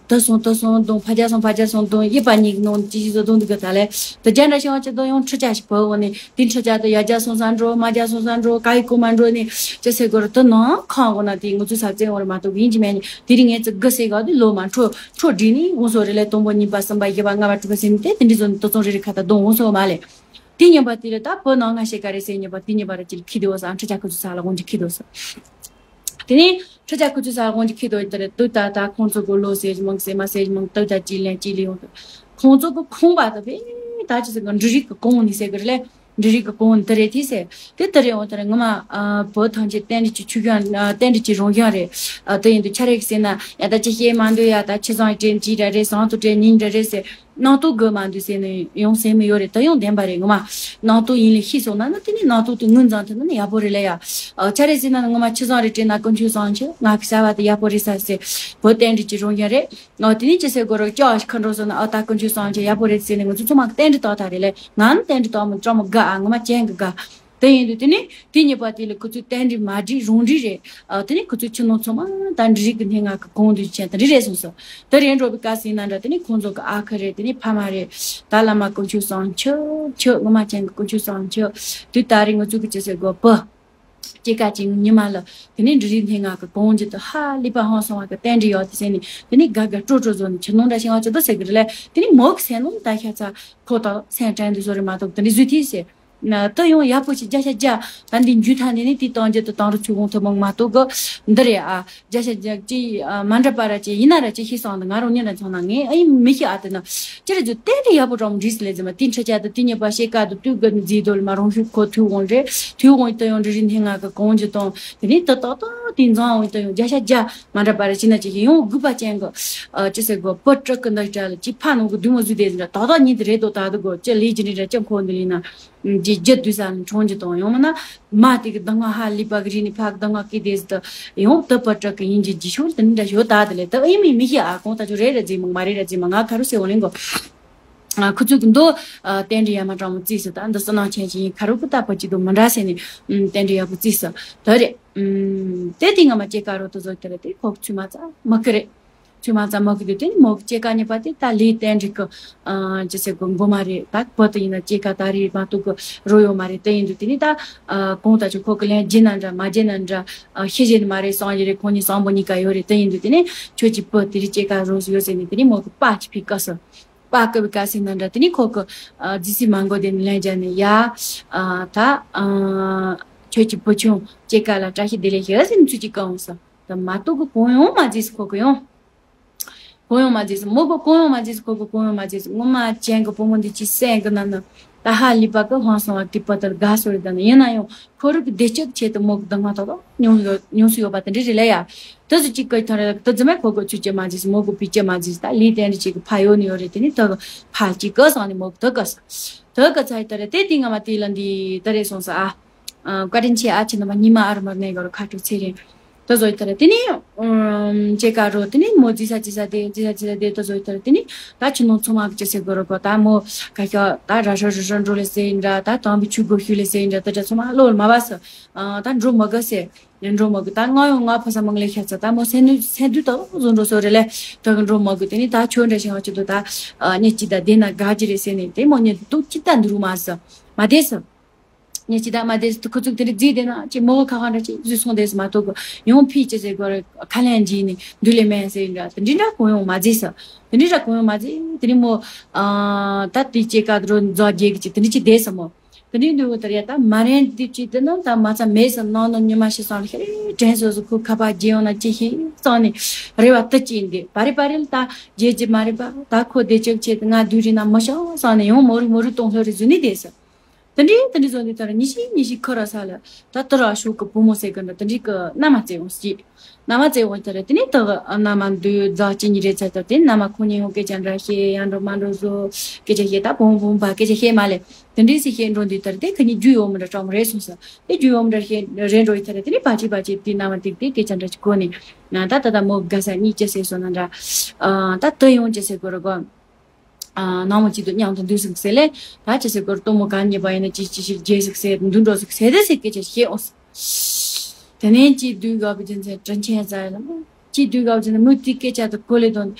ད་སོང་ད་སོང་དང་ཕ་རྒྱ་སོང་ཕ་རྒྱ་སོང་དང་ཡིད་པ་གཉིས་ཀྱི་ནང་ཅི་ཞིག་བཟོ་དང་འདུག་གི་ད་ལེ། ད་རྒྱ་འདྲ་ཞིག་ང་ཚོ་ད་ཡང་འཕྲུལ་ཆས་ཤིག་བབས་འོང་ནས། དེ་འཕྲོ་ཆགས་དུ་ཡར་རྒྱ་སོང་ས་འགྲོ། མར་རྒྱ་སོང་ས་འགྲོ། ག་ཡི་གོ་མ་འགྲོ་ནི་ཅི་ཟེར་དགོས་རེད། དུ་ནང་ཁང་གོ་ན་དེ་ངུ་ཚུ་ས་བཙན་འོ་རེད་མ་གཏོགས་ཡིན་གྱི་མེད་ནི་དེ་རིང་ངས་ཚུ་དགུ་ཟེར་ག་དུ་ལོ་མ་འཕྲོ་འཕྲོ་འགྲིག་ནི་འོང་སོ་རེད་ལས་དང་པོ་གཉིས་པ་གསུམ་པ་བཞི་པ་ལྔ་པ་དྲུག་པ་ཟེར་ནི་དེ་དེ་འདྲི་ཟོ་ནི་དུ་ཚོང་རེ་རེ་ཁ་ད་གདོང་འོང་སོ་མ་ལས། དེ་ཉིན་པ་དེ་ལ་ད་བུ་ནང་ང་ཤེས་ག་རེ་ཟེར་ཉིན་པ་དེ་ཉིན་པ་ར་ཅིག་ཁི་དེ་འོ་ས་འཕྲོ་ཆགས་ཁུ་ཚུ་ས་ལ་དགོང་ཅིག་ཁི་དེ་འོ་ས། དེ་ནས་ཁྲི་ཆ་ཁུ་ཚུར་ས་དབང་གི་ཁེ་དོ་དེར་དུ་ད་ད་ཁོང་ཚོ་གོ་ལོ་ཟེར་མང་ཟེར་མ་ཟེར་མང་དུ་ད་ཅི་ལན་ཅི་ལི་ཡོང་དུ། ཁོང་ཚོ་གི་ཁོང་པ་དུ་བས་ད་ཅི་ཟེར་གི་འབྲུ་རིགས་ཀྱི་གོང་ནི་ཟེར་གི་རེད་ལེ། འབྲུ་རིགས་ཀྱི་གོང་དུ་རེད་དེ་ཟེར། དེ་དུ་རེད་འོང་དུ་རེད་ངོ་མ་བོད་ཐང་ཆེ་བསྟན་འགྲོ་ཅི་ཆུ་གྱང་བསྟན་འགྲོ་ཅི་རོང་གྱང་རེད། དུ་ཡིན་དུ་ཆ་རེག་ཟེར་ན་ཡ་ད་ཅི་བཤད་མ་འདུག་ཡ་ད་ཆི་ཚང་དྲན་ཅི་ར་རེད་ཟང་དུ་དྲན་ཉིན་ར་རེད་ཟེར། ནང་དུ་དགོས་མ་འདུག་ཟེར་ནས་ཡོང་སེམས་མི་ཡོད་རེད། ད་ཡོང་བདེན་པ་རེད་ངོ་མ། ནང་དུ་ཡིན་ལས་ཤི་སོང་ན་ནི་དེ་ནི་ནང་དུ་དུ་ངུ་འཛང་ཐུབ་ན་ནི་ཡག་པོ་རེད་ལ་ཡ། ཨ་ཆ་རེ་ཟེར་ན་ནི་ངོ་མ་ཆི་བཟང་རེད་དྲན་ན་དཀོན་མཆོག་བཟང་ཆེ་ང་གི་བྱ་བ་དེ་ཡག་པོ་རེད་ས་ཟེར། བོད་བསྟན་འགྲོ་ཅི་རོང་ཡ་རེད། ང་དེ་ནི་ཅི་ཟེར་དགོས་རོགས་ཀྱོག་ཁ་འགྲོ་སོང་ན་ཨ་ད་དཀོན་མཆོག་བཟང་ཆེ་ཡག་པོ་རེད་ཟེར་ནས་ང་ཚོ་ཚང་མ་གི་བསྟན་འགྲོ་ཏག་ཏག་རེད་ལས་ང་ནི་བསྟན་འགྲོ་ཏག་མོ་ཅོག་མོ་དགའ་ཨ་ངོ་མ་ཅན་གི་དགའ། ད་ དེ་ཡིན་དུས་དེ་ནས་དེ་གཉིས་པ་དེ་ལ་ཁོ་ཚོས་རྟེན་འབྲེལ་མ་འགྲིག་རུང་འགྲིག་རེད། ཨ། དེ་ནས་ཁོ་ཚོས་ཁྱིམ་ནང་ཚང་མ་ད་འབྲུ་རིགས་ཀྱི་སྣེ་ལྔ་གི་གོང་དུ་ཅན་དེ་འདྲ་རེད་གསུངས་སོ། དེ་རེད་འགྲོ་བའི་སྐབས་སུ་ཡིན་ན་འདྲ། དེ་ནས་ཁོང་ཚོ་གི་ཨ་ཁུ་རེད། དེ་ནས་ཕ་མ་རེད། ད་བླ་མ་དཀོན་མཆོག་གསུམ་མཆོད་མཆོད། ངོ་མ་ཅན་གྱི་དཀོན་མཆོག་གསུམ་མཆོད། དུས་ད་རེས་ང་ཚོ་གི་ཅི་ཟེར་དགོས། བུ་སྐྱེས་ཀ་ཅིག་ཉི་མ་ལ་དེ་ནས་འབྲུ་རིགས་སྣེ་ལྔ་གི་གོང་ཇི་ལྟར་ཧ་ལས་པ་ཧང་སང་བ་གི་རྟེན་འབྲེལ་ཡོད་དེ་ཟེར་ནས། དེ་ནས་དགའ་དགའ་སྤྲོ་སྤྲོ་བཟོ་ནས་ཁྱིམ་ནང་འདྲ་ཞིག་ང་ཚོ་ད་ཟེར་གི་རེད་ལ། དེ་ནས་མོ་གི་སེམས་ནང་ད་ཤ་ཚ་ཁོ་དང་སེམས་དྲན་དུ་བཟོ་རེད་མ་གཏོགས་དེ་འདྲ་བཟོས་ཐིག་ཟེར། ན་ད་ཡང་ཡག་པོ་ཞིག་བརྒྱ་ཆ་བརྒྱ་ད་འདི་འཇུ་ཐ་ནས་ནི་དེ་བཏང་རྒྱུ་དུ་བཏང་རུ་ཆུ་བོང་ཐུན་མོང་མ་གཏོགས་གི་འདི་རེད་ཨ། བརྒྱ་ཆ་བརྒྱ་ཅི་མ་འདྲ་པ་ར་ཅི་ཡིན་ན་ར་ཅི་ཤེས་སོང་། འདི་ང་རང་ཉིད་ལ་མཚོན་ན་ངས་ཨ་ཡིན་མི་ཤེས་ཨ། དེ་ན་ཅི་རེད་ཅུ་བསྟན་དེ་ཡག་པོ་གྲོང་འདྲིས་ལས་ཟེར་མ་དེ་འཕྲི་ཆ་དུ་དེ་ཉེས་པ་ཤེས་ཀ་དུ་དུས་གི་མཛེས་སྡོད་མ་རང་ཤུགས་ཁོ་ཐུག་འོང་རེད། ཐུག་འོང་དུ་ཡང་འབྲུ་རིགས་སྣེ་ལྔ་གི་གོང་ཇི་དང་དེ་ནས་དུ་ཏག་ཏག་དེ་འཛང་འོང་དུ་ཡང་བརྒྱ་ཆ་བརྒྱ་མ་འདྲ་པ་ར་ཅི་ན་ཅི་ཡང་དགོས་པ་ཅན་གི་ཨ་ཅི་ཟེར་དགོས། བུ་ཕྲུག་གི་འདི་འདྲ་ལ་ཅི་ཕ་ནང་གི་བདུད་མོ་བཟོས་དེ་འདྲ་ཏག་ཏག་ཉིད་དུ་རེད་དོ། ད་དུ་དགོས་ཅི་ལས་ཀྱི་འདྲ་འདྲ་ཅི་འཁོར་འདི་ལས་ན། ཇེ་ཇེ་དུས་ས་ནས་གྲོང་གྱི་དང་ཡང་མིན་ན་མ་དེ་གི་གདང་ང་ཧ་ལས་པ་གི་རིག་ནས་ཕ་གི་གདང་ང་སྐྱེས་དེ་ཟི་ད་ཡང་དུ་བུ་ཕྲུག་གི་ཡིན་གྱི་ཇི་ཤོར་དེ་འདྲ་ཞོ་ད་དེ་ལས་ད་ཨེ་མི་མི་ཤེས་ཨ། གོང་ད་ཆོ་རེད་རེད་ཟེ་མ་མ་རེད་རེད་ཟེ་མ་ང་ཁ་རུ་སེ་འོ་ལེན་གོ། ཁུ་ཚུགས་མདོ་རྟེན་འབྲེལ་ཡ་མ་གྲངས་མོ་བརྩིས་སུ་ད་འདི་སུ་ནང་ཆེན་ཆེན་ཡིན་ཁ་རུ་ཀུ་ད་བུ་གཅིག་དུ་མི་འདྲ་ཟེར་ནས་རྟེན་འབྲེལ་ཡག་པོ་བརྩིས་སུ་ད་རེད། དེ་དེ་ང་མ་སྐྱེས་ཀ་རོ་དུ་བཟོ་དེ་རེད། དེ་ཁོག་ཚུལ་མ་ཙ་མི་ཀི་རེད། ཚུལ་མ་ཙ་མི་ཀི་དུ་དེ་ནི་མོ་གི་སྐྱེས་ཀ་གཉིས་པ་དེ་ད་ལས་རྟེན་འབྲེལ་གི་ཅི་ཟེར་གོ་མགོ་མ་རེད། ད་བུ་དུ་ཡིན་ན་སྐྱེས་ཀ་ད་རེད་མ་གཏོགས་གི་རོ་ཡོད་མ་རེད། དེ་ཡིན་དུ་དེ་ནི་ད་གོང་ད་ཆོ་ཁོ་གི་ལན་རྒྱུ་ན་འདྲ་མ་རྒྱུ་ན་འདྲ་ཤེས་བཞིན་མ་རེད། སང་ཡི་རེད་ཁོང་གཉིས་སང་པོ་གཉིས་ཀ་ཡོད་རེད། དེ་ཡིན་དུ་དེ་ནི་ཁྱོད་ཀྱི་བུ་དེ་རིགས་སྐྱེས་ཀ་རོ་ཡོད་ཟེར་ནས་དེ་ནི་མོ་གི་པ་ཅི་ཕི་ཀ་སུ། པ་ཀི་བི་ཀ་སི་ན་འདྲ་དེ་ནི་ཁོ་ཀི་རྫི་སི་མ་མགོ་དེ་ནི་ལན་རྒྱ་ནི་ཡ། ད་ཁྱོད་ཀྱི་བུ་ཆུང་སྐྱེས་ཀ་ལ་བཀྲ་ཤིས་བདེ་ལེགས་ཞེས་ཟིན་ཚུལ་གྱི་ཀ་འོང་ས་ད་མ་གཏོགས་གི་གོང་ཡོང་མ་རྫིས་ཁོ་ཀི་ཡོང་། གོང་ཡོང་མ་རྫིས་མོ་གི་གོང་ཡོང་མ་རྫིས་ཁོ་གི་གོང་ཡོང་མ་རྫིས། ངོ་མ་ཅན་གི་བུ་མོ་འདི་ཅི་སེང་གི་ན་ན་ད་ཧ་ལི་པ་ཀི་ཧང་སོང་བ་ཀི་པ་ཏར་དགའ་སོ་རེ་ད་ན་ཡིན་ན་ཡང་། ཁོ་རང་གི་བདེ་སྐྱིད་ཆེད་དུ་མོ་གི་གདང་མ་ཏོག་ཏོག་ཉུང་ཡོད་ཉུང་སུ་ཡོད་པ་དེ་འདྲ་རེད་ལ་ཡ། དེ་ཚོ་གཅིག་གི་ཐོན་རེད། དེ་ཚོ་མེད་ཁོ་གི་ཚུལ་སྐྱེ་མ་རྫིས་མོ་གི་བུ་སྐྱེ་མ་རྫིས་ད་ལི་དེ་འདྲ་གཅིག་གི་ཕ་ཡོད་ནི་ཡོད་རེད། དེ་ནི་དེ་གི་ཕ་གཅིག་གི་སང་ནི་མོ་གི་དེ་གི་ས་དེ་གི་ཚ་ཡི་ད་རེད། དེ་དེ་ང་མ་དེ་ལ་འདི་ད་རེད་སོང་ས་ཨ། བཀའ་དྲིན་ཆེ་ཨ་ཆེ་ནི་མ་ཉི་མ་ཨ་རུ་མར་ནས་ག་རུ་ཁ་དྲུག་ཚེ་རིང་དེ་ཚོ་ཡི་ད་རེད། དེ་ནི་སྐྱེ་ཀ་རོ་དེ་ནི་མོ་རྫིས་ས་རྫིས་ས་དེ་རྫིས་ས་རྫིས་ས་དེ་དེ་ཚོ་ཡི་ད་རེད། དེ་ནི་ད་ཆུ་ནང་ཚོང་མ་གི་ཅི་ཟེར་དགོས་རོ་གོ་ད་མོ་ཁ་ཤ་ད་ར་ཧྲ་རུ་ཧྲ་འགྲོ་ལེ་ཟེར་ཡིན་འདྲ། ད་དང་པོ་ཆུ་སྒོ་ཤུ་ལེ་ཟེར་ཡིན་འདྲ། ད་འདྲ་ཚང་མ་བློར་མ་བབས་སོ། ཨ། ད་འགྲོ་མ་དགའ་ཟེར། ཡང་འགྲོ་མ་དགའ། ད་ང་ཡང་ང་ཕ་ས་མང་ལེ་ཤ་ཚ་ད་མོ་སེ་ནུ་སེ་དུ་ད་བཟོ་འགྲོ་སོ་རེ་ལེ། ད་གི་འགྲོ་མ་དགའ། དེ་ནི་ད་ཆོས་འདྲ་ཞིག་ང་ཆུ་དུ་ད་ཨ་ཉེ་ཅི་ད་དེ་ན་དགའ་ཅི་རེ་ཟེར་ནས་དེ་མོ་ཉེ་དུ་ཅི་ད་འདུར་མ་ཟ་མ་དེ་ཟ། ཉེ་ཅི་ད་མ་དེ་ཟ་ཁུ་ཚུགས་དེ་རིགས་རྫི་དེ་ན་ཅི་མོ་ཁ་ཁ་འདྲ་ཅི་རྫི་སོང་དེ་ཟ་མ་གཏོགས་གི་ཡང་ཕི་ཅི་ཟེར་གོ་རེ་ཁ་ལན་ཇི་ནི་འདུ་ལེ་མེན་ཟེར་འདྲ། དེ་འདྲི་འདྲ་གོ་ཡོང་མ་རྫི་ཟ། དེ་འདྲི་འདྲ་གོ་ཡོང་མ་རྫི། དེ་ནི་མོ་ཨ་ད་དེ་ཅི་ཀ་དུ་རོ་འཛོ་རྒྱེ་གི་ཅི་དེ་འདྲི་ཅི་དེ་ཟ་མོ། དེ་འདྲའི་འདུག་གོ་ད་རེད། ད་མ་རན་དུས་ཀྱི་དེ་ནང་ད་མ་ཚ་མེད་ཟེར་ནང་ནང་ཉི་མ་ཤི་སོང་ལ་ཤེ་དྲན་སོ་སོ་ཁོ་ཁ་པར་རྒྱལ་ཡོང་ན་ཅི་ཤེས་སོང་ནས་རེ་བ་དུ་ཅི་འདི་བ་རེ་བ་རེ་ལ་ད་རྒྱལ་གྱི་མ་རེད་པ། ད་ཁོ་བདེ་སྐྱིད་ཆེད་དུ་ང་བསྡུས་རེད་ན་མི་ཤོང་སོང་ནས་ཡང་མོ་རུ་མོ་རུ་གཏོང་ལྷོད་རེ་བཟོས་ནས་བསྡད་ཟེར། དེ་འདྲའི་དེ་འདྲའི་བཟོ་འདི་ལྟར་ཉི་ཤི་ཉི་ཤི་ཁོ་ར་ས་ལ་ད་དུ་ར་ཤོག་གི་བུ་མོ་ཟེར་གི་འདྲ། དེ་འདྲའི་གི་མནའ་མ་བཙལ་འོང་ཟེར། མནའ་མ་བཙལ་འོང་ལྟར་དེ་ནས་དག་མནའ་མ་འདུས་རྫ་གཅིག་གཉིས་རེད་ཚར་ལྟར་དེ་མནའ་མ་ཁོ་གཉིས་ཡང་སྐད་ཆ་འདྲ་བཤད་ཡང་འགྲོ་མ་འགྲོ་བཟོ་སྐད་ཆ་བཤད་ད་བུང་བུང་བ་སྐད་ཆ་བཤད་མ་ལས། དེ་འདྲའི་སྲིད་ཤེས་འགྲོ་འདི་ལྟར་དེ་ཁ་ཉིན་རྒྱུ་ཡོད་མི་འདྲ་གྲོགས་མོ་རེད་གསུངས་ས། དེ་རྒྱུ་ཡོད་མི་འདྲ་ཤེས་རེད་འགྲོ་ཡི་ཐ་རེད། དེ་ནས་བ་ཅི་བ་ཅི་དེ་ན་མ་ཏིག་དེ་སྐད་ཆ་འདྲ་ཅིག་གོ་ནས་ན་ད་ད་ད་མོ་དགའ་ས་གཉིས་ཅི་ཟེར་སོང་ན་འདྲ། ད་དུ་ཡོང་ཅི་ཟེར་དགོས་རེད་གོ། ནང་མོ་ཅི་དུ་མཉམ་དུ་འདུས་ཟིག་ཟེར་ལས་ད་ཅི་ཟེར་དགོས་རེད། གཏོང་མོ་ག་ཉེས་པ་ཡིན་ན་ཅི་ཅི་ཞིག་རྒྱས་ཟིག་ཟེར་འདུ་འགྲོ་ཟིག་ཟེར་དེ་ཟེར་སྐད་ཆ་ཤེས་འོང་ས། དེ་ནས་ཅི་དུས་དགའ་བུ་ཅན་ཚེ་དྲིན་ཆེན་ཟ་ཡ་ལ་མོ། ཅི་དུས་སྐབས་ཅི་ནས་མུ་ཏིག་སྐད་ཆ་དུ་གོ་ལེ་དོན།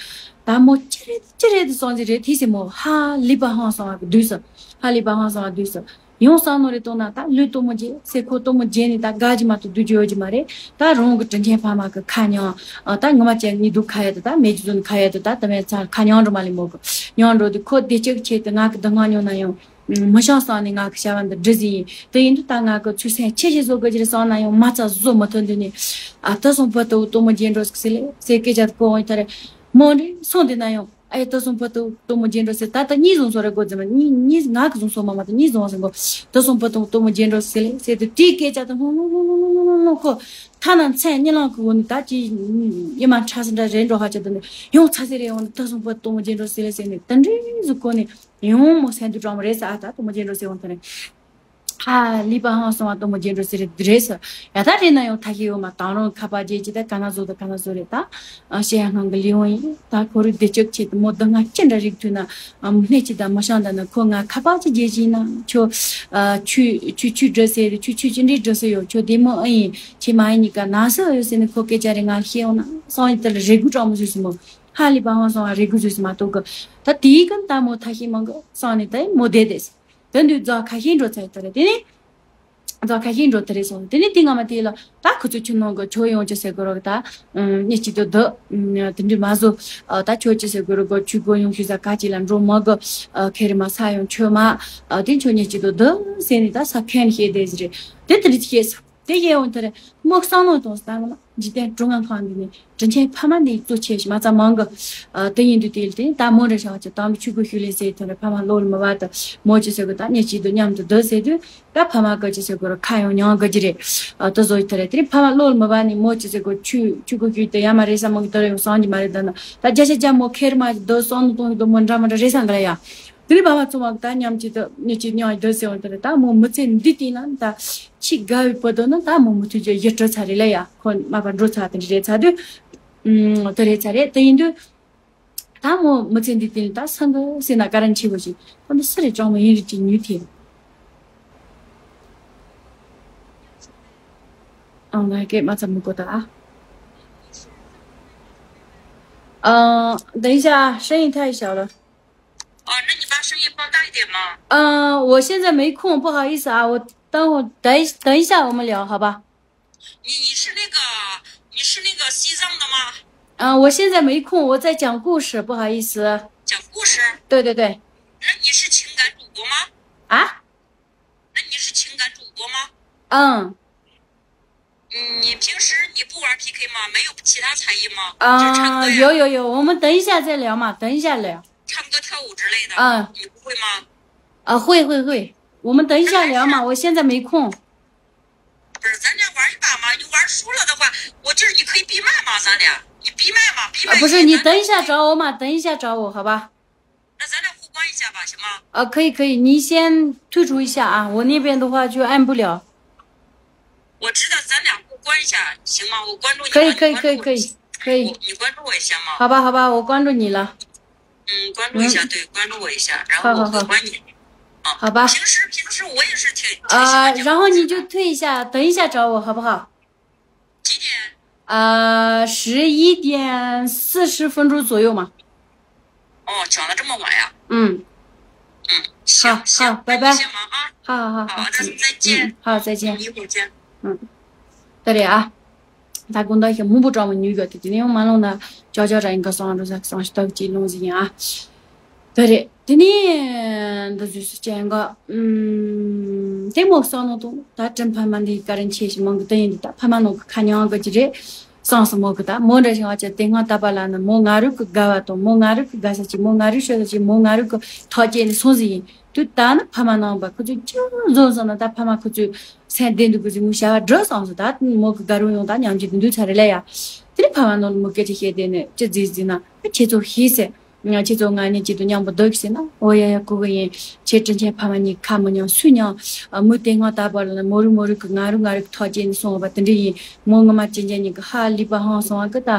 ད་མོ་ཅི་རེད་ཅི་རེད་དུ་སོང་ཅི་རེད་ཐི་སི་མོ་ཧ་ལི་པ་ཧང་སོང་བ་དུས་སུ། ཧ་ལི་པ་ཧང་སོང་བ་དུས་སུ། ཡོང་སང་ནོ་རེ་གཏོང་ན་ད་ལུས་གཏོང་མོ་རྗེ་སེ་ཁོ་གཏོང་མོ་རྗེ་ནི་ད་དགའ་ཅི་མ་ཐུབ་དུས་ཅི་ཡོད་ཅི་མ་རེད། ད་རང་གི་དྲིན་ཆེན་ཕ་མ་གི་ཁ་ཉང་། ད་ངོ་མ་ཅན་ནི་དུ་ཁ་ཡ་དུ་ད་མེ་ཅི་ཙོ་ནི་ཁ་ཡ་དུ་ད་ད་མེ་ཚ་ཁ་ཉང་འགྲོ་མ་ལི་མོ་གི་ཉང་འགྲོ་དུ་ཁོ་བདེ་སྐྱིད་ཆེད་དུ་ང་གི་དུ་ང་ཉོ་ན་ཡང་། མི་ཤང་སང་ནས་ང་གི་བྱ་བ་འདི་འདྲི་ཟིན་ཡིན། དེ་ཡིན་དུས་ད་ང་གི་ཚུལ་སེམས་ཆེ་ཞིག་བཟོ་དགོས་ཀྱི་རེད་སང་ན་ཡང་མ་རྩ་བཟོ་མི་ཐུབ་འདུག་ནས། ཨ་ད་སོང་བུ་དུ་གཏོང་མོ་རྗེས་འགྲོ་ཟིག་ཟེར་ལེ་ཟེར་སྐད་ཆ་གོ་འོང་ཡིན་ད་རེད། མོ་འདྲི་སོང་དེ་ན་ཡང་ཨེ་ད་སོང་བུ་དུ་གཏོང་མོ་རྗེས་འགྲོ་ཟེར་ད་ད་གཉིས་བཟུང་སོང་རེད་དགོས་ཙམ་གཉིས་གཉིས་ང་གི་བཟུང་སོང་མ་མ་ད་གཉིས་བཟུང་ཟིན་གོ། ད་སོང་བུ་དུ་གཏོང་མོ་རྗེས་འགྲོ་ཟེར་ལེ་ཟེར་དུས་དེའི་སྐད་ཆ་དུ་ཧོ་ཧོ་ཧོ་ཧོ་ཁོ་ཐ་ན་མཚན་གཉིད་ལམ་གི་འོག་ནས་ད་ཅི་ཉི་མ་ཁྲ་སི་འདྲ་རེད་འགྲོ་ཧ་ཅི་དུ་ནས་ཡང་ཚ་སེ་རེད་འོང་ད་སོང་བུ་དུ་གཏོང་མོ་རྗེས་འགྲོ་ཟེར་ལེ་ཟེར་ནས་དེ་འདྲི་ཟིག་གོ་ནས། ཡང་མོ་སེམས་སྡུག་གྲང་མོ་རེད་ས་ཨ་ད་གཏོང་མོ་རྗེས་འགྲོ་ཟེར་འོང་ཐ་རེད། ཧ་ལས་པ་ཧང་སོང་བ་དང་མོ་རྗེས་འགྲོ་ཟེར་རེད་རེད་ཟེར། ཡ་ད་རེད་ན་ཡང་ཐ་ཤི་ཡོད་མ། དང་རང་ཁ་པར་རྗེས་ཀྱི་ད་ག་ན་བཟོ་ད་ག་ན་བཟོ་རེད་ད། ཨ་ཤེས་ཡ་སྔོན་གི་ལི་ཡོང་ཡིན་ད། ཁོ་རུ་བདེ་སྐྱོབ་ཆེད་དུ་མོ་ད་ང་ཅི་འདྲ་རིག་ཐུབ་ན། ཨམ་སྣེ་ཅི་ད་མ་ཤང་ད་ན་ཁོ་ང་ཁ་པར་ཅི་རྗེས་ཀྱི་ན་ཁྱོ། ཨ་ཆུ་ཆུ་ཆུ་འགྲོ་ཟེར། ཆུ་ཆུ་ཅི་འདྲའི་འགྲོ་ཟེར་ཡོད། ཁྱོ་བདེ་མོ་ཨེ་ཡིན། ཁྱེད་མ་ཡིན་ནི་ག་ན་ཟེར་ཡོད་ཟེར་ནི་ཁོ་སྐད་ཆ་རེ་ང་ཤེས་ཡོང་ན་སང་ཡིན་ད་ལ་རེ་སྒུག་གྲང་མོ་བཟོས་སོང་མོ། ཧ་ལས་པ་ཧང་སོང་བ་རེ་སྒུག་བཟོས་སོང་མ་གཏོགས་གི། ད་དེའི་གི་ད་མོ་ཐ་ཤི་མང་གི་སང་ནི་ད་མོ་བསྡད་དེ། དོན་དུ་རྫ་ཁ་ཤས་འགྲོ་ཚར་ཡོད་ད་རེད། དེ་ནི་རྫ་ཁ་ཤས་འགྲོ་ད་རེད་སོང་། དེ་ནི་དེ་སྔ་མ་དེ་ལ་ད་ཁོ་ཚོ་ཆུ་ནང་གི་ཆོ་ཡོང་ཅི་ཟེར་གོ་རོགས་ད། ཨུམ་ཉེ་ཅི་དོ་དོ། ཨུམ་དེ་འདྲི་མ་བཟོ། ཨ་ད་ཆོ་ཅི་ཟེར་གོ་རོགས་གོ་ཆུ་གོ་ཡོང་ཤུ་ཟ་ཁ་ཅི་ལ་འགྲོ་མ་གི། ཨ་ཁེ་རི་མ་ས་ཡོང་ཆོ་མ། ཨ་དེ་ཆོ་ཉེ་ཅི་དོ་དོ་ཟེར་ནི་ད་ས་ཁན་ཤེས་དེ་ཟེར་རེད། དེ་དེ་རིགས་ཤེས་སོ། དེ་ཡེ་འོང་དེ་རེད། མོ་བསམ་བློ་གཏོང་སྟངས་ལ་འཇིག་རྟེན་གྲུ་ང་ཁང་འདི་ནས་དྲིན་ཆེན་ཕ་མ་འདི་གཙོ་ཆེ་ཞིག་མ་ཚ་མང་གི། ཨ་དེ་ཡིན་དུས་དེ་ལ་དེ་ད་མོ་འདྲ་ཞག་ཅིག་དམ་པའི་ཆོས་སྐུ་ཞུ་ལེ་ཟེར་དེ་རེད། ཕ་མ་བློ་ལ་མི་བབ་དུ་མོ་ཅི་ཟེར་གི་ད་ཉེ་སྐྱིད་དུ་མཉམ་དུ་སྡོད་ཟེར་དུས་ད་ཕ་མ་གི་ཅི་ཟེར་གི་རེད། ཁ་ཡང་མྱང་གི་ཅི་རེད། ཨ་དེ་བཟོ་ཡི་དེ་རེད། དེ་རིང་ཕ་མ་བློ་ལ་མི་བབ་ནི་མོ་ཅི་ཟེར་གི་ཆོས་ཆོས་སྐུ་ཞུ་དེ་ཡ་མ་རེད་ས་མང་གི་དེ་རེད། ཡང་སང་གི་མ་རེད་ད་ན་ད་རྒྱ་ཤ་རྒྱ་མོ་ཁེར་མ་ཞིག་སྡོད་སོང་ནི་གཏོང་གི་དུ་མོ་འདྲ་མི་འདྲ་རེད་ས་འགའ་ཡ། དེ་ནས་བ་བ་ཚོ་མ་ད་མཉམ་གཅིག་ཏུ་མྱི་གཅིག་མཉམ་སྡོད་ཟེར་བ་དེ་རེད། ད་མོ་མི་ཚེ་འདི་དེ་ན་ད་ཕྱི་དགའ་བའི་བུ་དོ་ན་ད་མོ་མུ་མཐུད་ཀྱི་ཡིད་སྤྲོ་ཚར་རེད་ལ་ཡ། ཁོ་མ་པ་འགྲོ་ཚར་དེ་འདྲ་རེད་ཚར་དུས། ཨུམ་དེ་རེད་ཚར་རེད། དེ་ཡིན་དུས་ད་མོ་མི་ཚེ་འདི་དེ་ན་ད་སང་གི་སེ་ན་ཀ་རན་ཆེ་བོ་ཞིག་ཁོ་འདི་སུ་རེད་ཀྲང་མོ་ཡིན་རེད་ཅིག་ཉུལ་ཐེ། ཨང་ང་སྐད་མ་ཚ་མི་གོ་ད་ཨ། 嗯，等一下，声音太小了。 哦，那你把声音放大一点嘛。嗯，我现在没空，不好意思啊，我等会儿等一等一下我们聊，好吧？你你是那个你是那个西藏的吗？啊，我现在没空，我在讲故事，不好意思。讲故事？对对对。那你是情感主播吗？啊？那你是情感主播吗？嗯。 嗯，你平时你不玩 P K 吗？没有其他才艺吗？就唱歌啊，呀。有有有，我们等一下再聊嘛，等一下聊。唱歌跳舞之类的，嗯。你不会吗？啊，会会会，我们等一下聊嘛，那还是我现在没空。不是，咱俩玩一把嘛，你玩输了的话，我就是你可以闭麦嘛，咱俩，你闭麦嘛，闭啊，麦。不是，你等一下找我嘛，等一下找我，好吧？ 那咱俩互关一下吧，行吗？啊，可以可以，你先退出一下啊，我那边的话就按不了。我知道，咱俩互关一下，行吗？我关注你，可以可以可以可以可以。你关注我一下吗？好吧好吧，我关注你了。嗯，关注一下，对，关注我一下，然后我互关你。好好好。啊，好吧。平时平时我也是挺挺喜欢讲故事的。啊，然后你就退一下，等一下找我好不好？ 几点？啊，十一点四十分钟左右嘛。哦，讲到这么晚呀？嗯。嗯，行，好，行，好，拜拜。那你先忙啊。好，好，好，好，那再见。嗯，好，再见。嗯，一会儿见。嗯，对了啊，他跟到一些幕布装的女的，今天我们弄的娇娇这应该上着上学到几弄子呀。对了。 དེ་ནས་འདི་བཟོས་སུ་ཅན་ག་ཨུམ། དེ་མོ་བསམ་བློ་གཏོང་། ད་དྲིན་ཕ་མ་འདི་ཀ་རིན་ཆེ་ཞིག་མང་གི་དེ་ཡིན་འདི་ད་ཕ་མ་ནང་གི་ཁ་ཉང་གི་ཅི་རེད་བསམ་སོང་མོ་གི། ད་མོ་འདྲ་ཞིག་ང་ཅག་དེ་སྔ་ད་པ་ལ་ནི་མོ་ང་རུ་གི་དགའ་བ་དང་མོ་ང་རུ་གི་དགའ་ས་ཅིག་མོ་ང་རུ་ཤོད་ས་ཅིག་མོ་ང་རུ་གི་ཐག་བཅད་ནས་སོང་ཟིག་ཡིན་དུས་ད་ནི་ཕ་མ་ནང་པ་ཁོ་ཚོས་ཅི་བཟོ་སོང་ན་ད་ཕ་མ་ཁོ་ཚོས་སེམས་བདེ་འདུག་གི་ཟིག་མོ་བྱ་བ་འགྲོ་སོང་ཟིག་ད་མོ་གི་དགའ་རུ་ཡོང་ད་ཉམས་ཀྱི་འདུག་འདུག་ཚར་རེད་ལ་ཡ། དེ་ནི་ཕ་མ་ནང་ལ་མོ་སྐད་ཆ་བཤད་དེ་ནི་ཅི་ཟིག་ཟིག་ན་ཁྱེད་ཚོ་ཤེས་ཟེར། ང་ཁྱེད་ཚོ་ང་གཉིས་གཅིག་ཏུ་མཉམ་པོ་སྡོད་ཀྱི་ཟེར་ན། འོ་ཡ་ཡ་གོ་གི་ཡིན། ཁྱེད་དྲིན་ཆེན་ཕ་མ་གཉིས་ཁ་མི་ཉན་སུ་ཉན། ཨ་མོ་དེ་སྔ་ད་བར་ལ་མོ་རུ་མོ་རུ་གི་ང་རུ་ང་རུ་གི་ཐག་བཅད་ནས་སོང་བ་དེ་འདྲ་ཡིན། མོ་ངོ་མ་ཅན་ཅན་གཉིས་ཀྱི་ཧ་ལས་པ་ཧང་སོང་བ་གི་ད།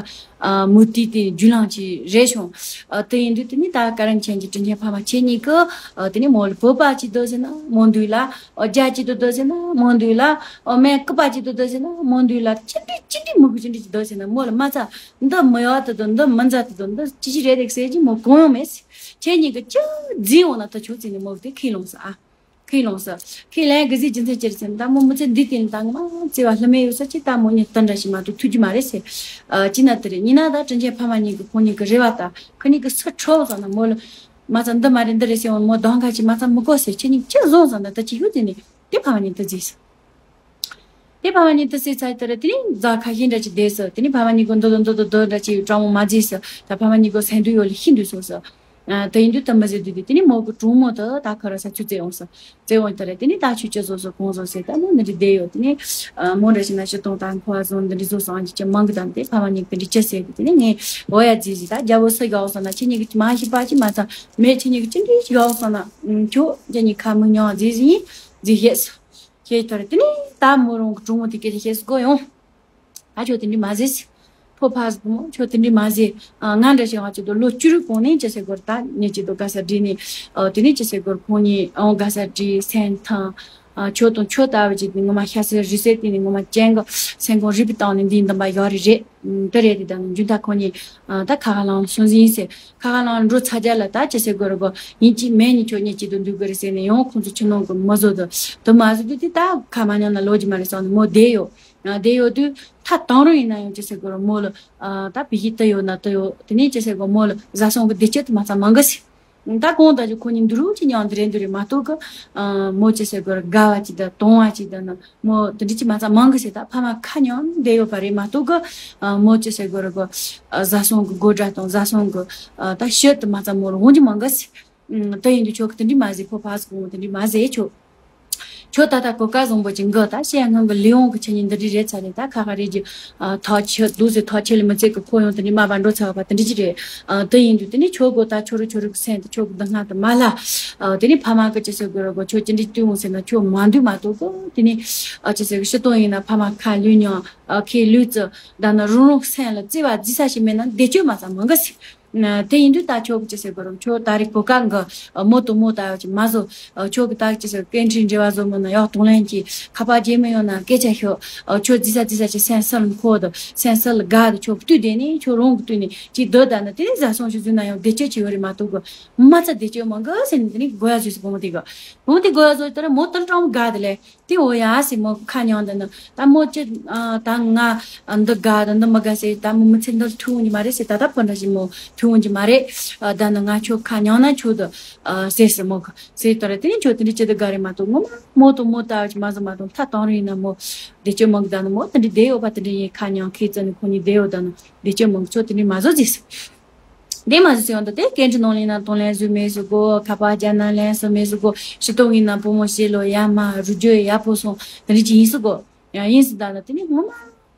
ཨ་མོ་དེ་དེ་རྒྱུ་ལང་ཅི་རེད་བྱུང་། ཨ་དེ་ཡིན་དུས་དེ་ནི་ད་ཀ་རན་ཆེན་གྱི་དྲིན་ཆེན་ཕ་མ་ཁྱེད་གཉིས་ཀྱི། ཨ་དེ་ནི་མོ་ལ་བོད་པ་གཅིག་སྡོད་ཟེར་ན་མོ་འདུག་ལ། ཨོ་རྒྱ་གཅིག་ཏུ་སྡོད་ཟེར་ན་མོ་འདུག་ལ། ཨོ་སྨན་སྐུད་པ་གཅིག་ཏུ་སྡོད་ཟེར་ན་མོ་འདུག་ལ། ཅི་འདྲ་ཅི་འདྲ་མོ་གི་ཅི་འདྲ་གཅིག་སྡོད་ཟེར་ན་མོ་ལ་མ་ཚ། འདི་མི་ཡག་ཏུ་འདུག་འདི་མི་མཛའ་ཏུ་འདུག་འདི་ཅི་ཞིག་རེད་འདུག་ཟེར་གྱི་མོ་གང་ཡང་མེད་ཟེར། ཁྱེད་གཉིས་ཀྱི་ཅི་འཛིན་འོང་ན་ད་ཆོག་ཟེར་ནས་མོ་དེ་ཁས་ལོངས་ཟེར་ཨ། ཁས་ལོངས་ཟེར། ཁས་ལེན་གི་ཟིག་རྒྱུ་མཚན་ཅི་རེད་ཟེར་ན་ད་མོ་མི་ཚེ་འདི་དེ་ནི་ད་ངོ་མ་བརྩེ་བ་ལྷི་མེད་ཡོད་ས་ཅི་ད་མོ་གཉིས་ད་འདྲ་ཞིག་མ་གཏོགས་ཐུག་རྒྱུ་མ་རེད་ཟེར། ཨ་ཅི་ན་དེ་རེད་ཉི་ན་ད་དྲིན་ཆེན་ཕ་མ་གཉིས་ཀྱི་ཁོང་གཉིས་ཀྱི་རེ་བ་ད་ཁོ་གཉིས་ཀྱི་སུ་ཁྲོ་ཟེར་ན་མོ་ལ་མ་ཚ་འདི་མ་རེད་འདི་རེད་ཟེར་འོང་མོ་གདོང་ཁ་ཅིག་མ་ཚ་མི་གོ་ཟེར་ཁྱེད་གཉིས་ཅི་བཟུང་ཟེར་ན་ད་ཅི་ཡོད་དེ་ནི་དེ་ཕ་མ་གཉིས་ད་ཟེར་ཟེར། དེ་ཕ་མ་གཉིས་དེ་སྲིད་ཚར་དེ་རེད། དེ་ནས་རྫ་ཁ་ཤས་འདྲ་ཅིག་བསྡད་སོང་། དེ་ནས་ཕ་མ་གཉིས་ཀྱི་འདོད་འདོད་འདོད་འདོད་འདྲ་ཅིག་གྲང་མོ་མ་བརྗེད་སོང་། ད་ཕ་མ་གཉིས་ཀྱི་སེམས་སྡུག་ཡོད་ལ་ཤི་འདུག་སོང་ཟེར། ཨ་དེ་ཡིན་དུས་དེ་མི་ཟེར་དུས་དེ་དེ་ནས་མོ་གི་གྲོགས་མོ་དེ་ད་ཁ་ར་ས་ཚུར་བཙལ་འོང་ཟེར། བཙལ་འོང་དེ་རེད། དེ་ནས་ད་ཁྱོད་ཅི་བཟོ་སོང་གང་བཟོ་ཟེར། ད་མོ་འདི་འདྲ་བསྡད་ཡོད། དེ་ནས་ཨ་མོ་འདྲ་ཞིག་ན་ཤི་སྟོང་ད་འཁོར་བ་བཟུང་འདི་འདྲ་བཟོ་སོང་ཨ་ཅི་ཅི་མང་གི་དང་དེ་ཕ་མ་གཉིས་ཀྱི་འདི་ཅི་ཟེར་གི། དེ་ནས་ངས་འོ་ཡ་རྫི་ཟི་ད་རྒྱལ་པོ་སུ་དགའ་བ་སོང་ན་ཁྱེད་གཉིས་ཀྱི་མ་ཤི་པ་ཅི་མ་ཚ་མེད། ཁྱེད་གཉིས་ཀྱི་ཅི་འདྲ་ཞིག་དགའ་བ་སོང་ན་ཁྱོད་ཁྱེད་གཉིས་ཁ་མི་ཉོ་རྫི་ཟི་ཡིན་རྫི་ཤེས། ཁྱེད་ཐར་དེ་ནི་ད་མོ་རང་གི་གྲོགས་མོ་དེ་སྐད་ཆ་བཤད་སུ་གོ་ཡོང་། ད་ཁྱོད་དེ་འདྲི་མ་ཟེར། ཕོ་ཕ་ཟེར་མོ་ཁྱོད་དེ་འདྲི་མ་ཟེར། ང་འདྲ་བྱེད་བ་ཅིག་ཏུ་ལོ་བཅུ་རུ་གོང་ནས་ཅི་ཟེར་དགོས་རེད། ད་ཉེ་ཅིག་ཏུ་དགའ་ས་བྲིས་ནས། དེ་ནས་ཅི་ཟེར་དགོས་རེད། ཁོང་གཉིས་ཨང་དགའ་ས་བྲིས་སེམས་ཐང་། ཁྱོད་དང་ཁྱོད་ལྟ་བུ་ཅིག་ངོ་མ་ཤ་ཟེར་རི་ཟེར་དེ་ནས་ངོ་མ་ཅན་གི་སེམས་ཁོང་རིག་པའི་སྟེང་ནས་འདི་འདི་འབའ་ཡོད་རེད་རེད། དེ་རེད་དེ་ད་ནི་འཇུ་ད་ཁོང་གཉིས་ད་ཁ་ཁ་ལང་སོང་ཟིན་ཟེར། ཁ་ཁ་ལང་འགྲོ་ཚ་རྒྱ་ལ་ད་ཅི་ཟེར་དགོས་རེད་གོ། ཡིན་གཅིག་མིན་གཉིས་ཁྱོད་གཉིས་གཅིག་ཏུ་འདུག་དགོས་རེད་ཟེར་ནས་ཡང་ཁོང་ཚོ་ཁྱིམ་ནང་གི་མི་བཟོ་དུ་དུ་མ་བཟོ་དུས་དེ་ད་ཁ་མ་ཉན་ན་ལོ་རྒྱུས་མ་རེད་བསམ་ནས་མོ་བསྡད་ཡོད། བསྡད་ཡོད་དུས་ད་དང་རུང་ཡིན་ན་ཡང་ཅི་ཟེར་དགོས་རེད། མོ་ལ་ད་བི་ཡི་དུ་ཡོད་ན་དུ་ཡོད། དེ་ནས་ཅི་ཟེར་དགོས། མོ་ལ་བཟའ་ཚང་གི་བདེ་སྐྱིད་དུ་མ་ཚང་མང་གི་ཟེར། ད་གང་ལྟར་ཅིག་ཁོ་གཉིས་འདི་རུ་ཅི་མཉམ་དུ་རེད་འདུག་རེད་མ་གཏོགས་གི། མོ་ཅི་ཟེར་དགོས་རེད། དགའ་བ་ཅིག་དང་གཏོང་བ་ཅིག་དང་ནི་མོ་དེ་འདྲ་ཅིག་མ་ཚང་མང་གི་ཟེར། ད་ཕ་མ་ཁ་མཉམ་བསྡད་ཡོད་པ་རེད་མ་གཏོགས་གི། མོ་ཅི་ཟེར་དགོས་རེད་གོ། བཟའ་ཚང་གི་དགོད་སྒྲ་དང་བཟའ་ཚང་གི་ད་ཤོད་དུ་མ་ཚང་མོ་ལ་འོང་རྒྱུ་མང་གི་ཟེར། དེ་ཡིན་དུས་ཁྱོད་ཀྱི་དེ་འདྲ་མ་ཟེར། ཕོ་ཕ་ཟེར་གོ་དེ་འདྲ་མ་ཟེར་ཁྱོད། ཁྱོད་ད་ལྟ་གོ་སྐབས་བཟང་པོ་ཅིག་འགོ་ད་བཤད་སྔོན་གི་ལས་དབང་གི་ཆ་ཉིན་འདི་འདྲ་རེད་ཚར་རེད། ད་ཁ་ཁ་རེད་ཀྱི། ཐག་ཆོད་འདུག་ཟེར། ཐག་ཆོད་ལ་མི་ཚེ་གི་ཁོ་ཡོང་དེ་འདྲ་མ་བ་འགྲོ་ཚར་བ་དེ་འདྲ་ཅི་རེད། དེ་ཡིན་དུས་དེ་ནས་ཁྱོད་གོ་ད་ཁྱོད་རུ་ཁྱོད་རུ་གི་སེམས་དེ་ཁྱོད་གི་འདི་སྔ་དུ་མ་ལ། དེ་ནས་ཕ་མ་གི་ཅི་ཟེར་དགོས་རེད་གོ། ཁྱོད་ཅི་འདྲ་བསྟུན་འོང་ཟེར་ན་ཁྱོད་མ་འདུས་མ་གཏོགས་གི། དེ་ནས་ཅི་ཟེར་གི་ཕྱི་དོན་ཡིན་ན་ཕ་མ་ཁ་ལུས་མྱོང་ཁའི་ལུས་ཙི་ད་ནི་རང་རང་སེམས་ལ་བརྩེ་བ་རྫི་ས་ཞིག་མེད་ན་བདེ་སྐྱོད་མ་ཚང་མང་གི་ཟེར། དེ་ཡིན་དུས་ད་ཁྱོད་ཀྱི་ཅི་ཟེར་དགོས་རེད། ཁྱོད་ད་རེས་གོ་སྐབས་འགའ་མོ་དང་མོ་ལྟ་བུ་ཅིག་མ་བཟོ། ཁྱོད་ཀྱི་ད་ཅི་ཟེར་སྐད་འཕྲིན་འབྲེལ་བ་བཟོ་མི་ན་ཡག་གཏོང་ལེན་གྱི་ཁ་པར་རྗེས་མི་ཡོང་ན་སྐད་ཆ་ཤོད། ཁྱོད་རྫི་ས་རྫི་ས་ཅིག་སེམས་སེལ་ཁོ་དང་སེམས་སེལ་དགའ་དང་ཁྱོད་བསྟུད་བསྡད་ནས་ཁྱོད་རང་གི་བསྟུད་ནས་ཅིག་སྡོད་ད་ན་དེ་ནས་བཟའ་ཚང་ཞིག་བཟོས་ན་ཡང་བདེ་སྐྱིད་ཅིག་ཡོད་རེད་མ་གཏོགས་གི། མ་ཚ་བདེ་སྐྱིད་མང་གི་ཟེར་ནས་དེ་ནས་དགོས་ཡ་བཟོས་སོང་བུ་མོ་དེ་གི། བུ་མོ་དེ་དགོས་ཡ་བཟོས་ད་ར་མོ་ཏིལ་གྲང་མོ་དགའ་དེ་ལས། དེ་འོ་ཡ་ཟེར་མོ་ཁ་མྱོང་དུ་ནི་ད་མོ་ཅི་ད་ང་འདི་དགའ་དང་འདི་མི་དགའ་ཟེར། ད་མོ་མི་ཚེ་འདི་ཐུག་འོང་གི་མ་རེད་ཟེར། ད་ད་སྤུན་ཟླ་ཞིག་མོ་ཐུག་འོང་གི་མ་རེད། ད་ནི་ང་ཁྱོད་ཁ་མྱོང་ན་ཁྱོད་དུ་ཟེར་ཟེར་མོ་གི་ཟེར་དོ་རེད། དེ་ནི་ཁྱོད་དེ་འདྲི་ཅི་དུ་དགའ་རེད་མ་གཏོགས་ངོ་མ་མོ་དང་མོ་ལྟ་ཅི་མ་བཟོ་མ་གཏོང་ཐ་གཏོང་རེད་ཡིན་ན་མོ་བདེ་སྐྱོད་མོ་གི་ད་ནི་མོ་དེ་འདྲི་བསྡད་ཡོད་པ་དེ་འདྲི་ཡིན་ཁ་མྱོང་ཁྱེད་ཚོ་ནི་ཁོ་གཉིས་བསྡད་ཡོད་ད་ནི་བདེ་སྐྱོད་མོ་གི་ཁྱོད་དེ་འདྲི་མ་བཟོ་ཟེར། དེ་མ་ཟད་ཡོང་དུ་དེ་སྐད་འཕྲིན་ནང་ལེན་ན་གཏོང་ལེན་བཟོས་མེད་ཟེར་གོ། ཁ་པར་རྒྱ་ནང་ལེན་སོ་མེད་ཟེར་གོ། ཤི་ཏོ་ཡིན་ན་བུ་མོ་ཞེ་ལོ་ཡ་མ་རུ་རྒྱུ་ཡ་པོ་སོང་དེ་འདྲ་ཅི་ཡིན་ཟེར་གོ། ཡང་ཡིན་ཟེར་ད་ལ་དེ་ནི་ངོ་མ་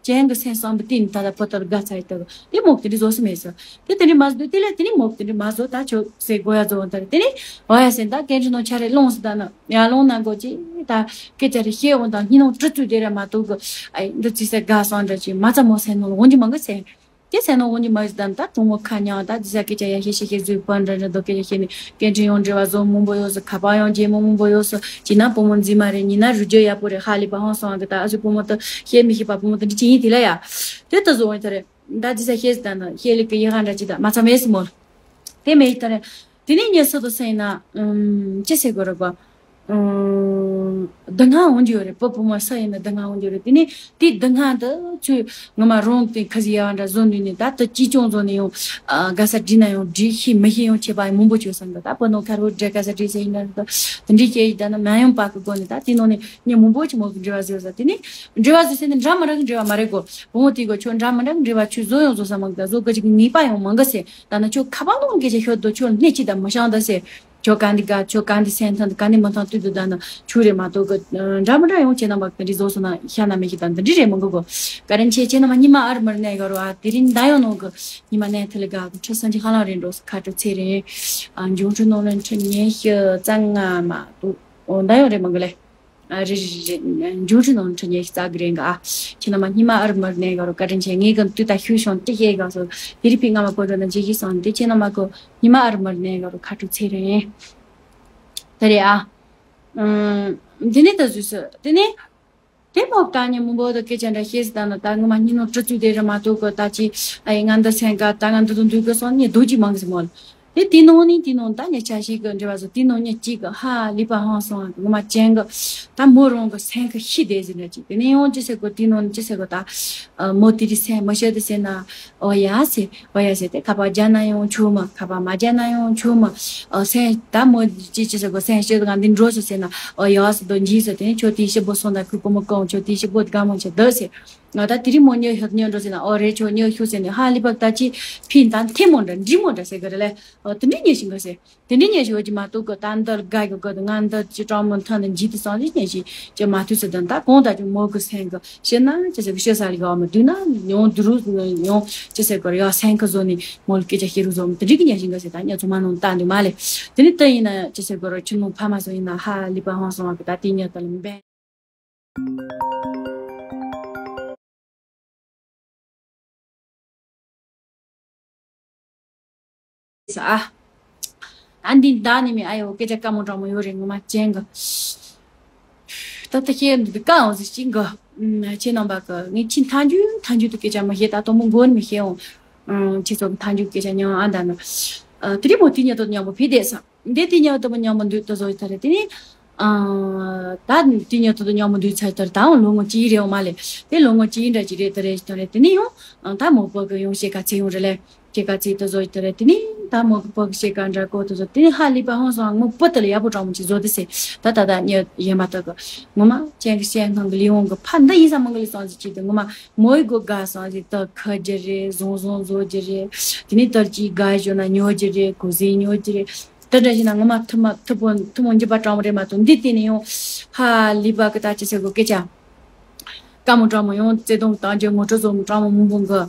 ཅན་གི་སེམས་བསམ་པ་བསྟན་ད་ལ་ཕོ་ཏར་དགའ་ཚ་ཡི་ད་གི་དེ་མོག་དེ་འདྲ་བཟོ་སོ་མེད་ཟེར། དེ་དེ་འདྲ་མ་ཟེར་དེ་ལ་དེ་ནི་མོག་དེ་འདྲ་མ་བཟོ་ད་ཆོ་ཟེར་གོ་ཡ་བཟོ་འོང་ད་དེ་ནི་འོ་ཡ་ཟེར་ད་སྐད་འཕྲིན་ནང་ཆ་རེ་ལོང་ཟེར་ད་ན་ཡ་ལོང་ན་གོ་ཅི་ད་སྐད་ཆ་རེ་བཤད་འོང་ད་སྙིང་ནང་དྲི་ཚུལ་དེ་ར་མ་གཏོགས་གི་ཨ་འདི་ཅི་ཟེར་དགའ་སང་འདྲ་ཅི་མ་ཚ་མོ་སེམས་ནང་ལ་འོང་གི་མང་གི་ཟེར། དེ་སེམས་ནང་འོང་གི་མ་ཡོད་ཙང་ད་གྲོགས་མོ་ཁ་མྱང་ད་ཇི་ས་སྐད་ཆ་ཡ་ཤེས་ཤེས་ཤེས་བཟོས་པ་འདྲ་འདྲ་འདོད་སྐད་ཆ་བཤད་ནས་སྐད་འཕྲིན་ཡང་འབྲེལ་བ་བཟོ་མང་པོ་ཡོད་ཟེར། ཁ་པར་ཡང་རྒྱལ་མོ་མང་པོ་ཡོད་ཟེར། གཅིག་ན་བུ་མོ་འཛིན་མ་རེད། གཉིས་ན་རུ་རྒྱུ་ཡག་པོ་རེད། ཧ་ལས་པ་ཧང་སང་གི་ད་ཨ་ཟོས་བུ་མོ་ད་བཤད་མི་ཤེས་པ་བུ་མོ་ད་འདི་ཅི་ཡིན་དེ་ལ་ཡ། དེ་ད་བཟོ་འོང་ད་རེད། ད་ཇི་ས་ཤེས་ད་ན་ཤེས་ལི་གི་ཡི་ཧ་འདྲ་ཅི་ད་མ་ཚ་མེད་སི་མོ་ལ། དེ་མེད་ད་རེད། དེ་ནས་ངས་སུ་དུ་སེང་ན་ཅི་ཟེར་དགོས་རེད་པ། སྡུག་བསྔལ་འོང་རྒྱུ་ཡོད་རེད། བུ་བུ་མོ་སུ་ཡིན་ན་སྡུག་བསྔལ་འོང་རྒྱུ་རེད། དེ་ནས་དེ་སྡུག་བསྔལ་འདི་ཚོས་ངོ་མ་རང་དེ་ཁ་ཟིག་ཡ་བ་འདྲ་བཟོ་ནུས་ནས་ད་ལྟ་ཅི་ཅུང་བཟོ་ནས་ཡང་དགའ་ས་འདྲི་ན་ཡང་འདྲི་ཤེས་མི་ཤེས་ཡང་བྱེད་པ་མང་པོ་བྱོས་སམ་གི་ད་བུ་ནོ་ཁ་རོ་འདྲེ་དགའ་ས་འདྲི་ཟེར་ཡིན་ན་རེད། དེ་འདྲི་སྐྱེ་ཡི་ད་ནི་མ་ཡོང་པ་གི་སྒོ་ནས་ད་དེ་ནང་ནས་ངས་མང་པོ་ཅིག་མོ་གི་འབྲེལ་བ་བཟོས་ས་དེ་ནས་འབྲེལ་བ་བཟོས་ཟེར་ནས་འདྲ་མི་འདྲ་གི་འབྲེལ་བ་མ་རེད་གོ། བུ་མོ་དེ་གོ་ཁྱོད་འདྲ་མི་འདྲ་གི་འབྲེལ་བ་ཁྱོད་བཟོ་ཡང་བཟོ་ས་མ་གི་ད་བཟོ་གི་ཅིག་ངེས་པ་ཡང་མང་གི་ཟེར། ད་ནི་ཁྱོད་ཁ་པར་ནང་སྐད་ཆ་ཤོད་དུ་ཁྱོད་སྣེ་གཅིག་དང་མི་བྱང་ད་ཟེར། ཁྱོད་ག་འདི་དགའ་ཁྱོད་ག་འདི་སེམས་ཐང་འདི་ག་འདི་མི་ཐང་དུས་དུ་ད་ནི་ཆུ་རེད་མ་གཏོགས་གི་འདྲ་མི་འདྲ་ཡོང་ཁྱེད་རྣམ་པ་འདི་འདྲི་བཟོ་སོང་ན་ཤ་ན་མི་ཤི་དང་འདི་འདྲི་རེད་མི་འགོ་གོ། བཀའ་དྲིན་ཆེ། ཁྱེད་རྣམ་པ་ཉི་མ་ཨར་མར་གནས་ག་རུ་ཨ་དེ་རིང་ད་ཡོང་ནོ་གི་ཉི་མ་གནས་ཐི་ལི་ག་གི་ཁྲི་སང་ཅི་ཧ་ལང་རེད་འགྲོ་ཁ་དྲོ་ཚེ་རིང་ཨ་འབྱུང་འཕྲོད་ནང་ལ་ཁྲི་ཉེ་ཤི་རྩ་ལྔ་མ་འདུག་འོ་ད་ཡོང་རེད་མི་འགོ་ལེ། ཨ་རེ་རེ་རེ་རེ། འབྱུང་འཕྲོད་ནང་ཁྲི་ཉེ་ཤི་རྩ་གི་རེད་འགའ་ཨ། ཁྱེད་རྣམ་པ་ཉི་མ་ཨར་མར་གནས་ག་རུ་བཀའ་དྲིན་ཆེ། ངས་གི་དུས་ད་ཤུ་ཤོང་ཏི་ཤེ་ག་སོ་དེ་རིག་པའི་རྔ་མ་གོ་འགྲོ་ན་འཇིགས་ཤི་སང་དེ་ཁྱེད་རྣམ་པ་གི་ཉི་མ་ཨར་མར་གནས་ག་རུ་ཁ་དྲོ་ཚེ་རིང་། ད་རེད་ཨ། ཨུམ། འདི་ནས་ད་བཟོས་སོ་དེ་ནས། དེ་མོ་ད་ཉི་མ་བོ་ད་སྐད་ཆ་འདྲ་བཤད་ཟེར་ད་ན་ད་ངོ་མ་སྙིང་ནང་དྲི་ཚུལ་དེ་རེད་མ་གཏོགས་གི་ད་ཅི་ཨ་ཡི་ང་འདི་སེང་ག་ད་ང་འདི་དང་འདུག་གི་སོང་ཉི་རྡོ་གཅིག་མང་གི་ཟེར་མོ་ལ། དེ་དེ་ནང་ནས་དེ་ནང་ད་ཉི་ཆ་ཞིག་གི་འབྲེལ་བ་བཟོ་དེ་ནང་ཉི་གཅིག་གི་ཧ་ལི་པ་ཧང་སོང་ངོ་མ་ཅན་གི་ད་མོ་རང་གི་སེང་གི་ཤི་བསྡད་ཟེར་འདྲ་ཅིག་དེ་ནས་ཡང་ཅི་ཟེར་གོ་དེ་ནང་ཅི་ཟེར་གོ་ད་མོ་དེ་རི་སེང་མི་ཤི་དེ་ཟེར་ན། ཨོ་ཡ་ཟེར། ཨོ་ཡ་ཟེར་ཏེ་ཁ་པར་རྒྱག་ན་ཡང་ཆོག་མ། ཁ་པར་མ་རྒྱག་ན་ཡང་ཆོག་མ། ཨོ་སེང་ད་མོ་ཅི་ཅི་ཟེར་གོ་སེང་ཤོད་ང་འདི་འགྲོ་ཟེར་ཟེར་ན་ཨོ་ཡ་ཟེར་དོ་འཇིགས་ཟེར་ཏེ་ཁྱོད་དེ་ཤི་བོ་སོང་ད་ཁུ་ཀོ་མོ་ཀོང་ཁྱོད་དེ་ཤི་བོ་དགའ་མོ་ཆེ་དོ་ཟེར། ང་ད་དེ་རིང་མོ་ཉོ་ཤོད་ཉོ་འགྲོ་ཟེར་ན་ཨོ་རེད་ཁྱོད་ཉོ་ཤོད་ཟེར་ནས་ཧ་ལི་པག་ད་ཅི་ཕིན་ད་འཐེན་མོ་འདྲ་འདྲི་མོ་འདྲ་ཟེར་གི་རེད་ལེ། ཨོ་དེ་འདྲ་ཉེ་ཞིང་ག་ཟེར། དེ་འདྲ་ཉེ་ཞིག་འོ་ཅི་མ་གཏོགས་གི་ད་འདི་དགའ་གི་གི་ང་འདི་ཅི་གྲོགས་མོ་ཐོན་ནས་འཇིགས་དུ་སོང་ཟིག་ཉེ་ཞིག་ཅི་མ་ཐུག་ཟེར་དོན་ད་གོང་ད་ཅི་མོ་གི་སེང་གི་ཤི་ན་ཅི་ཟེར་གི་ཤི་ས་ལི་གི་འོ་མ་དུས་ན་ཡོང་དུ་རུ་ཡོང་ཅི་ཟེར་གི་ཡོ་སེང་གི་བཟོ་ནི་མོ་ལ་སྐད་ཆ་ཤི་རུ་བཟོ་མི་དེ་འདྲ་གི་ཉེ་ཞིག་ག་ཟེར་ད་ཉེ་ཚོ་མ་ནང་ལྟ་འདུག་མ་ལེ། དེ་ནི་ད་ཡིན་ན་ཅི་ཟེར་གི་རོ་ཁྱི་མོ་ཕ་མ་བཟོ་ཡིན་ན་ཧ་ལི་པ་ཧང་སོང་བ་གི་ད་དེ་ཉེ་ད་ལ་འབེན། ས་ཨ། ཨ་འདི་ད་ནི་མི་ཨ་ཡོ་སྐད་ཆ་དཀའ་མོ་དྲང་མོ་ཡོད་རེད། ངོ་མ་ཅན་གི། ད་ལྟ་ཤེས་འདི་དཀའ་འོང་ཟིག་ཅིང་གི། ཁྱེད་རྣམ་པ་གི་ངས་ཁྱི་མཐའ་མཇུག་མཐའ་མཇུག་ཏུ་སྐད་ཆ་མི་བཤད། ད་དོ་མོ་མགོ་ནས་མི་བཤད་འོང་། ཁྱེད་ཚོ་མཐའ་མཇུག་སྐད་ཆ་ཉང་ཨ་ད་ན། དེ་རིང་མོ་དེ་ཉིད་དུ་མཉམ་པོ་ཕི་དེ་ས། འདི་དེ་ཉིད་དུ་མཉམ་པོ་འདུག་ད་བཟོ་ཡི་ད་རེད། དེ་ནི། ཨ། ད་དེ་ཉིད་དུ་མཉམ་པོ་འདུག་ཚར་ད་རེད། ད་འོང་ལོ་ངོ་གཅིག་རེད་འོང་མ་ལེ། དེ་ལོ་ངོ་གཅིག་འདྲ་གཅིག་རེད་ད་རེད་ད་རེད། དེ་ནི་ཡང་། ད་མོ་པོ་གི་ཡང་ཤེས་ཀ་ཚེ་ཡོང་རེད་ལེ། ཤེས་ཀ་ཚེ་ད་བཟོ་ཡི་ད་རེད། དེ་ནི་ད་མོ་གི་པོ་གི་ཤེས་ཀ་འདྲ་གོ་ད་བཟོ། དེ་ནི་ཧ་ལི་པ་ཧང་སང་མོ་པོ་ད་ལ་ཡག་པོ་དྲང་མོ་ཅིག་བཟོ་དེ་ཟེར། ད་ད་ད་ཉི་ཡན་མ་ད་གི། ངོ་མ་ཅན་གི་ཤེས་ཁང་གི་ལི་འོང་གི་ཕ་འདི་ཡིན་ས་མང་གི་ལི་སང་ཟིག་ཅིག་དེ་ངོ་མ། མོའི་སྒོ་དགའ་སོང་ཟིག་ད་ཁ་རྒྱུ་རེད། བཟང་བཟང་བཟོ་རྒྱུ་རེད། དེ་ནས་དར་གྱི་དགའ་ཞོ་ན་ཉོ་རྒྱུ་རེད། གོ་ཟིན་ཉོ་རྒྱུ་རེད། དེ་འདྲ་ཞིག་ན་ངོ་མ་ཐུ་མ་ཐུ་བོ་ཐུ་མོ་འཇིབ་པ་དྲང་བོ་རེད་མ་གཏོགས། འདི་དེ་ནས་ཡང་ཧ་ལི་པ་གི་ད་ཅི་ཟེར་དགོས་སྐད་ཆ། དཀའ་མོ་དྲང་མོ་ཡང་བརྩེ་དུང་བཏང་རྒྱུ་ངོ་སྤྲོད་བཟོ་མོ་དྲང་མོ་མང་པོ་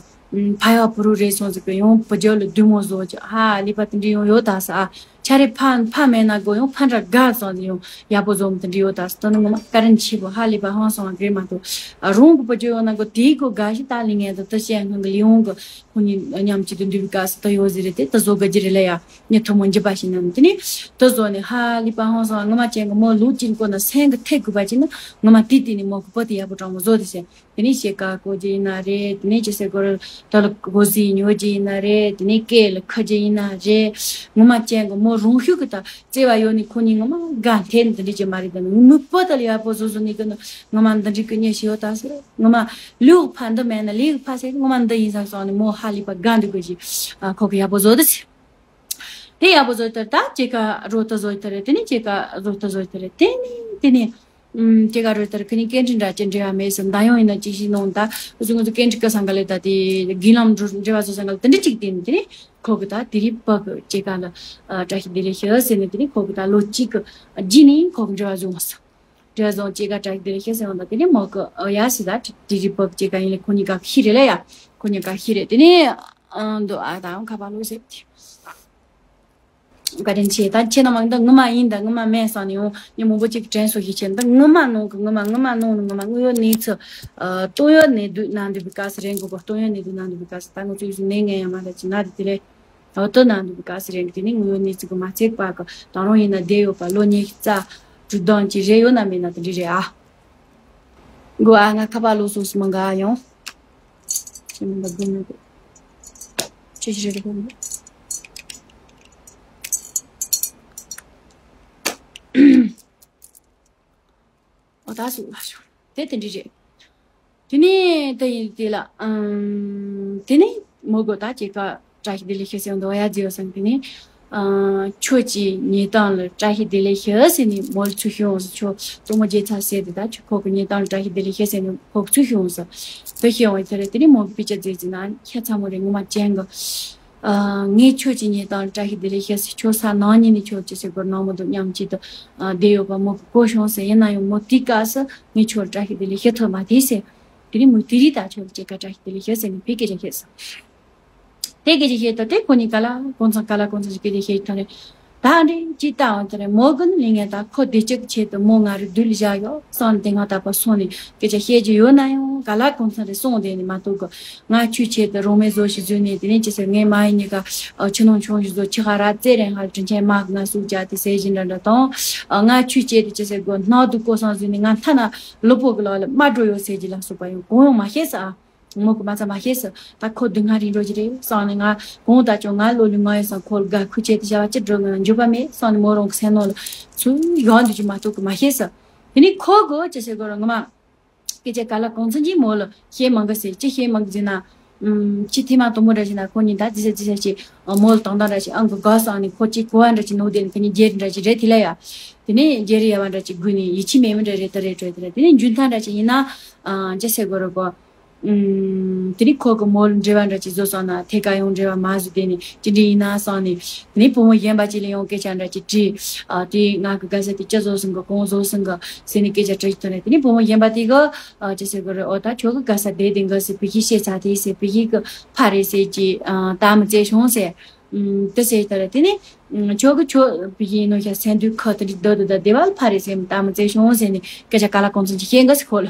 གི། ཕ་ཡག་བུ་རུ་རེད་སོང་ཟིག་གི་ཡང་བུ་རྒྱུ་ལ་བདུད་མོ་བཟོ་རྒྱུ་ཧ་ལི་པ་དེ་འདྲ་ཡང་ཡོད་ད་ས་ཨ། ཆ་རེ་ཕ་ཕ་མེད་ན་གོ་ཡང་ཕ་འདྲ་དགའ་སོང་ཡང་ཡག་པོ་བཟོ་མི་དེ་འདྲ་ཡོད་ད། དོ་ནི་ངོ་མ་ཀ་རན་ཆེ་བོ་ཧ་ལས་པ་ཧང་སོང་བ་རེད་མ་གཏོགས། རང་གི་བུ་རྒྱུད་ཡོད་ན་གོ་དེའི་གོ་དགའ་ཞིག་ད་ལི་ངན་དུ་དུ་བཤད་སྔོན་གི་ལི་འོང་གི་ཁོ་གཉིས་མཉམ་གཅིག་ཏུ་འདུས་པའི་སྐབས་སུ་དུ་ཡོད་ཟེར་རེད་དེ་དུ་བཟོ་དགའ་རྒྱུ་རེད་ལ་ཡ། ངས་ཐུན་མོང་འཇིབ་པ་ཞིག་ནམ་དེ་ནི་དུ་བཟོ་ནས་ཧ་ལས་པ་ཧང་སོང་བ། ངོ་མ་ཅན་གི་མོ་ལུག་ཅིག་གོ་ན་སེང་གི་ཐེག་དགོས་པ་ཅིག་ན་ངོ་མ་དེ་དེ་ནི་མོ་གི་བུ་དེ་ཡག་པོ་དྲང་མོ་བཟོ་དེ་ཟེར། དེ་ནས་ཤེས་ཀ་གོ་རྒྱུ་ཡིན་ན་རེད། དེ་ནས་ཅི་ཟེར་གོ་ར་ད་ལ་གོ་ཟི་ཉོ་རྒྱུ་ཡིན་ན་རེད། དེ་ནས་སྐེ་ལ་ཁ་རྒྱུ་ཡིན་ན་རེད། ངོ་མ་ཅན་གི་མོ་རང་ཤུགས་ཀྱི་ད་བརྩེ་བ་ཡོད་ནི་ཁོ་གཉིས་ངོ་མ་དགའ་འཐེན་འདི་འདྲ་ཅི་མ་རེད། ད་ནི་མི་པོ་ད་ལ་ཡག་པོ་བཟོ་བཟོ་ནི་གི་ནི་ངོ་མ་འདི་འདྲ་གི་ཉེ་ཤེས་ཡོད་ད་ཟེར། ངོ་མ་ལུག་ཕ་འདི་མེད་ན་ལུག་ཕ་ཟེར་ངོ་མ་འདི་ཡིན་ས་སོང་ནི་མོ་ཧ་ལི་པ་དགའ་འདུག་གི་ཞིག་ཁོ་གི་ཡག་པོ་བཟོ་ད་ཟེར། དེ་ཡག་པོ་བཟོས་ལྟར་ད་ཅེ་ཀ་རོ་ཏ་བཟོས་ལྟར་དེ་ནས་ཅེ་ཀ་རོ་ཏ་བཟོས་ལྟར་དེ་ནས་དེ་ནས་ཨུམ་ཅེ་ཀ་རོ་ལྟར་ཁི་ནས་སྐད་འཕྲིན་འདྲ་ཅེ་འབྲེལ་བ་མེད་ཟེར། ད་ཡོང་ཡིན་ན་ཅི་ཞིག་ནོང་ད་འུ་ཚོ་ང་ཚོ་སྐད་འཕྲིན་སྐད་སང་ག་ལེ་ད་དེ་རྒྱུན་ལམ་འགྲོ་འབྲེལ་བ་བཟོ་སང་ག་ལེ་དེ་འདྲ་ཅིག་དེ་ནས་དེ་ནས་ཁོ་གི་ད་དེ་རིགས་བབ་ཅེ་ཀ་ལ་བཀྲ་ཤིས་བདེ་ལེགས་ཞུ་ཟེར་ནས་དེ་ནས་ཁོ་གི་ད་ལོ་གཅིག་གི་རྗེས་ནས་ཁོ་གི་འབྲེལ་བ་བཟོ་འོང་ཟེར། འབྲེལ་བ་བཟོ་ཅེ་ཀ་བཀྲ་ཤིས་བདེ་ལེགས་ཞུ་ཟེར་འོང་ད་དེ་ནས་མོ་གི་ཨ་ཡ་ཟེར་ད་དེ་རིགས་བབ་ཅེ་ཀ་ཡིན་ལེ་ཁོ་གཉིས་ཀ་ཤི་རེད་ལེ་ཡ། ཁོ་གཉིས་ཀ་ཤི་རེད་དེ་ནས། ཨང་འདུག་ཨ་ད་ཁ་པར་ལོག་ཟེར་ཏེ། བཀའ་དྲིན་ཆེ། ད་ཁྱེད་རྣམས་འདི་ངོ་མ་ཡིན་ད་ངོ་མ་མེད་བསམ་ནས་ཡོང་ཉིན་མང་པོ་ཅིག་དྲན་གསོ་ཞིག་བྱས་འདི་ངོ་མ་ནང་གི་ངོ་མ་ངོ་མ་ནང་ནས་ངོ་མ་དངོས་ཡོད་གནས་ཚུལ། ཨ་སྟོད་ཡོད་གནས་སྡུད་གནང་འདུག་པའི་སྐབས་སུ་རེད་འགོ་གོ། སྟོད་ཡོད་གནས་སྡུད་གནང་འདུག་པའི་སྐབས་སུ་ད་ང་ཚོ་ཡོད་ཚུལ་གནས་ངན་ཡང་མ་རེད་ཅི་ན་དེ་དེ་ལས་ཨོ་ཏོ་གནང་འདུག་པའི་སྐབས་སུ་རེད། དེ་ནས་དངོས་ཡོད་གནས་ཚུལ་གི་མ་ཚད་པ་གི་ད་རུང་ཡིན་ན་བསྡད་ཡོད་པ་ལོ་ཉི་ཤུ་རྩ་དྲུག་བདུན་ཅིག་རེད་ཡོད་ན་མེད་ན་དེ་འདྲ་རེད་ཨ། གོ་ཨ་ང་ཁ་པར་ལོག་སོང་སི་མ་འགའ་ཡོང་། ཅི་མི་འདུག་དགོས་མི་འདུག་ཅི་ཞིག་རེད་དགོས་མི་འདུག་ཨོ་ད་སུ་ལ་ཤོག་དེ་དེ་འདྲ་རེད། དེ་ནས་དེ་ཡིན་དེ་ལ་ཨམ་དེ་ནས་མོ་གོ་ད་ཅེ་ཀ་བཀྲ་ཤིས་བདེ་ལེགས་ཞུ་ཟེར་འདུག་ཡ་ཛི་ཡོ་སང་དེ་ནས། ཨ་ཁྱོད་ཀྱི་ཉེ་དང་ལ་བཀྲ་ཤིས་བདེ་ལེགས་ཞུ་ཟེར་ནས་མོ་ལ་ཚུར་ཤོད་འོང་ཟེར། ཁྱོད་གཙོ་མོ་རྒྱལ་ཚ་ཟེར་དེ་ད་ཁྱོད་ཁོ་གི་ཉེ་དང་ལ་བཀྲ་ཤིས་བདེ་ལེགས་ཞུ་ཟེར་ནས་ཁོ་གི་ཚུར་ཤོད་འོང་ཟེར། བུ་ཤོད་འོང་ཟེར་དེ་ནས་མོ་གི་དཔེ་ཆ་བརྗེད་ཟིན་ན་ཤ་ཚ་མོ་རེད་ངོ་མ་ཅན་གི། ཨ་ངས་ཁྱོད་ཀྱི་ཉེ་དང་ལ་བཀྲ་ཤིས་བདེ་ལེགས་ཞུ་ཟེར། ཁྱོད་ས་ནང་ཉིད་ནས་ཁྱོད་ཀྱི་ཟེར་གོ་ནང་མོ་དུ་མཉམ་གཅིག་ཏུ་ཨ་བསྡད་ཡོད་པ་མོ་གི་གོ་བྱུང་ཟེར། ཡིན་ན་ཡང་མོ་དེའི་སྐབས་སུ་ངས་ཁྱོད་ལ་བཀྲ་ཤིས་བདེ་ལེགས་ཞུ་ཐུབ་མ་དེ་ཟེར། དེ་ནས་མོ་དེ་རིང་ད་ཁྱོད་ལ་ཅེ་ཀ་བཀྲ་ཤིས་བདེ་ལེགས་ཞུ་ཟེར་ནས་ཕ་གི་སྐད་ཆ་བཤད་སོང་། དེ་སྐད་ཆ་བཤད་དུས་དེ་ཁོ་གཉིས་ཀ་ལ་གོང་ཚང་ཀ་ལ་གོང་ཚང་ཞིག་སྐད་ཆ་བཤད་ཐོན་རེད། ད་འདྲེ་ཅི་ལྟ་འོང་དེ་རེད། མོ་གི་ནི་ལས་ངན་ད་ཁོ་བདེ་སྐྱིད་ཆེད་དུ་མོ་ང་རུ་བདུད་ལ་བཞག་ཡོད་སང་དེ་སྔ་ད་པ་སོང་ནས་སྐད་ཆ་བཤད་རྒྱུ་ཡོད་ན་ཡང་ཀ་ལ་གོང་ཚང་རེ་སོང་དེ་ནས་མ་གཏོགས་གི་ང་ཆུ་ཆེད་དུ་རང་མེད་བཟོ་ཞིག་བཟོས་ནས་དེ་ནས་ཅི་ཟེར་ངའི་མ་ཡི་གཉིས་ཀ་ཆུ་ནང་ཆུང་ཞིག་བཟོ་ཆི་ཧ་ར་ཙེ་རེ་ཧ་དྲིན་ཆེན་མ་གི་ང་སུག་བྱ་དེ་ཟེར་བཞིན་འདྲ་འདྲ་དང་། ང་ཆུ་ཆེད་དུ་ཅི་ཟེར་དགོས་སྣང་དུ་ཀོ་སང་བཟོས་ནས་ང་མཐའ་ན་ལོ་པོ་གི་ལག་ལ་རྨ་འགྲོ་ཡོད་ཟེར་གྱི་ལ་སོགས་པ་ཡང་གང་ཡང་མ་ཤེས་ས་ཨ། མོ་གི་མ་ཚ་མ་ཤེས་སི། ད་ཁོ་སྡུག་བསྔལ་རིགས་འགྲོ་གི་རེད་སང་ནི་ང་གང་ད་ཅོ་ང་ལོ་ལུས་ང་ཡོད་སང་ཁོ་ལ་དགའ་ཁུ་ཆེ་དེ་བྱ་བ་ཅི་འགྲོ་ང་འཇུ་བ་མེད་སང་ནི་མོ་རང་གི་སེམས་ནང་ལ་ཚུར་ཡོང་འདུག་ཅི་མ་གཏོགས་གི་མ་ཤེས་སི། དེ་ནི་ཁོ་གི་ཅི་ཟེར་དགོས་ར་ངོ་མ་སྐད་ཆ་ག་ལ་གང་ཚང་གིས་མོ་ལ་བཤད་མང་གི་ཟེར་ཅི་བཤད་མང་གི་ཟེར་ན། ཨུམ་ཅི་ཐེ་མ་དོ་མོ་འདྲ་ཞིག་ན་ཁོ་གཉིས་ད་ཅི་ཟེར་ཅི་ཟེར་ཅི་མོ་ལ་དང་དང་འདྲ་ཞིག་ཨང་གི་དགའ་སང་ནི་ཁོ་ཅི་གོ་བ་འདྲ་ཅིག་ནོར་དེ་ནི་ཁོ་གཉིས་རྒྱལ་འདྲ་ཅིག་རེད་དེ་ལ་ཡ། དེ་ནི་རྒྱལ་རི་ཡ་བ་འདྲ་ཅིག་དགོས་ནི་ཡིད་ཆེས་མེད་མི་འདྲ་རེད་ད་རེད་དྲོད་དེ་རེད། དེ་ནི་འཇུན་ཐང་འདྲ་ཅིག་ཡིན་ན། ཨ་ཅི་ཟེར་དགོས་ར་གོ། ཨུམ། དེ་ནི་ཁོ་གི་མོ་ལ་འབྲེལ་བ་འདྲ་ཅིག་བཟོ་སོང་ན་ཐད་ཀ་ཡང་འབྲེལ་བ་མ་བཟོ་དེ་ནི་ཅི་འདྲ་ཡིན་ན་སོང་ནི། དེ་ནི་བུ་མོ་གཞན་པ་ཅིག་ལ་ཡང་སྐད་ཆ་འདྲ་ཅིག་དྲིས། ཨ་དེ་ང་གི་དགའ་ས་དེ་ཅི་བཟོ་སོང་གི་གང་བཟོ་སོང་གི་ཟེར་ནི་སྐད་ཆ་དྲིས་ཐོན་ནས་དེ་ནི་བུ་མོ་གཞན་པ་དེ་གི་ཨ་ཅི་ཟེར་གི་རེད། ཨོ་ད་ཁྱོད་གི་དགའ་ས་དེ་དེ་འགའ་ཟེར་བུ་གཞི་བཤད་ཚ་དེ་ཟེར་བུ་གཞི་གི་ཕ་རེད་ཟེར་གྱི་ཨ་ད་མི་བཙལ་བྱུང་ཟེར། ཨུམ། དེ་ཟེར་ད་ར་དེ་ནི་ཨུམ། ཁྱོད་ཀྱི་ཁྱོད་བི་ཡིན་ནོ་ཤ་སེན་དུས་ཁ་དེ་འདྲི་སྡོད་སྡོད་ད་དེ་བལ་ཕ་རེ་སེམས་ད་མི་ཚེ་བྱུང་ཟེར་ནས་སྐད་ཆ་ག་ལ་གོང་ཚོད་ཅིག་བཤད་འགའ་སི་ཁོ་ལ།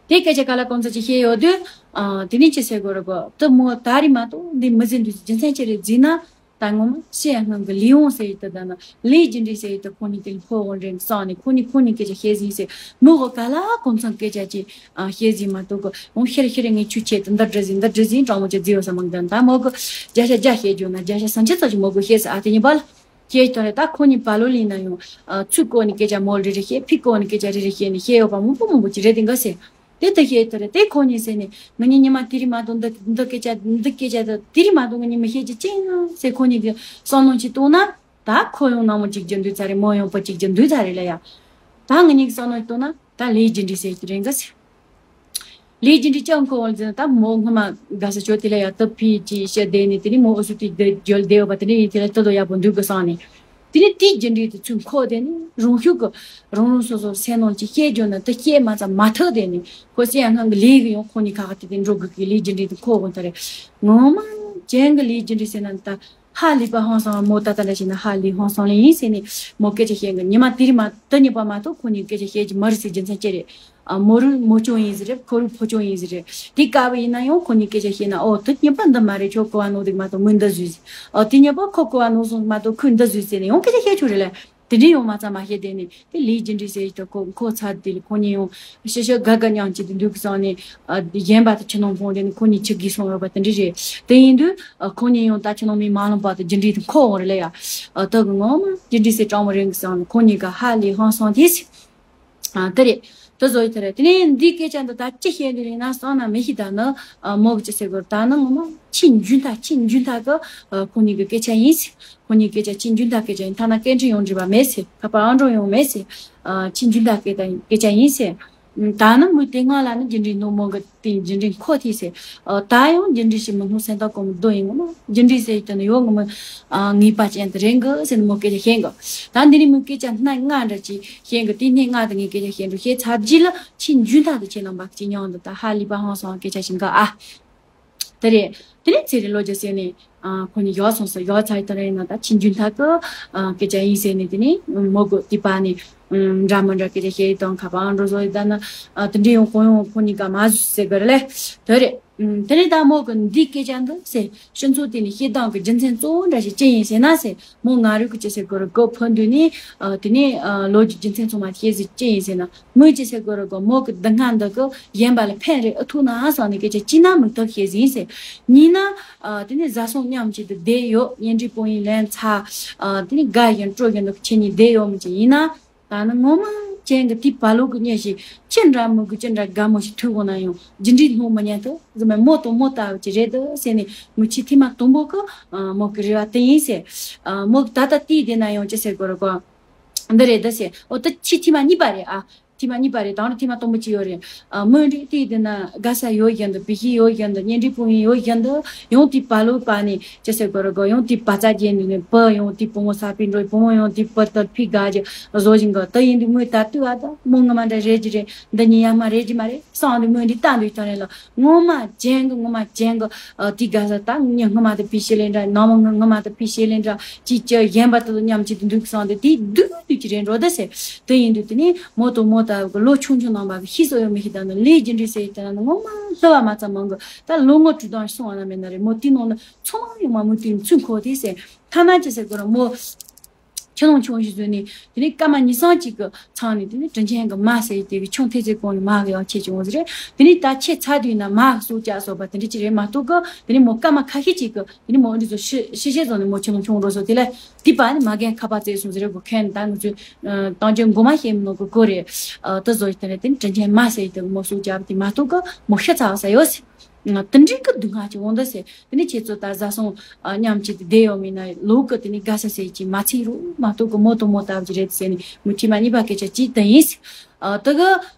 དེ་སྐད་ཆ་ག་ལ་གོང་ཚོད་ཅིག་བཤད་ཡོད་དུས། ཨ། དེ་ནི་ཅི་ཟེར་དགོས་རེད་གོ། དེ་མོ་ད་རེས་མ་གཏོགས་འདི་མི་ཟིན་དུས་རྒྱུ་མཚན་ཅི་རེད་ཟེར་ན། ད་ངོ་མ་ཤི་ཡ་སྔོན་གྱི་ལི་ཡོང་ཟེར་ཡི་དེ་ད་ན་ལི་ཇི་འདྲི་ཟེར་ཡི་དེ་ཁོ་གཉིས་དེ་ལ་ཕོ་འོང་རེད་བསམ་ནས་ཁོ་གཉིས་ཁོ་གཉིས་སྐད་ཆ་བཤད་ཟིན་ཟེར། མི་གོ་ག་ལ་གོང་ཚང་སྐད་ཆ་ཅིག་ཨ། བཤད་ཟིན་མ་གཏོགས་གོ། འོང་ཤེར་ཤེར་ངས་ཆུ་ཆེད་དུ་འདི་འདྲི་ཟིན་འདི་འདྲི་ཟིན་གྲོགས་མོ་ཅིག་རྫི་ཡོད་ས་མང་དོན་ད་མོ་གི་བརྒྱ་ཆ་བརྒྱ་བཤད་རྒྱུ་ན་བརྒྱ་ཆ་སུམ་ཅུ་ཙམ་ཅིག་མོ་གི་བཤད་ས་ཨ་དེ་གཉིས་པ་ལ། ཁྱེད་ཐོ་རེ་ད་ཁོ་གཉིས་བ་ལོ་ལིན་ན་ཡོང་། ཨ། ཚུར་བཀོད་ནས་སྐད་ཆ་མོ་རེ་རེ་བཤད། ཕི་བཀོད་ནས་སྐད་ཆ་རེ་རེ་བཤད་ནས་བཤད་ཡོད་པ་མང་པོ་མང་པོ་ཅིག་རེད་དེ་འགའ་ཟེར། དེ་ལྟར་བཤད་ཐོ་རེ་དེ་ཁོ་གཉིས་ཟེར་ནས་ང་གཉིས་ཉི་མ་དེ་རིང་མ་གཏོགས་འདི་འདི་སྐད་ཆ་འདི་སྐད་ཆ་དེ་དེ་རིང་མ་གཏོགས་ང་གཉིས་མི་བཤད་ཀྱི་ཅི་ཡང་ཟེར་ཁོ་གཉིས་ཀྱི་བསམ་བློ་ཅིག་གཏོང་ན། ད་ཁོ་ཡང་ནང་མོ་གཅིག་རྒྱུ་འདུག་ཚར་རེད། མོ་ཡང་པ་གཅིག་རྒྱུ་འདུག་ཚར་རེད་ལ་ཡ། ད་ང་གཉིས་ཀྱི་བསམ་བློ་ཅིག་གཏོང་ན་ད་ལས་རྒྱུ་འདྲི་ཟེར་གྱི་རེད་འགའ་ཟེར། ལས་རྒྱུ་འདྲི་ཅང་ཁོ་བོར་འཛིན་ད་མོ་སྔ་མ་དགའ་ས་ཆོག་དེ་ལ་ཡ་ད་ཕི་ཅི་བཤད་བསྡད་ནས་དེ་ནི་མོ་ཨུ་སུ་དེ་བསྡད་རྒྱུ་བསྡད་ཡོད་པ་དེ་ནི་ཡིན་དེ་ལ་ད་དོ་ཡག་པོ་འདུག་གི་བསམ་ནས། དེ་ནི་དེའི་རྒྱུ་འདྲི་དེ་ཚུར་འཁོར་བསྡད་ནས་རང་ཤུགས་ཀྱི་རང་རང་སོ་སོ་སེམས་ནང་ཅི་བཤད་རྒྱུ་ན་ད་བཤད་མ་ཚར་མ་ཐག་བསྡད་ནས་ཁོ་སེམས་ཡང་སྔོན་གྱི་ལས་ཀྱི་ཡང་ཁོ་གཉིས་ཁ་ཁ་དེ་དེ་འགྲོ་དགོས་ཀྱི་ལས་རྒྱུ་འདྲི་དེ་འཁོར་དགོས་ད་རེད། ངོ་མ་ཅན་གྱི་ལས་རྒྱུ་འདྲི་ཟེར་ན་ད། ཧ་ལས་པ་ཧང་སང་མོ་ད་ལྟ་འདྲ་བྱས་ན་ཧ་ལས་ཧང་སང་ལེ་ཡིན་ཟེར་ནས་མོ་སྐད་ཆ་བཤད་གི་ཉི་མ་དེ་རིང་མ་དེ་གཉིས་པ་མ་གཏོགས་ཁོ་གཉིས་སྐད་ཆ་བཤད་ཀྱི་མ་རེད་ཟེར་རྒྱུ་མཚན་ཅི་རེད། ཨ། མོ་རུ་མོ་ཅུང་ཡིན་ཟེར་རེད། ཁོ་རུ་ཕོ་ཅུང་ཡིན་ཟེར་རེད། དེ་སྐབས་ཡིན་ན་ཡང་ཁོ་གཉིས་སྐད་ཆ་བཤད་ན་ཨོ་དེ་གཉིས་པ་འདི་མ་རེད་ཁྱོད་གོ་བ་ནོར་འདུག་མ་གཏོགས་མོས་འདི་བཟོས་ཟེར། ཨོ་དེ་གཉིས་པ་ཁོ་གོ་བ་ནོར་སོང་མ་གཏོགས་ཁོས་འདི་བཟོས་ཟེར་ནས་ཡང་སྐད་ཆ་བཤད་ཆོག་རེད་ལ། དེ་འདྲའི་ཡང་མ་རྩ་མ་བཤད་དེ་ནས་དེ་ལས་རྒྱུ་འབྲས་ཟེར་ཡི་ད་ཁོ་ཁོ་ཚ་དེ་ལ་ཁོ་གཉིས་ཡང་ཤི་ཤི་དགའ་དགའ་མཉམ་གཅིག་ཏུ་འདུག་སོང་ནས་ཨ་གཞན་པ་དེ་ཁྱི་ནང་ཕོངས་དེ་ནས་ཁོ་གཉིས་ཆི་གིས་སོང་ཡོད་པ་དེ་འདྲ་རེད། དེ་ཡིན་དུས་ཨ་ཁོ་གཉིས་ཡང་ད་ཁྱི་ནང་མི་མ་ལོན་པ་དེ་རྒྱུ་འབྲས་དེ་ཁོ་འོང་རེད་ལ་ཡ། ཨ་ད་གི་ངོ་མ་རྒྱུ་འབྲས་ཟེར་གྲང་མོ་རིང་གི་སོང་ནས་ཁོ་གཉིས་ཀ་ཧ་ལས་ཧང་སང་དེ་ཟེར། ཨ་དེ་རེད། དེ་བཟོ་ཡི་དེ་རེད། དེ་ནས་འདིའི་སྐད་ཆ་འདི་ད་ཅི་བཤད་འདི་ཡིན་ན་སང་ན་མི་ཤི་ད་ནི་ཨ་མོ་གི་ཅི་ཟེར་དགོས་ད་ནི་ངོ་མ་ཆི་འཇུན་ཐ་ཆི་འཇུན་ཐ་གི་ཨ་ཁོ་གཉིས་ཀྱི་སྐད་ཆ་ཡིན་ཟེར། ཁོ་གཉིས་སྐད་ཆ་ཆི་འཇུན་ཐ་སྐད་ཆ་ཡིན། ཐ་ན་སྐད་འཕྲིན་ཡོང་འདྲི་བ་མེད་ཟེར། ཁ་པར་ཨང་གྲངས་ཡོང་མེད་ཟེར། ཨ་ཆི་འཇུན་ཐ་སྐད་ཆ་སྐད་ཆ་ཡིན་ཟེར། ད་ནི་མི་དེ་སྔ་ལ་ནི་རྒྱུ་འབྲས་ནོར་མོ་གི་དེ་རྒྱུ་འབྲས་འཁོར་ཐིག་ཟེར། ཨ་ད་ཡང་རྒྱུ་འབྲས་ཞིག་མི་སྣང་སེམས་ཐག་གོང་མོ་རྡོ་ཡིན་ངོ་མ་རྒྱུ་འབྲས་ཟེར་ཡི་དེ་ནི་ཡོད་ངོ་མ་ཨ་ངེས་པ་ཅན་དེ་རེད་གི་ཟེར་ནི་མོ་སྐད་ཆ་བཤད་གི། ད་འདི་ནི་མི་སྐད་ཆ་སྣ་ལྔ་འདྲ་ཅིག་བཤད་གི། དེ་སྣ་ལྔ་དེ་ངས་སྐད་ཆ་བཤད་འགྲོ་བཤད་ཚར་རྗེས་ལ་ཆི་འཇུན་ཐ་དེ་ཁྱེད་རྣམ་པ་ཅི་མྱོང་འདི་ད་ཧ་ལས་པ་ཧང་སང་སྐད་ཆ་ཞིག་འགའ་ཨ། དེ་རེད། དེ་ནས་ཚེ་རིང་བློ་རྒྱ་ཟེར་ནས་ཨ་ཁོ་གཉིས་ཡོག་སོང་ཟེར། ཡོག་ཚར་ཡི་དེ་རེད་ན་ད་ཆི་འཇུན་ཐ་གི་ཨ་སྐད་ཆ་ཡིན་ཟེར་ནས་དེ་ནས་མོ་གི་དེ་པ་ནས་འདྲ་མི་འདྲ་སྐད་ཆ་བཤད་ཡི་དང་ཁ་པར་འགྲོ་བཟོ་ཡི་ད་ན་ཨ་དེ་འདྲས་ཡོང་གོ་ཡོང་ཁོ་གཉིས་ཀ་མ་བཟོས་ཟེར་གི་རེད་ལེ། དེ་རེད། ཨུམ། དེ་ནས་ད་མོ་གི་འདིའི་སྐད་ཆ་འདི་ཟེར་སྤྱི་ཚོགས་དེ་ནས་བཤད་སྟངས་ཀྱི་རྒྱུ་མཚན་གཙོ་བོ་འདྲ་ཞིག་ཅི་ཡིན་ཟེར་ན་ཟེར་མོ་ང་རུ་གི་ཅི་ཟེར་གོ་རུ་གོ་ཕོ་འདུས་ནས་ཨ་དེ་ནས་ཨ་ལོ་རྒྱུས་རྒྱུ་མཚན་ཚང་མ་བཤད་ཟིན་ཅི་ཡིན་ཟེར་ན་མོས་ཅི་ཟེར་གོ་རུ་གོ་མོ་གི་འདི་སྔ་འདི་གི་གཞན་པ་ལ་ཕན་རེ་ཨ་ཐུག་ན་ཨ་སང་ནས་སྐད་ཆ་ཅི་ན་མི་ཐག་བཤད་ཟིན་ཟེར། གཉིས་ན་ཨ་དེ་ནས་བཟའ་ཚང་མཉམ་གཅིག་ཏུ་བསྡད་ཡོད། གཉེན་སྒྲིག་སྤོ་ཡིན་ལན་ཚ་ཨ་དེ་ནས་དགའ་ཡིན་སྤྲོ་ཡིན་འདུག་ཁྱེད་གཉིས་བསྡད་ཡོད་མི་ཅི་ཡིན་ན། ད་ནི་ངོ་མ་ཅན་གྱི་དེའི་བ་ལོ་གི་གཉེན་ཞིག་ཅི་འདྲ་མི་དགོས་ཅི་འདྲ་དགའ་མོ་ཞིག་ཐུག་འོང་ན་ཡང་རྒྱུ་འབྲས་སློང་མི་ཉན་ཐུབ་ཟེར་མས། མོ་དང་མོ་ལྟ་བུ་ཅིག་རེད་འདུག་ཟེར་ནས་མི་ཆེ་ཐེངས་མ་དང་པོ་གི་མོ་གི་རེ་བ་དེ་ཡིན་ཟེར། མོ་གི་ད་ལྟ་དེའི་དེ་ན་ཡང་ཅི་ཟེར་དགོས་རེད་གོ། འདི་རེད་འདི་ཟེར། ཨོ་ད་ཆེ་ཐེངས་མ་གཉིས་པ་རེད་ཨ། ཐེངས་མ་གཉིས་པ་རེད། དང་རེ་ཐེངས་མ་དང་པོ་ཅི་ཡོད་རེད། མོ་འདྲི་དེའི་དེ་ན་དགའ་ས་ཡོད་བཞིན་དུ་བི་ཤི་ཡོད་བཞིན་དུ་གཉེན་སྒྲིག་སྤོ་ཡིན་ཡོད་བཞིན་དུ་ཡང་དེའི་བ་ལོ་པ་ནས་ཅི་ཟེར་དགོས་རེད་གོ། ཡང་དེའི་བ་ཚ་རྒྱན་འདུག་ནས་བུ་ཡང་དེའི་བུ་མོ་ས་པའི་འགྲོ་བུ་མོ་ཡང་དེའི་བུ་ལྟར་ཕི་དགའ་རྒྱུ་བཟོ་བཞིན་གི་ད་ཡིན་དུས་མོས་ད་ལྟོས་ཨ་ད་མོ་ངོ་མ་འདྲ་རེད་ཀྱི་རེད། འདི་ཉིད་ཡ་མ་རེད་ཀྱི་མ་རེད་བསམ་དུས་མོས་འདི་ལྟ་འདུག་ཀྱང་རེད་ལ། ངོ་མ་ཅན་གི་ངོ་མ་ཅན་གི་ཨ་དེ་དགའ་ས་ད་ངས་སྔོན་མ་དེ་ཕི་ཤེས་ལེན་འདྲ་ནང་མ་ངས་སྔོན་མ་དེ་ཕི་ཤེས་ལེན་འདྲ་ཅིག་ཅི་གཞན་པ་དེ་ཚོ་མཉམ་གཅིག་ཏུ་འདུག་བསམ་དུས་དེ་སྡུག་སྡུག་ཅིག་རེད་འགྲོ་ད་ཟེར། དེ་ཡིན་དུས་དེ་ནས་མོ་དང་མོ་ལྟ་བུ་གི་ལོ་ཆུང་ཆུང་ནང་པ་གི་ཤེས་སོ་ཡོད་མི་ཤེས་ད་ནི་ལས་རྒྱུ་འབྲས་ཟེར་ཡི་དེ་ན་ནི་ངོ་མ་ལྷུ་བ་མ་ཙམ་མང་གི་ད་ལོ་ངོ་དྲུག་དང་སོང་བ་ན་མེད་ན་རེད། མོ་དེའི་ནང་ལ་ཚང་མ་ཡོང་མ་མོ་དེའི་ཚུན་ཁོ་དེ་ཟེར། ཐ་ན་ཅི་ཟེར་དགོས་ར་མོ། ཁྱི་ནང་ཆུང་ཞིག་བཟོས་ནས་དེ་ནས་སྐར་མ་ཉི་ཤུ་ཙམ་ཅིག་གི་ཚང་ནས་དེ་ནས་དྲིན་ཆེན་གི་མ་ཟེར་དེ་གི་ཆུང་ཐེ་ཚེ་གོང་ནས་མ་གི་ཡང་ཆེ་ཆུང་ཟེར། དེ་ནས་ད་ཆེ་ཚ་དུས་ན་མ་གི་སྲོག་བཅད་སོགས་པ་དེ་འདྲ་ཅིག་རེད་མ་གཏོགས་གི་དེ་ནས་མོ་སྐར་མ་ཁ་ཤས་ཅིག་གི་དེ་ནས་མོ་འདི་ཚོ་ཤི་ཤི་ཤེས་བཟོ་ནས་མོ་ཁྱི་ནང་ཆུང་འགྲོ་སོང་དེ་ལས་དེ་པ་ནི་མ་རྒན་ཁ་པ་བཙལ་སོང་ཟེར་རེད་གོ། ཁན་ད་ང་ཚོས་བཏང་རྒྱུ་མགོ་མ་ཤེས་མི་ནོ་གི་གོ་རེད། ཨ་དེ་བཟོ་དེ་ནས་དེ་ནས་དྲིན་ཆེན་མ་ཟེར་དེ་མོ་སྲོག་བཅད་དེ་མ་གཏོགས་གི་མོ་ཤི་ཚ་བ་ས་ཡོད་ཟེར། དེ་འདྲའི་གི་སྡུག་བསྔལ་ཅིག་འོང་ད་ཟེར། དེ་ནས་ཁྱེད་ཚོ་ད་བཟའ་ཚང་མཉམ་གཅིག་ཏུ་བསྡད་ཡོད་མིན་ན་ལོ་གི་དེ་ནས་དགའ་ས་ཟེར་གྱི་མ་ཚིག་རུ་མ་གཏོགས་གི་མོ་དང་མོ་ལྟ་བུ་ཅིག་རེད་ཟེར་ནས་མོ་ཁྱི་མ་གཉིས་པ་སྐད་ཆ་ཅིག་ད་ཡིན་ཟེར། ཨ་དེ་གི་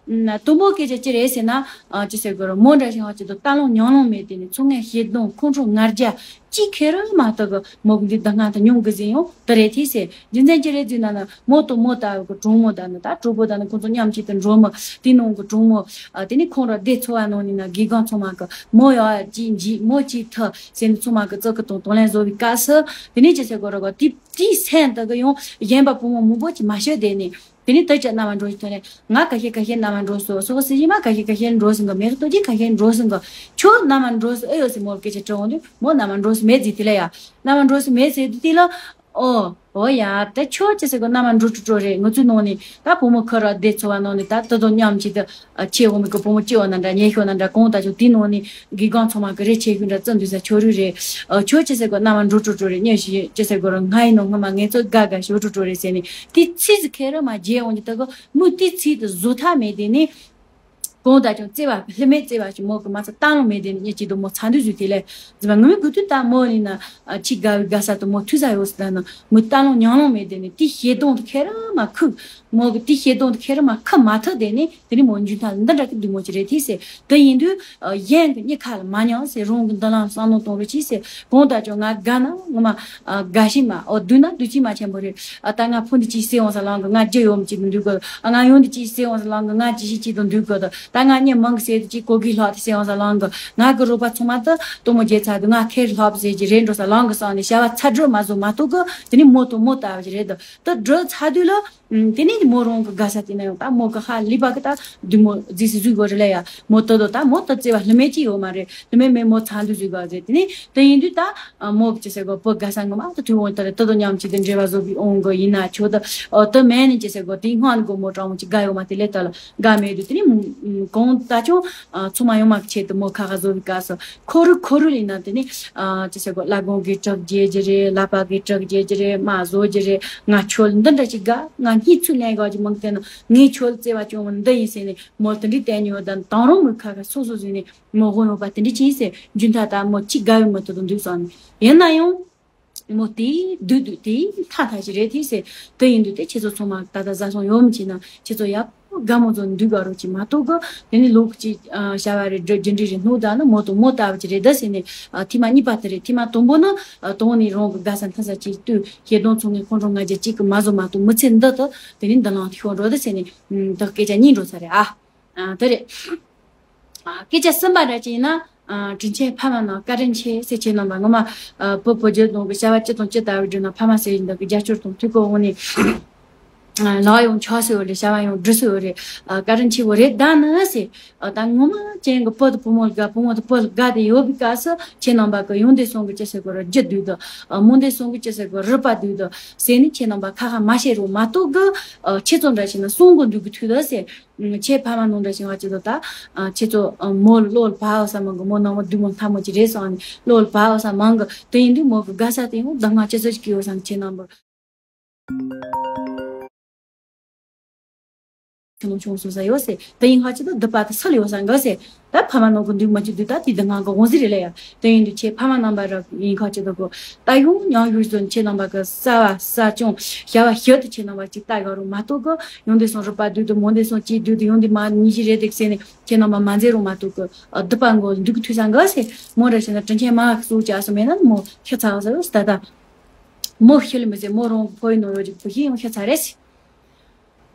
ཨ་དུམ་བུ་སྐད་ཆ་ཅི་རེད་ཟེར་ན། ཨ་ཅི་ཟེར་དགོས་རེད། མོ་འདྲ་ཞིག་ཧ་ཅི་དུ་ལྟ་ལོང་ཉམས་ལོང་མེད། དེ་ནི་ཚོང་ངན་ཤེས་ལྡོང་ཁོང་ཁྲོ་ང་རྒྱལ་ཅི་ཁེ་རུ་མ་ཐག་གི་མོ་གི་འདི་ད་སྔ་ད་ཉུང་གི་ཟིན་ཡོང་དེ་རེད་དེ་ཟེར། རྒྱུ་མཚན་ཅི་རེད་ཟེར་ན་ནི་མོ་དང་མོ་ལྟ་བུ་གི་གྲོགས་མོ་དང་ནི་ད་གྲོགས་པོ་དང་ནི་ཁོང་ཚོ་མཉམ་གཅིག་ཏུ་འགྲོ་མི་དེ་ནང་གི་གྲོགས་མོ། ཨ་དེ་ནི་ཁོང་ར་སྡེ་ཚོ་བ་ནང་ནི་ན་དགེ་རྒན་ཚང་མ་གི་མོ་ཡ་ཅི་འཇིག་མོ་ཅི་ཐུ་ཟེར་ནི་ཚང་མ་གི་ཙག་གི་དང་དང་ལེན་བཟོ་བའི་སྐབས་སུ་དེ་ནི་ཅི་ཟེར་དགོས་རེད་གོ། དེ་དེའི་སེམས་དག་གི་ཡང་གཞན་པ་བུ་མོ་མང་པོ་ཅིག་མ་ཤོད་དེ་ནི། དེ་ནས་དེ་ཅག་རྣམ་པ་འགྲོ་ཞིག་ཐོན་ནས། ང་ཁ་ཤས་ཁ་ཤས་རྣམ་པ་འགྲོ་སོང་། སོགས་སི་ཡི་མ་ཁ་ཤས་ཁ་ཤས་འགྲོ་སོང་གི། མེ་ཏོག་ཅིག་ཁ་ཤས་འགྲོ་སོང་གི། ཁྱོད་རྣམ་པ་འགྲོ་སོང་ཨེ་ཡོད་ཟེར་མོར་སྐད་ཆ་དྲི་འོང་དུས་མོ་རྣམ་པ་འགྲོ་སོང་མེད་ཟེར། དེ་ལ་ཡ་རྣམ་པ་འགྲོ་སོང་མེད་ཟེར་དུས་དེ་ལ་ཨོ་ཨོ་ཡ་དེ་ཁྱོད་ཅི་ཟེར་གི་རྣམ་པ་འགྲོ་ཀྲོ་ཀྲོ་རེད། ང་ཚོའི་ནང་ནས་ད་བུ་མོ་ཁ་ར་སྡེ་ཚོ་བ་ནང་ནས་ད་དེ་དང་མཉམ་གཅིག་ཏུ་ཨ་ཆེ་འོ་མི་གི་བུ་མོ་སྐྱེ་བ་ན་འདྲ་ཉེ་ཤོས་ན་འདྲ་གང་ལྟར་ཀྱང་དེའི་ནང་ནས་དགེ་རྒན་ཚང་མ་གི་རེ་ཆེ་ཤོས་འདྲ་བརྩི་འདུག་ས་ཁྱོད་རུ་རེད། ཨ་ཁྱོད་ཅི་ཟེར་གི་རྣམ་པ་འགྲོ་ཀྲོ་ཀྲོ་རེད། ཉེ་ཞིག་ཅི་ཟེར་གི་ར་ང་ཡིན་ནོ་ངོ་མ་ངེད་ཚོ་དགའ་དགའ་ཞོ་ཀྲོ་ཀྲོ་རེད་ཟེར་ནས་དེ་ཚིག་ཟིག་ཁེ་ར་མ་བརྗེད་འོང་གི་ད་གི་མོ་དེ་ཚིག་དེ་བཟོ་ཐབས་མེད། དེ་ནས་གང་ལྟར་ཀྱང་བརྩེ་བ་ལྷི་མེད་བརྩེ་བ་ཞིག་མོ་གི་མ་ཚ་བཏང་ལོང་མེད། དེ་ནས་ཉེ་ཅིག་དུ་མོ་ཚ་འདུས་བཟོས་དེ་ལས་ཟི་མ་ངུ་མི་དགོས་དུས་ད་མོ་ནི་ན་ཨ་ཅི་དགའ་བའི་དགའ་ས་དུ་མོ་ཐུག་ས་ཡོད་ཟེར་ད་ན་མོ་བཏང་ལོང་མྱང་ལོང་མེད། དེ་ནས་དེ་ཤེས་དོན་དུ་ཁེ་ར་མ་ཁུག་མོ་གི་དེ་ཤེས་དོན་དུ་ཁེ་ར་མ་ཁུག་མ་ཐུག་དེ་ནས་དེ་ནས་མོ་འཇུ་ཐ་འདི་འདྲ་གི་འདུག་མོ་ཅི་རེད་དེ་ཟེར། དེ་ཡིན་དུས་ཨ་གཞན་གི་གཉིས་ཁ་ལ་མ་མྱང་ཟེར། རང་གི་འདི་ལ་བསམ་བློ་གཏོང་རོགས་གྱིས་ཟེར། གང་ལྟར་ཀྱང་ང་དགའ་ན་ངོ་མ་ཨ་དགའ་ཞིག་མ་ཨོ་སྡུག་ན་སྡུག་ཅིག་མ་ཆེན་པོ་རེད། ཨ་ད་ང་ཕུ་འདི་ཅིག་ཟེར་འོང་ས་ལང་གི་ང་རྒྱུ་ཡོད་མི་ཅིག་འདུག་གི། ཨ་ང་ཡོང་འདི་ཅིག་ཟེར་འོང་ས་ལང་གི་ང་ཅི་ཞིག་ཅིག་དང་འདུག་གི། ད་ད་ང་གཉིད་མང་གི་ཟེར་འདི་ཅིག་གོ་གི་ལྷག་དེ་ཟེར་འོང་ས་ལང་གི། ང་གི་རོགས་པ་ཚང་མ་ད་སྟོན་མོ་རྒྱལ་ཚ་དུ་ང་ཁེར་ལྷག་ཟེར་གྱི་རེད་འགྲོ་ས་ལང་གི་སང་ནས་བྱ་བ་ཚ་དྲོད་མ་བཟོ་མ་གཏོགས་གི། དེ་ནི་མོ་དང་མོ་ལྟ་བ་ཞིག་རེད་དོ། ད་དྲོད་ཚ་དུས་ལ། ཨུམ། དེ་ནས་མོ་རང་གི་དགའ་ས་དེ་ན་ཡང་ད་མོ་གི་ཧ་ལས་པ་གི་ད་བདུད་མོ་རྫིས་སུ་བཟོས་དགོས་རེད་ལ་ཡ། མོ་ད་དོ་ད་མོ་ད་བརྩེ་བ་ལྷི་མེད་ཅིག་ཡོད་མ་རེད། དེ་མེད་མེད་མོ་ཚ་འདུས་བཟོས་དགོས་རེད། དེ་ནས་དེ་ཡིན་དུས་ད་ཨ་མོ་གི་ཅི་ཟེར་དགོས་བུ་དགའ་ས་ངོ་མ་ད་དུས་འོང་ད་རེད། ད་དོ་མཉམ་གཅིག་ཏུ་འབྲེལ་བ་བཟོ་བའི་འོང་གི་ཡིན་ན་ཆོག་ད་ཨོ་ད་མེད་ནས་ཅི་ཟེར་དགོས་དེ་སྔོན་གི་མོ་གྲོགས་མོ་ཅིག་དགའ་ཡོད་མ་དེ་ལས་ད་ལ་དགའ་མེད་དུས་དེ་ནས་གང་ད་ཅུང་ཚང་མ་ཡོང་མ་གི་ཆེད་དུ་མོ་ཁ་ཁ་བཟོ་བའི་སྐབས་སུ། ཁོ་རུ་ཁོ་རུ་ལས་ན་དེ་ནི་ཨ་ཅི་ཟེར་གོ་ལ་དགོན་གི་གྲགས་རྒྱས་ཀྱི་རེད། ལ་པ་གི་གྲགས་རྒྱས་ཀྱི་རེད། མ་བཟོ་རྒྱུ་རེད། ང་ཁྱོད་འདི་འདྲ་ཅིག་དགའ། ང་གཉིད་ཚུར་ལེན་དགོས་ཀྱི་མང་བསྟན་ན་ངས་ཁྱོད་བརྩེ་བ་བཅངས་བ་འདི་ཡིན་ཟེར་ནས་མོ་དེ་འདྲའི་བསྟན་ཉོ་དང་དང་རུང་མོའི་ཁ་ཁ་སོ་སོ་བཟོས་ནས་མོ་དབང་ཡོད་པ་དེ་འདྲ་ཅིག་ཡིན་ཟེར། རྒྱུན་མཐའ་ལྟར་མོ་གཅིག་དགའ་བའི་མི་ཐུབ་དུ་འདུག་བསམ་ནས་ཡིན་ན་ཡང་། མོ་དེའི་བདུད་བདུད་དེའི་མཐའ་མཐའ་ཞིག་རེད་དེ་ཟེར། དེ་ཡིན་དུས་དེ་ཁྱེད་ཚོ་ཚང་མ་ད་ལྟ་བཟའ་སོང་ཡོད་མི་བྱེད་ན་ཁྱེད་ཚོ་ཡག་པོ་དགའ་མོ་ཚོ་འདུག་ག་རོགས་ཀྱིས་མ་གཏོགས་གི། དེ་ནི་ལོག་ཅིག་བྱ་བ་རེད། རྒྱུ་འབྲས་རེད་སྣོག་ད་ནི་མོ་དང་མོ་ལྟ་བུ་ཅིག་རེད་ད་ཟེར་ནས་ཐེངས་མ་གཉིས་པ་དེ་རེད། ཐེངས་མ་དང་པོ་ནི་དང་ནི་རང་གི་དགའ་ས་མཐའ་ས་ཅིག་ལྟོས་ཤེས་དོན་ཚོང་ངས་ཁོང་ཁྲོ་ང་རྒྱལ་གཅིག་གི་མ་བཟོ་མ་གཏོགས་མི་ཚེ་འདི་དུ་དེ་ནི་འདི་ལང་ཤོར་འགྲོ་ད་ཟེར་ནས་ད་སྐད་ཆ་གཉིས་འགྲོ་ས་རེད་ཨ། ཨ་དེ་རེད། ཨ་སྐད་ཆ་གསུམ་པ་འདྲ་ཅིག་ཡིན་ན། ཨ་དྲིན་ཆེན་ཕ་མ་རྣམས་བཀའ་དྲིན་ཆེ་ཟེར། ཁྱེད་རྣམ་པ་ངོ་མ་ཨ་བུ་བུ་རྒྱུད་ནང་གི་བྱ་བ་ཅི་དང་ཅི་ལྟ་བུ་བསྒྲུབས་ན་ཕ་མ་ཟེར་བཞིན་དུ་གི་རྒྱབ་སྐྱོར་དང་ཐུགས་ཁུར་འོང་ནས་ཨ་ལག་ཡོང་ཆགས་སུ་ཡོད་རེད། བྱ་བ་ཡོང་འགྲུབ་སུ་ཡོད་རེད། ཨ་བཀའ་དྲིན་ཆེ་བོ་རེད་ད་ནི་ཟེར། ཨ་ད་ངོ་མ་ཅན་གི་བུ་དང་བུ་མོ་ལ་དགའ། བུ་མོ་དང་བུ་ལ་དགའ་དེ་ཡོད་པའི་སྐབས་སུ་ཁྱེད་རྣམ་པ་གི་ཡོང་དེ་སོང་གི་ཅི་ཟེར་དགོས་ར་རྒྱུ་དུས་དུ། ཨ་མོ་དེ་སོང་གི་ཅི་ཟེར་དགོས་རུས་པ་དུས་དུ་ཟེར་ནས་ཁྱེད་རྣམ་པ་ཁ་ཁ་མ་བཤད་རོགས་མ་གཏོགས་གི། ཨ་ཁྱེད་ཚོ་འདྲ་ཞིག་ན་གསུང་གི་འདུག་གི་ཐུག་ད་ཟེར། ཁྱེད་ཕ་མ་ནང་འདྲ་ཞིག་བ་ཅི་དོ་ད། ཁྱེད་ཚོ་མོ་ལོ་ལ་བ་འོ་ས་མང་གི། མོ་ནང་མོ་བདུད་མོ་མཐའ་མོ་ཅི་རེད་སོང་ནི་ལོ་ལ་བ་འོ་ས་མང་གི། དེ་ཡིན་དུས་མོ་གི་དགའ་ས་དེ་ཡང་གདམས་ངག་ཅི་ཚོད་ཅིག་གི་ཡོད་སང་ཁྱེད་རྣམ་པར་ཁྱེད་རྣམ་ཆུང་སོང་ས་ཡོད་ཟེར། དེ་ཡིན་ཁ་ཅི་དོ་སྡུག་པ་དེ་སུ་ལ་ཡོད་སང་གི་ཟེར། ད་ཕ་མ་ནང་གི་འདུག་མ་ཅི་འདུག་ད་དེ་གདམས་ངག་གི་འོང་ཟི་རེད་ལ་ཡ། དེ་ཡིན་དུས་ཁྱེད་ཕ་མ་རྣམ་པ་ར་ཡིན་ཁ་ཅི་དོ་གོ་ད་ཡོང་ཉང་ཡུལ་ཚོ་ཁྱེད་རྣམ་པ་གི་ས་བ་ས་སྐྱོང་བྱ་བ་ཞིབ་ཏུ་ཁྱེད་རྣམ་པ་ཅིག་ལྟ་ག་རུ་མ་གཏོགས་གི། ཡོང་དེ་སོང་རུས་པ་བདུད་དུ་མོ་དེ་སོང་ཅི་བདུད་དུ་ཡོང་དེ་མ་ཉི་ཤི་རེད་དེ་ཟེར་ནས་ཁྱེད་རྣམ་པ་མ་མཛེས་རུང་མ་གཏོགས་གི་སྡུག་པ་མགོ་འདུག་ཐུག་ས་འགའ་ཟེར། མོ་ར་ཤི་ན་དྲིན་ཆེན་མ་གི་སུ་ཅག་སུ་མེད་ན་མོ་ཁྱེད་ཚ་བ་ཟེར་ད་ད། མོ་ཤི་ལ་མི་ཟེར། མོ་རང་གི་ཕོ་ཡི་ནོ་ཡོད་ཅིག་བུ་ཤི་ཡང་ཁྱེད་ཚ་རེད་ཟེར།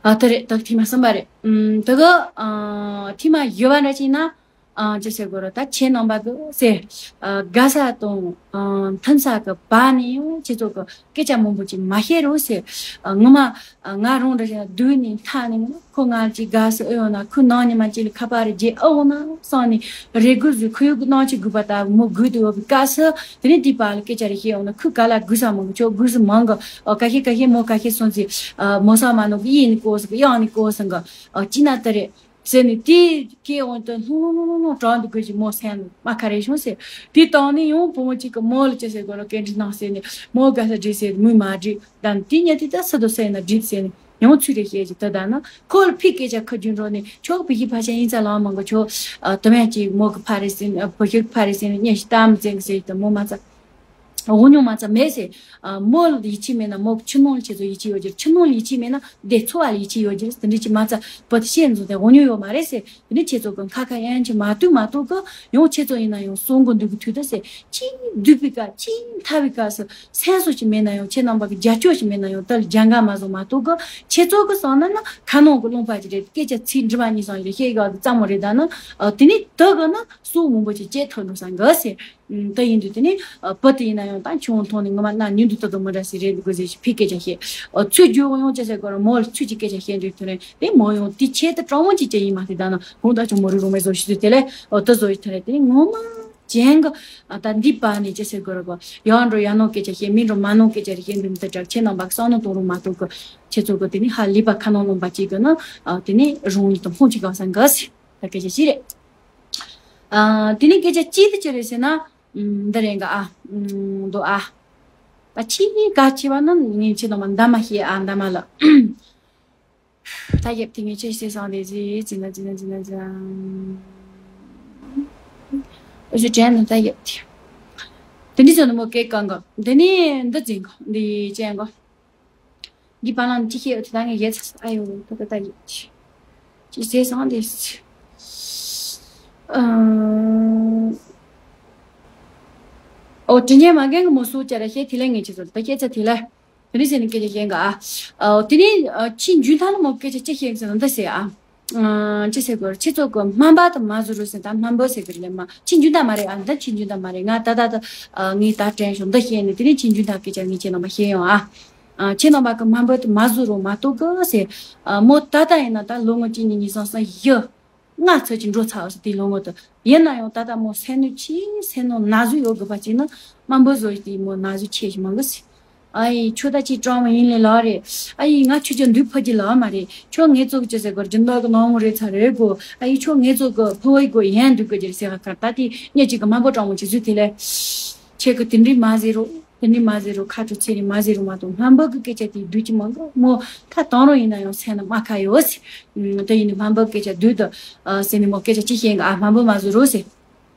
ཨ་དེ་རེད། ད་ཐེངས་མ་གསུམ་པ་རེད། ཨུམ་དེ་གི་ཨ་ཐེངས་མ་བཞི་བ་འདྲ་ཅིག་ན། ཨ་ཅི་ཟེར་དགོས་ར་ད་ཁྱེད་རྣམ་པ་གི་ཟེར། ཨ་དགའ་ས་དང་ཨ་མཐུན་ས་གི་བར་ནས་ཡང་ཁྱེད་ཚོ་གི་སྐད་ཆ་མང་པོ་ཅིག་མ་བཤད་རོགས་ཟེར། ཨ་ངོ་མ་ཨ་ང་རང་འདྲ་ཞིག་སྡུག་ནས་མཐའ་ནས་ཁོ་ང་ཅིག་དགའ་སུ་ཨེ་ཡོང་ན། ཁོའི་ནང་ཉི་མ་ཅིག་ལ་ཁ་པར་རེ་རྒྱག་ཨེ་འོང་ན་བསམ་ནས་རེ་སྒུག་བཟོས། ཁོ་ཡོད་གི་སྣང་ཆེན་སྒུག་པ་ལྟ་བུ་མོ་སྒུག་ཏུ་ཡོད་པའི་སྐབས་སུ། དེ་ནས་དེའི་བར་ལ་སྐད་ཆ་རེ་བཤད་འོང་ན་ཁོས་ག་ལ་སྒུག་ས་མང་གི། ཁྱོད་སྒུག་ས་མང་གི། ཨ་ཁ་ཤས་ཁ་ཤས་མོ་ཁ་ཤས་སོང་ཚེ་ཨ་མོ་ས་མ་ནོ་གི་གཡས་ནས་བསྐོར་སོང་གི་གཡོན་ནས་བསྐོར་སོང་གི། ཨ་ཅི་ན་དེ་རེད། ཟེར་ནས་དེའི་སྐད་འོང་དུ་ལྷུང་ལྷུང་ལྷུང་ལྷུང་གྲགས་འདུག་གི་ཅིག་མོ་སེམས་ལ་མ་ཁ་རེ་བྱུང་ཟེར། དེ་བཏང་ནས་ཡང་བུ་མོ་གཅིག་གིས་མོ་ལ་ཅི་ཟེར་དགོས་ལ་སྐད་འདྲི་གནང་ཟེར་ནས་མོ་དགའ་ས་འདྲི་ཟེར་མོས་མ་འདྲི་དང་དེ་ཉལ་དུས་ད་སུ་དང་སུ་ཡིན་ན་འདྲི་ཟེར་ནས་ཡང་ཚུར་རེ་བཤད་ཅིག་ད་ད་ན་ཁོ་ལ་ཕི་སྐད་ཆ་ཁ་རྒྱུན་འགྲོ་ནས་ཁྱོད་བུ་ཤི་ཕ་ཆེན་ཡིན་ཙང་ལང་མང་གི། ཁྱོད་ཨ་དུ་མ་ཅིག་མོ་གི་ཕ་རེད་ཟེར་ཨ་བུ་ཤི་གི་ཕ་རེད་ཟེར་ནས་ཉལ་ཞིག་ལྟ་མི་བཙན་གི་ཟེར་ད་མོ་མ་ཚ། དབང་མྱོང་མ་ཚད་མེད་ཟེར། ཨ། མོ་ལ་ཡིད་ཆེས་མེད་ན་མོ་ཕྱི་ནང་ལ་ཁྱེད་ཚོ་ཡིད་ཆེས་ཡོད་རྒྱུ་རེད། ཕྱི་ནང་ལ་ཡིད་ཆེས་མེད་ན་དེ་འཚོ་བ་ལ་ཡིད་ཆེས་ཡོད་རྒྱུ་རེད། དེ་འདྲ་ཅིག་མ་ཚད་བུ་དེ་བཤད་འཛུལ་ཏེ་དབང་མྱོང་ཡོད་མ་རེད་ཟེར། དེ་ནས་ཁྱེད་ཚོ་གི་ཁ་ཁ་ཡན་ཡན་ཅིག་མ་ཐུག་མ་ཐུག་གི་ཡང་ཁྱེད་ཚོ་ཡིན་ན་ཡང་གསོན་གི་འདུག་གི་དུས་དུ་ཟེར། ཅིག་སྡུག་པའི་ཀ་ཅིག་ཐབས་པའི་ཀ་སུ་སེམས་གསོ་ཅིག་མེད་ན་ཡང་ཁྱེད་རྣམ་པ་གི་རྒྱབ་སྐྱོར་ཅིག་མེད་ན་ཡང་དེ་ལ་རྒྱལ་ཁ་མ་བཟོ་མ་ཐུབ་གི། ཁྱེད་ཚོ་གི་བསམ་ན་ན་ཁ་ནང་གི་རླུང་པ་ཅིག་རེད། སྐད་ཆ་ཚིག་འབྲི་བ་གཉིས་སང་ཞིག་རེད། བཤད་གི་ཙམ་མོ་རེད། ད་ནི་དེ་ནས་དེ་གི་ན་སུ་མང་པོ་ཅིག་བྱེད་ཐུབ་འགྲོ་ས་འགི་ཟེར། ཨུམ། དེ་ཡིན་དུས་དེ་ནས་ཨ། བུ་དེ་ཡིན་ན་ཡང་ད་ཁྱོད་མཐོང་ནས་ངོ་མ་ན་ཉིན་དུ་ད་དུང་མི་འདྲ་ཞིག་རེད་འདུག་གི་ཟེར་ཞིག་ཕི་སྐད་ཆ་བཤད། ཨ། ཚུར་རྒྱུག་ཡོང་ཅེས་ཟེར་གོ་ར་མོ་ལ་ཚུར་གྱི་སྐད་ཆ་བཤད་འདུག་དེ་ནས་དེ་མོ་ཡང་དེ་ཆེད་དུ་དྲང་མོ་ཅིག་ཅི་ཡིན་མ་ཟེར། ད་ནི་ཧོང་ད་ཆུང་མོ་རུ་རུ་མེ་བཟོ་ཞིག་དུས་དེ་ལས་ཨོ་ད་བཟོ་ཡི་དེ་རེད། དེ་ནས་ངོ་མ་ཅན་གི་ཨ། ད་འདི་པ་ནས་ཅི་ཟེར་གོ་ར་གོ་ཡང་འགྲོ་ཡང་ནོ་སྐད་ཆ་བཤད། མི་འགྲོ་མ་ནོ་སྐད་ཆ་རེ་བཤད་འདུག་མི་ད་དྲག་ཁྱེད་རྣམ་པ་གསང་ནོ་གཏོང་རུང་མ་གཏོང་གི་ཁྱེད་ཚོ་གི་དེ་ནས་ཧ་ལི་པ་ཁ་ནང་ལོང་པ་ཅིག་གི་ན་ཨ། དེ་ནས་རུང་ཡིན་དུ་ཕོང་ཅིག་གང་ས་འགི་ཟེར། ད་སྐད་ཆ་ཅི་རེད། ཨ། དེ་ནས་སྐད་ཆ་ཅི་དེ་ཅི་རེད་ཟེར་ན། ཨུམ། འདི་རེད་འགའ་ཨ། ཨུམ། འདོ་ཨ། ད་ཕྱི་ག་ཆེ་བ་ན་ངས་ཁྱེད་རྣམ་པ་འདམ་མ་ཤེས་ཨ། འདམ་མ་ལ། ད་ཡེབ་དེ་ངས་ཆེ་ཤེས་སང་དེ་ཟི་ཟི་ན་ཟི་ན་ཟི་ན་ཟི་ན། ཨུ་ཟི་དྲན་ན་ད་ཡེབ་དེ། དེ་འདི་ཚོ་ནི་མོ་སྐད་གང་ག་འདི་ནི་འདི་འཛིན་ག་འདི་ཅན་ག་འདི་བ་ལང་ཅི་ཤེས་འོ་དེ་ད་ངས་ཡེ་ཚ་ཨ་ཡོ་ད་ད་ད་ཡེ་ཅི་ཟེར་སང་དེ། ཨ། ཨོ་དྲི་ཉན་མ་རྒན་གི་མོ་སུ་བཅར་ར་ཤེས་དེ་ལས་ངས་ཅི་ཟེར་ད་སྐད་ཆ་དེ་ལས་དེ་ནི་ཟེར་ནི་སྐད་ཆ་ཤེས་འགའ་ཨ། ཨོ་དེ་ནི་ཨ། ཕྱི་འཇུན་ཐང་ནི་མོ་སྐད་ཆ་ཅི་ཤེས་ཟེར་ན་འདི་ཟེར་ཨ། ཨ། ཅི་ཟེར་དགོས་རེད། ཁྱེད་ཚོ་གི་སྨན་པ་དུ་མ་བཟོ་རོགས་ཟེར། ད་སྨན་པ་ཟེར་གི་རེད་ལེ་མ། ཕྱི་འཇུན་ཐང་མ་རེད་ཨ། འདི་ཕྱི་འཇུན་ཐང་མ་རེད། ང་ད་ད་ད་ཨ། ངས་ད་དྲན་བྱུང་འདི་ཤེས་ནི་དེ་ནི་ཕྱི་འཇུན་ཐང་སྐད་ཆ་ངས་ཁྱེད་རྣམ་པ་ཤེས་ཡོང་ཨ། ཨ། ཁྱེད་རྣམ་པ་གི་སྨན་པ་དུ་མ་བཟོ་རོགས་མ་གཏོགས་གི་ཟེར། ཨ། མོ་ད་ལྟ་ཡིན་ན་ད་ལོ་ངོ་གཅིག་གཉིས་གཉིས་གསུམ་གསུམ་བཞི་ལྔ་ཚོད་ཅིག་འགྲོ་ཚར་བ་ཟེར་དེ་ལོ་ངོ་དུ། ཡིན་ན་ཡང་ད་ལྟ་མོ་སེམས་ནུས་ཆེ་སེམས་ནང་ན་ཟུག་ཡོད་དགོས་པ་ཅིག་ནི་སྨན་པ་བཟོ་ཡི་དེ་མོ་ན་ཟུག་ཆེ་ཞིག་མང་གི་ཟེར། ཨ་ཡི་ཁྱོད་ད་ཅི་ཀྲང་མ་ཡིན་ལེ་ལགས་རེད། ཨ་ཡི་ང་ཁྱོད་ཀྱི་འདུག་ཕ་གི་ལགས་མ་རེད། ཁྱོད་ངེད་ཚོ་གི་ཅི་ཟེར་གོ་སྦྱིན་བདག་གི་ནང་མོ་རེད་ཚ་རེད་གོ། ཨ་ཡི་ཁྱོད་ངེད་ཚོ་གི་ཕོ་བའི་གོ་ཡན་འདུག་གི་ཅི་ཟེར་ཁ་ཁ་ད་དེ་ཉེ་ཅིག་གི་སྨན་པ་ཀྲང་མོ་ཅི་ཟུ་དེ་ལས། ཁྱེད་ཀྱི་དེ་འདྲི་མ་ཟེར་རོ། དེ་འདྲི་མ་ཟེར་རོ། ཁ་དྲོ་ཚེ་རིང་མ་ཟེར་རོ་མ་གཏོགས་སྨན་པ་གི་སྐད་ཆ་དེ་སྡུག་ཅི་མང་གི་མོ་ད་དང་རོ་ཡིན་ན་ཡང་སེམས་ན་མ་ཁ་ཡོད་ཟེར། ཨ། དེ་ཡིན་ནི་སྨན་པ་སྐད་ཆ་སྡུག་ད། ཨ། ཟེར་ནི་མོ་སྐད་ཆ་ཅི་བཤད་གི་ཨ་སྨན་པ་མ་ཟེར་རོ་ཟེར།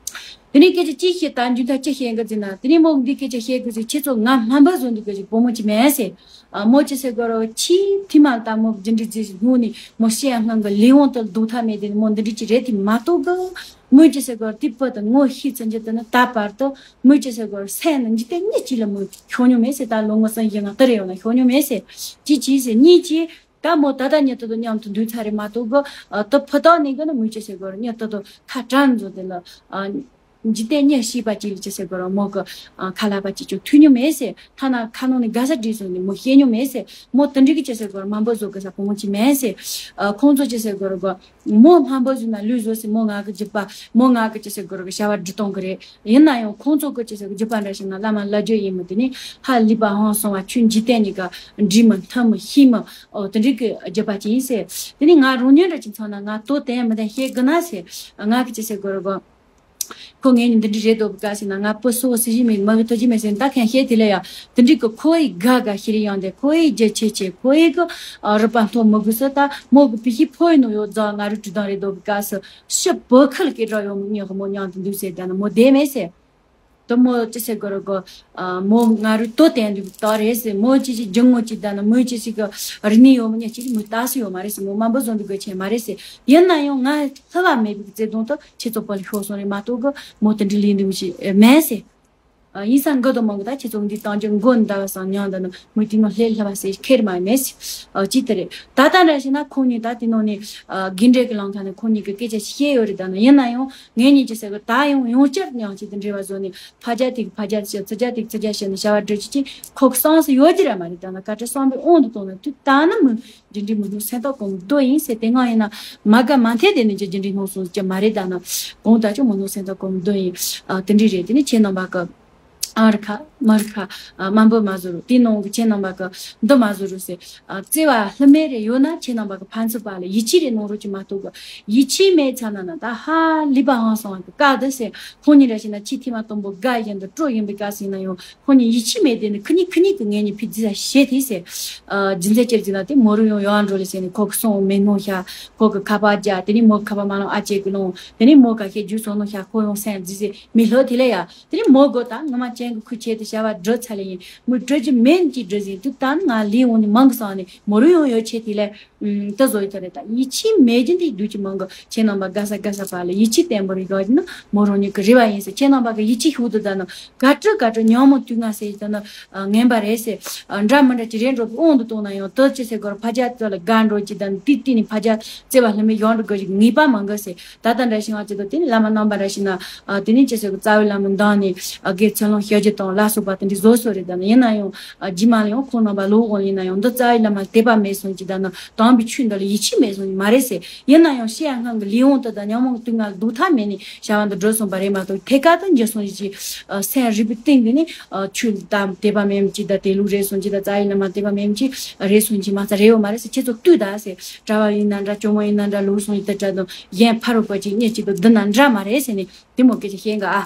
དེ་ནས་སྐད་ཆ་ཅི་བཤད་ད་འཇུ་ད་ཅི་བཤད་གི་ཟེར་ན་དེ་ནས་མོ་འདི་སྐད་ཆ་བཤད་གི་ཟེར། ཁྱེད་ཚོ་ང་སྨན་པ་བཟོ་འདུག་གི་ཟེར་བུ་མོ་ཅི་མེད་ཟེར། ཨ། མོ་ཅི་ཟེར་གོ་རོ་ཕྱི་ཐི་མ་ད་མོ་འདི་འདྲི་ཟེར་སྔོན་ནས་མོ་བཤད་སྔོན་གི་ལས་དབང་དུ་སྡུག་ཐབས་མེད་དེ་ནི་མོ་འདི་འདྲི་ཅི་རེད་དེ་མ་གཏོགས་གི་མོས་ཅི་ཟེར་གོ་རོ་དེ་བུ་དང་ངོ་ཤེས་ཚུན་ཆད་དུ་ནི་ད་བར་དུ་མོས་ཅི་ཟེར་གོ་རོ་སེམས་ནི་འཇིག་རྟེན་གཉིས་གཅིག་ལ་མོས་ཤོར་མྱོང་མེད་ཟེར། ད་ལོ་ངོ་སུམ་བཞི་ལྔ་དེ་རེ་ཡོང་ན་ཤོར་མྱོང་མེད་ཟེར། གཅིག་གཅིག་ཟེར་གཉིས་གཅིག་ད་མོ་ད་ལྟ་ཉིད་དུ་དུ་མཉམ་དུ་འདུས་ཚར་རེད་མ་གཏོགས་གི་ཨ། དུ་ཕུ་ཐག་ནས་གི་ནི་མོས་ཅི་ཟེར་གོ་རོ་ཉིད་དུ་དུ་ཁ་བྲལ་འཛོ་དེ་ལ་ཨ། འཇིག་རྟེན་གཉིས་ཤེས་པ་གཅིག་ལ་ཅི་ཟེར་གོ་རོ་མོ་གི་ཨ། ཁ་ལ་པ་གཅིག་ཅུ་ཐུག་མྱོང་མེད་ཟེར། ཐ་ན་ཁ་ནང་ནས་དགའ་ས་བྲིས་སོང་ནས་མོ་ཤེས་མྱོང་མེད་ཟེར། མོ་དེ་འདྲི་གི་ཅི་ཟེར་གོ་རོ་སྨན་པ་བཟོ་གི་ས་བུ་མོ་ཅི་མེད་ཟེར། ཨ། ཁོང་ཚོ་ཅི་ཟེར་གོ་རོ་གོ་མོ་སྨན་པ་བཟོས་ན་ལུས་བཟོ་ཟེར། མོ་ང་གི་རྒྱུད་པ་མོ་ང་གི་ཅི་ཟེར་གོ་རོ་གི་བྱ་བ་འགྲུབ་གཏོང་གི་རེད། ཡིན་ན་ཡང་ཁོང་ཚོ་གི་ཅི་ཟེར་གི་རྒྱུད་པ་འདྲ་ཞིག་ན་བླ་མ་བླ་རྒྱུད་ཡིན་མོ་དེ་ནི་ཧ་ལི་པ་ཧང་སོང་བ་ཆུ་འཇིག་རྟེན་གཉིས་ཀ་འདྲི་མི་མཐུན་མི་ཤེས་མི་ཨོ་དེ་འདྲི་གི་རྒྱུད་པ་ཅི་ཡིན་ཟེར། དེ་ནི་ང་རང་ཉིད་འདྲ་ཅིག་མཚོན་ན་ང་དོ་དན་མི་དན་ཤེས་གི་ན་ཟེར། ང་གི་ཅི་ཟེར་གོ་རོ་གོ་ཁོ་ངས་ནི་འདི་འདྲ་རེད་འདོད་པའི་སྐབས་སུ་ན་ང་པོ་སོ་སི་ཞིག་མེད་མ་གི་ཐོ་ཅི་མེད་ཟེར་ད་ཁན་ཤེས་དེ་ལ་ཡ་དེ་འདྲ་གི་ཁོ་ཡི་དགའ་དགའ་ཤི་རི་ཡང་དེ་ཁོ་ཡི་རྒྱ་ཆེ་ཆེ་ཁོ་ཡི་གི་རུ་པ་མཐོ་མི་དགོས་སུ་ད་མོ་གི་བི་ཤི་ཕོ་ཡི་ནོ་ཡོད་ཛ་ང་རུ་དྲི་དང་རེད་འདོད་པའི་སྐབས་སུ་ཤི་བོ་ཁལ་སྐད་གྲགས་ཡོད་མོ་ཉོ་གི་མོ་ཉང་དུ་འདུག་ཟེར་ད་ན་མོ་བསྡད་མེད་ཟེར། དུ་མོ་ཅི་ཟེར་གོ་རོ་གོ་ཨ། མོ་ང་རུ་དོ་དན་འདུག་ཏོ་རེད་ཟེར། མོ་ཅི་ཞིག་ཇུང་ངོ་ཅི་ད་ན་མོ་ཅི་ཞིག་གི་རི་ནི་ཡོད་མོ་ཉ་ཅི་ཞིག་མོ་ལྟ་སུ་ཡོད་མ་རེད་ཟེར། མོ་སྨན་པ་བཟོ་འདུག་གི་ཆེ་མ་རེད་ཟེར། ཡིན་ན་ཡང་ང་ལྷ་བ་མེད་པའི་བརྩེ་དུང་དུ་ཁྱེད་ཚོ་པོ་ལ་ཤོར་སོང་རེད་མ་གཏོགས་གི་མོ་དེ་འདྲི་ལི་འདུག་ཅི་མེད་ཟེར། ཨ། ཡིན་ས་འགི་དོ་མང་གི་ད་ཁྱེད་ཚོ་འདི་བཏང་རྒྱུ་མགོ་འདའ་བ་སང་ཉང་ད་ན་མོ་དེ་ནོ་ལྷེ་ལྷ་བ་ཟེར་ཁེར་མ་མེད་ཟེར། ཨ། ཅི་དེ་རེད། ད་ལྟ་འདྲ་ཞིག་ན་ཁོང་གཉིས་ད་དེ་ནོ་ནི་ཨ། དགེ་འབྲས་ཀྱི་ལམ་ཁ་ནས་ཁོང་གཉིས་ཀྱི་སྐད་ཆ་བཤད་ཡོད་རེད། ད་ན་ཡིན་ན་ཡང་ངེད་གཉིས་ཀྱི་ཟེར་གི་ད་ཡང་ཡང་བསྐྱར་ཉང་ཅིག་དེ་འབྲེལ་བ་བཟོ་ནས། ཕ་རྒྱ་དེ་གི་ཕ་རྒྱ་ཞེས་ཚ་རྒྱ་དེ་གི་ཚ་རྒྱ་ཞེས་ནས་བྱ་བ་སྒྲུབ་ཀྱི་ཅི་ཁོ་གི་སངས་སུ་ཡོད་ཀྱི་ར་མ་རེད། ད་ན་ཀ་ཏྲ་བསམ་པའི་དབང་དུ་གཏོང་ན་དུས་ད་ནི་མི་འཇིག་འདྲི་མི་འདུག་སེམས་ཐག་གོང་མོ་དོ་ཡིན་ཟེར། དེ་སྔ་ཡིན་ན་མ་དགའ་མ་མཐའ་དེ་ནི་ཅི་འཇིག་འདྲི་སྣང་སོང་ཀྱི་མ་རེད། ད་ན་གོང་ད་ཅི་མི་འདུག་སེམས་ཐག་གོང་མོ་དོ་ཡིན། ཨ། དེ་འདྲི་རེད། དེ་ནི་ཁྱེད་རྣམ་པ་གི་ཨ་རི་ཁ་མ་རི་ཁ་ཨ། སྨན་པ་མ་བཟོ་རུ་དེ་ནང་གི་ཁྱེད་རྣམ་པ་གི་འདི་མ་བཟོ་རུ་ཟེར། ཨ། བརྩེ་བ་ལྷི་མེད་རེ་ཡོད་ན་ཁྱེད་རྣམ་པ་གི་ཕན་ཚུན་བར་ལ་ཡིད་ཆེས་རེ་གནང་རོགས་ཀྱི་མ་གཏོགས་གི་ཡིད་ཆེས་མེད་ཚ་ན་ན་ད་ཧ་ལི་པ་ཧང་སོང་བ་གི་བཀའ་འདི་ཟེར། ཁོང་གཉིས་ར་ཞིག་ན་ཆེས་ཐེངས་མ་དང་པོ་དགའ་ཡིན་འདི་སྤྲོ་ཡིན་པའི་སྐབས་ཟིན་ན་ཡང་ཁོང་གཉིས་ཡིད་ཆེས་མེད་དེ་ནི་ཁི་གཉིས་ཁི་གཉིས་ཀྱི་ངེད་གཉིས་ཕི་རྫི་ས་བཤད་དེ་ཟེར། ཨ། རྒྱུ་མཚན་ཅི་རེད་ཟེར་ན་དེ་མོ་རུ་ཡང་ཡང་འགྲོ་ལེ་ཟེར་ནི་ཁོ་གི་སོང་མེད་ནོ་ཤ་ཁོ་གི་ཁ་པར་རྒྱ་དེ་ནི་མོ་ཁ་པར་མ་ལོང་ཨ་ཅེ་གི་ལོང་དེ་ནི་མོ་ག་ཤེད་རྒྱུ་སོང་ནོ་ཤ་ཁོ་ཡང་སེམས་རྫི་ཟེར་མི་ལྷོ་དེ་ལ་ཡ་དེ་ནི་མོ་གོ་ད་ངོ་མ་ཅན། གི་ཁུར་ཆེད་དུ་བྱ་བ་སྒྲུབ་ཚར་ལེ་ཡིན། མི་སྒྲུབ་རྒྱུ་མེད་ཀྱི་སྒྲུབ་ཟིན་དུས་ད་ནི་ང་ལས་འོང་ནི་མང་གི་སོང་ནི་མོ་རུ་ཡོང་ཡོད་ཆེད་དེ་ལས། ཨུམ། དེ་བཟོ་ཡི་ཐ་རེད། ད་ཡིད་ཆེས་མེད་རྒྱུ་འདི་སྡུག་ཅི་མང་གི། ཁྱེད་རྣམ་པ་དགའ་ས་དགའ་ས་པ་ལ་ཡིད་ཆེས་བརྟན་པོ་རེ་ཡོད་ཀྱི་ན་མོ་རང་ཉིད་ཀྱི་རེ་བ་ཡིན་ཟེར། ཁྱེད་རྣམ་པ་གི་ཡིད་ཆེས་ཤུགས་དུ་ད་ན་ག་དྲི་ག་དྲི་ཉོན་མོངས་དུས་ང་ཟེར་ད་ན་ངན་པ་རེད་ཟེར། འདྲ་མི་འདྲ་ཅི་རེད་འགྲོ་གི་དབང་དུ་གཏོང་ན་ཡང་དེ་ཅི་ཟེར་གོ་ར་ཕ་ཇ་ཙོ་ལ་དགའ་འགྲོ་ཅི་ད་ན་ཏི་ཏི་ནི་ཕ་ཇ་བརྩེ་བ་ལྷ་མི་ཡོང་འགྲོ་གི་ཞིག་ངེས་པ་མང་གི་ཟེར། ད་ལྟ་འདྲ་ཞིག་ང་ཅི་ད་དེ་ནི་བླ་མ་རྣམ་པ་འདྲ་ཞིག་ན་དེ་ནི་ཅི་ཟེར་གི་རྩ་བའི་བླ་མ་མདང་ནས་དགེ་ཚུལ་ལུང་ཞལ་གྱི་དང་ལ་སོགས་པ་དེ་འདྲ་བཟོ་སོ་རེད། ད་ན་ཡིན་ན་ཡང་རྗེས་མ་ལ་ཡང་ཁོང་རྣམ་པ་ལོ་དགོང་ཡིན་ན་ཡང་འདི་རྩ་བའི་བླ་མ་དད་པ་མེད་སོང་ཅི་ད་ན་དམ་པའི་ཆོས་འདི་ལ་ཡིད་ཆེས་མེད་སོང་ཅི་མ་རེད་ཟེར། ཡིན་ན་ཡང་ཤེས་ཡ་སྔོན་གྱི་ལས་དབང་དུ་དང་ཉམས་མྱོང་དུ་ང་སྡུག་ཐབས་མེད་ནས་བྱ་བ་འདི་སྒྲུབ་སོང་པ་རེད་མ་གཏོགས་ཐད་ཀར་དུ་འགྱུར་སོང་ཅི། སེམས་རིག་པའི་སྟེང་དུ་ནི་ཆོས་དམ་དད་པ་མེད་ཅི་ད་དེ་ལུགས་རེད་སོང་ཅི་ད་རྩ་བའི་བླ་མ་དད་པ་མེད་ཅི་རེད་སོང་ཅི་མ་རྩ་རེད་ཡོད་མ་རེད་ཟེར། ཁྱེད་ཚོ་ལྟོས་ད་ཟེར། གྲྭ་བ་ཡིན་ན་འདྲ་སྐྱོ་མོ་ཡིན་ན་འདྲ་ལུགས་སོང་ཅི་ད་དྲ་དང་གཞན་ཕ་རོལ་པོ་ཅིག་གཉེར་ཅི་ད་འདི་ན་འདྲ་མ་རེད་ཟེར་ནས་དེ་མོ་སྐད་ཆ་བཤད་འགའ་ཨ།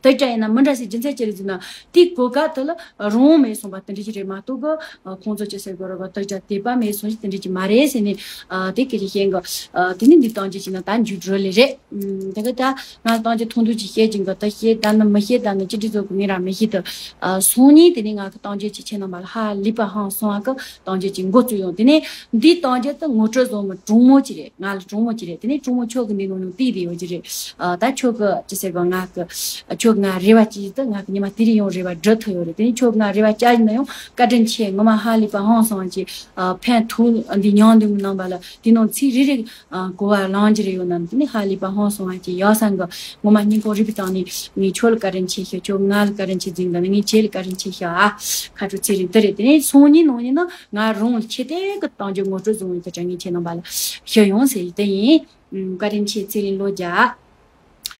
དེ་འདྲ་ཡིན་ན་མི་འདྲ་སའི་རྒྱུ་མཚན་ཅི་རེད་ཟེར་ན། དེའི་གོ་སྐབས་དེ་ལ་རང་དབང་མེད་སོང་པ་དེ་འདྲ་ཅིག་རེད་མ་གཏོགས་གི། ཁོང་ཚོ་ཅི་ཟེར་དགོས་རེད་གི། དེ་འདྲ་དད་པ་མེད་སོང་ཞིག་དེ་འདྲ་ཅིག་མ་རེད་ཟེར་ནས། དེ་སྐད་ཆ་བཤད་གི། དེ་ནི་འདི་གཏམ་རྒྱུད་ཅིག་ན་ད་མཇུག་སྒྲིལ་ལེ་རེད། དེ་གི་ད་ང་གཏམ་རྒྱུད་ཐུང་ཐུང་ཅིག་བཤད་ཀྱིན་གི། ད་བཤད་ད་ནི་མི་བཤད་ད་ནི་ཅི་འདྲ་བཟོ་གི་ངས་རང་མི་ཤེས། དེ་སང་ཉིན་དེ་ནས་ང་གི་གཏམ་རྒྱུད་ཅིག་ཁྱེད་རྣམ་པ་ལ་ཧ་ལས་པ་ཧང་སང་བ་གི་གཏམ་རྒྱུད་ཅིག་འགོ་བཙུགས་ཡོང་། དེ་ནས་འདིའི་གཏམ་རྒྱུད་དེ་ངོ་སྤྲོད་བཟོ་མི་གྲོགས་མོ་ཅིག་རེད། ང་ལ་གྲོགས་མོ་ཅིག་རེད། དེ་ནས་གྲོགས་མོ་ཁྱོད་ཀྱི་འདི་ནང་ནས་བལྟས་བསྡད་ཡོད་ཀྱི་རེད། ཨ། ད་ཁྱོད་ཀྱི་ཅི་ཟེར་གི། ང་གི་ཁྱོད་ང་རེ་བ་ཅིག་ཏུ་ང་གི་ཉི་མ་དེ་རིང་ཡང་རེ་བ་འགྲུབ་ཐུབ་ཡོད་རེད། དེ་ནས་ཁྱོད་ང་རེ་བ་བཅའ་ཡིན་ན་ཡང་བཀའ་དྲིན་ཆེ། ངོ་མ་ཧ་ལས་པ་ཧང་སང་ཅིག་ཨ། ཕན་ཐོགས། འདི་ཉང་འདི་མི་རྣམ་པ་ལ་དེ་ནང་ཚིག་རེ་རེ་ཨ། གོ་བ་ལོན་རྒྱུ་རེ་ཡོད་ན་དེ་ནས་ཧ་ལས་པ་ཧང་སང་བ་ཅིག་ཡག་སང་གི། ངོ་མ་སྙིང་ཁོང་རུས་པའི་གཏིང་ནས་ངས་ཁྱོད་ལ་བཀའ་དྲིན་ཆེ་ཞུ། ཁྱོད་ང་ལ་བཀའ་དྲིན་ཆེ་ཟེར་གི་ན་ངས་ཁྱེད་ལ་བཀའ་དྲིན་ཆེ་ཞུ་ཨ། ཁ་དྲོ་ཚེ་རིང་དེ་རེད། དེ་ནས་སང་ཉིན་གནངས་ཉིན་ན་ང་རང་ལ་ཆེ་གཏན་གི་གཏམ་རྒྱུད་ངོ་སྤྲོད་བཟོ་ཡོང་དུས་དྲན་ངས་ཁྱེད་རྣམ་པ་ལ་ཞུ་ཡོང་ཟེར་དེ་ཡིན། ཨུམ། བཀའ་དྲིན་ཆེ། ཚེ་རིང་ལོ་བརྒྱ།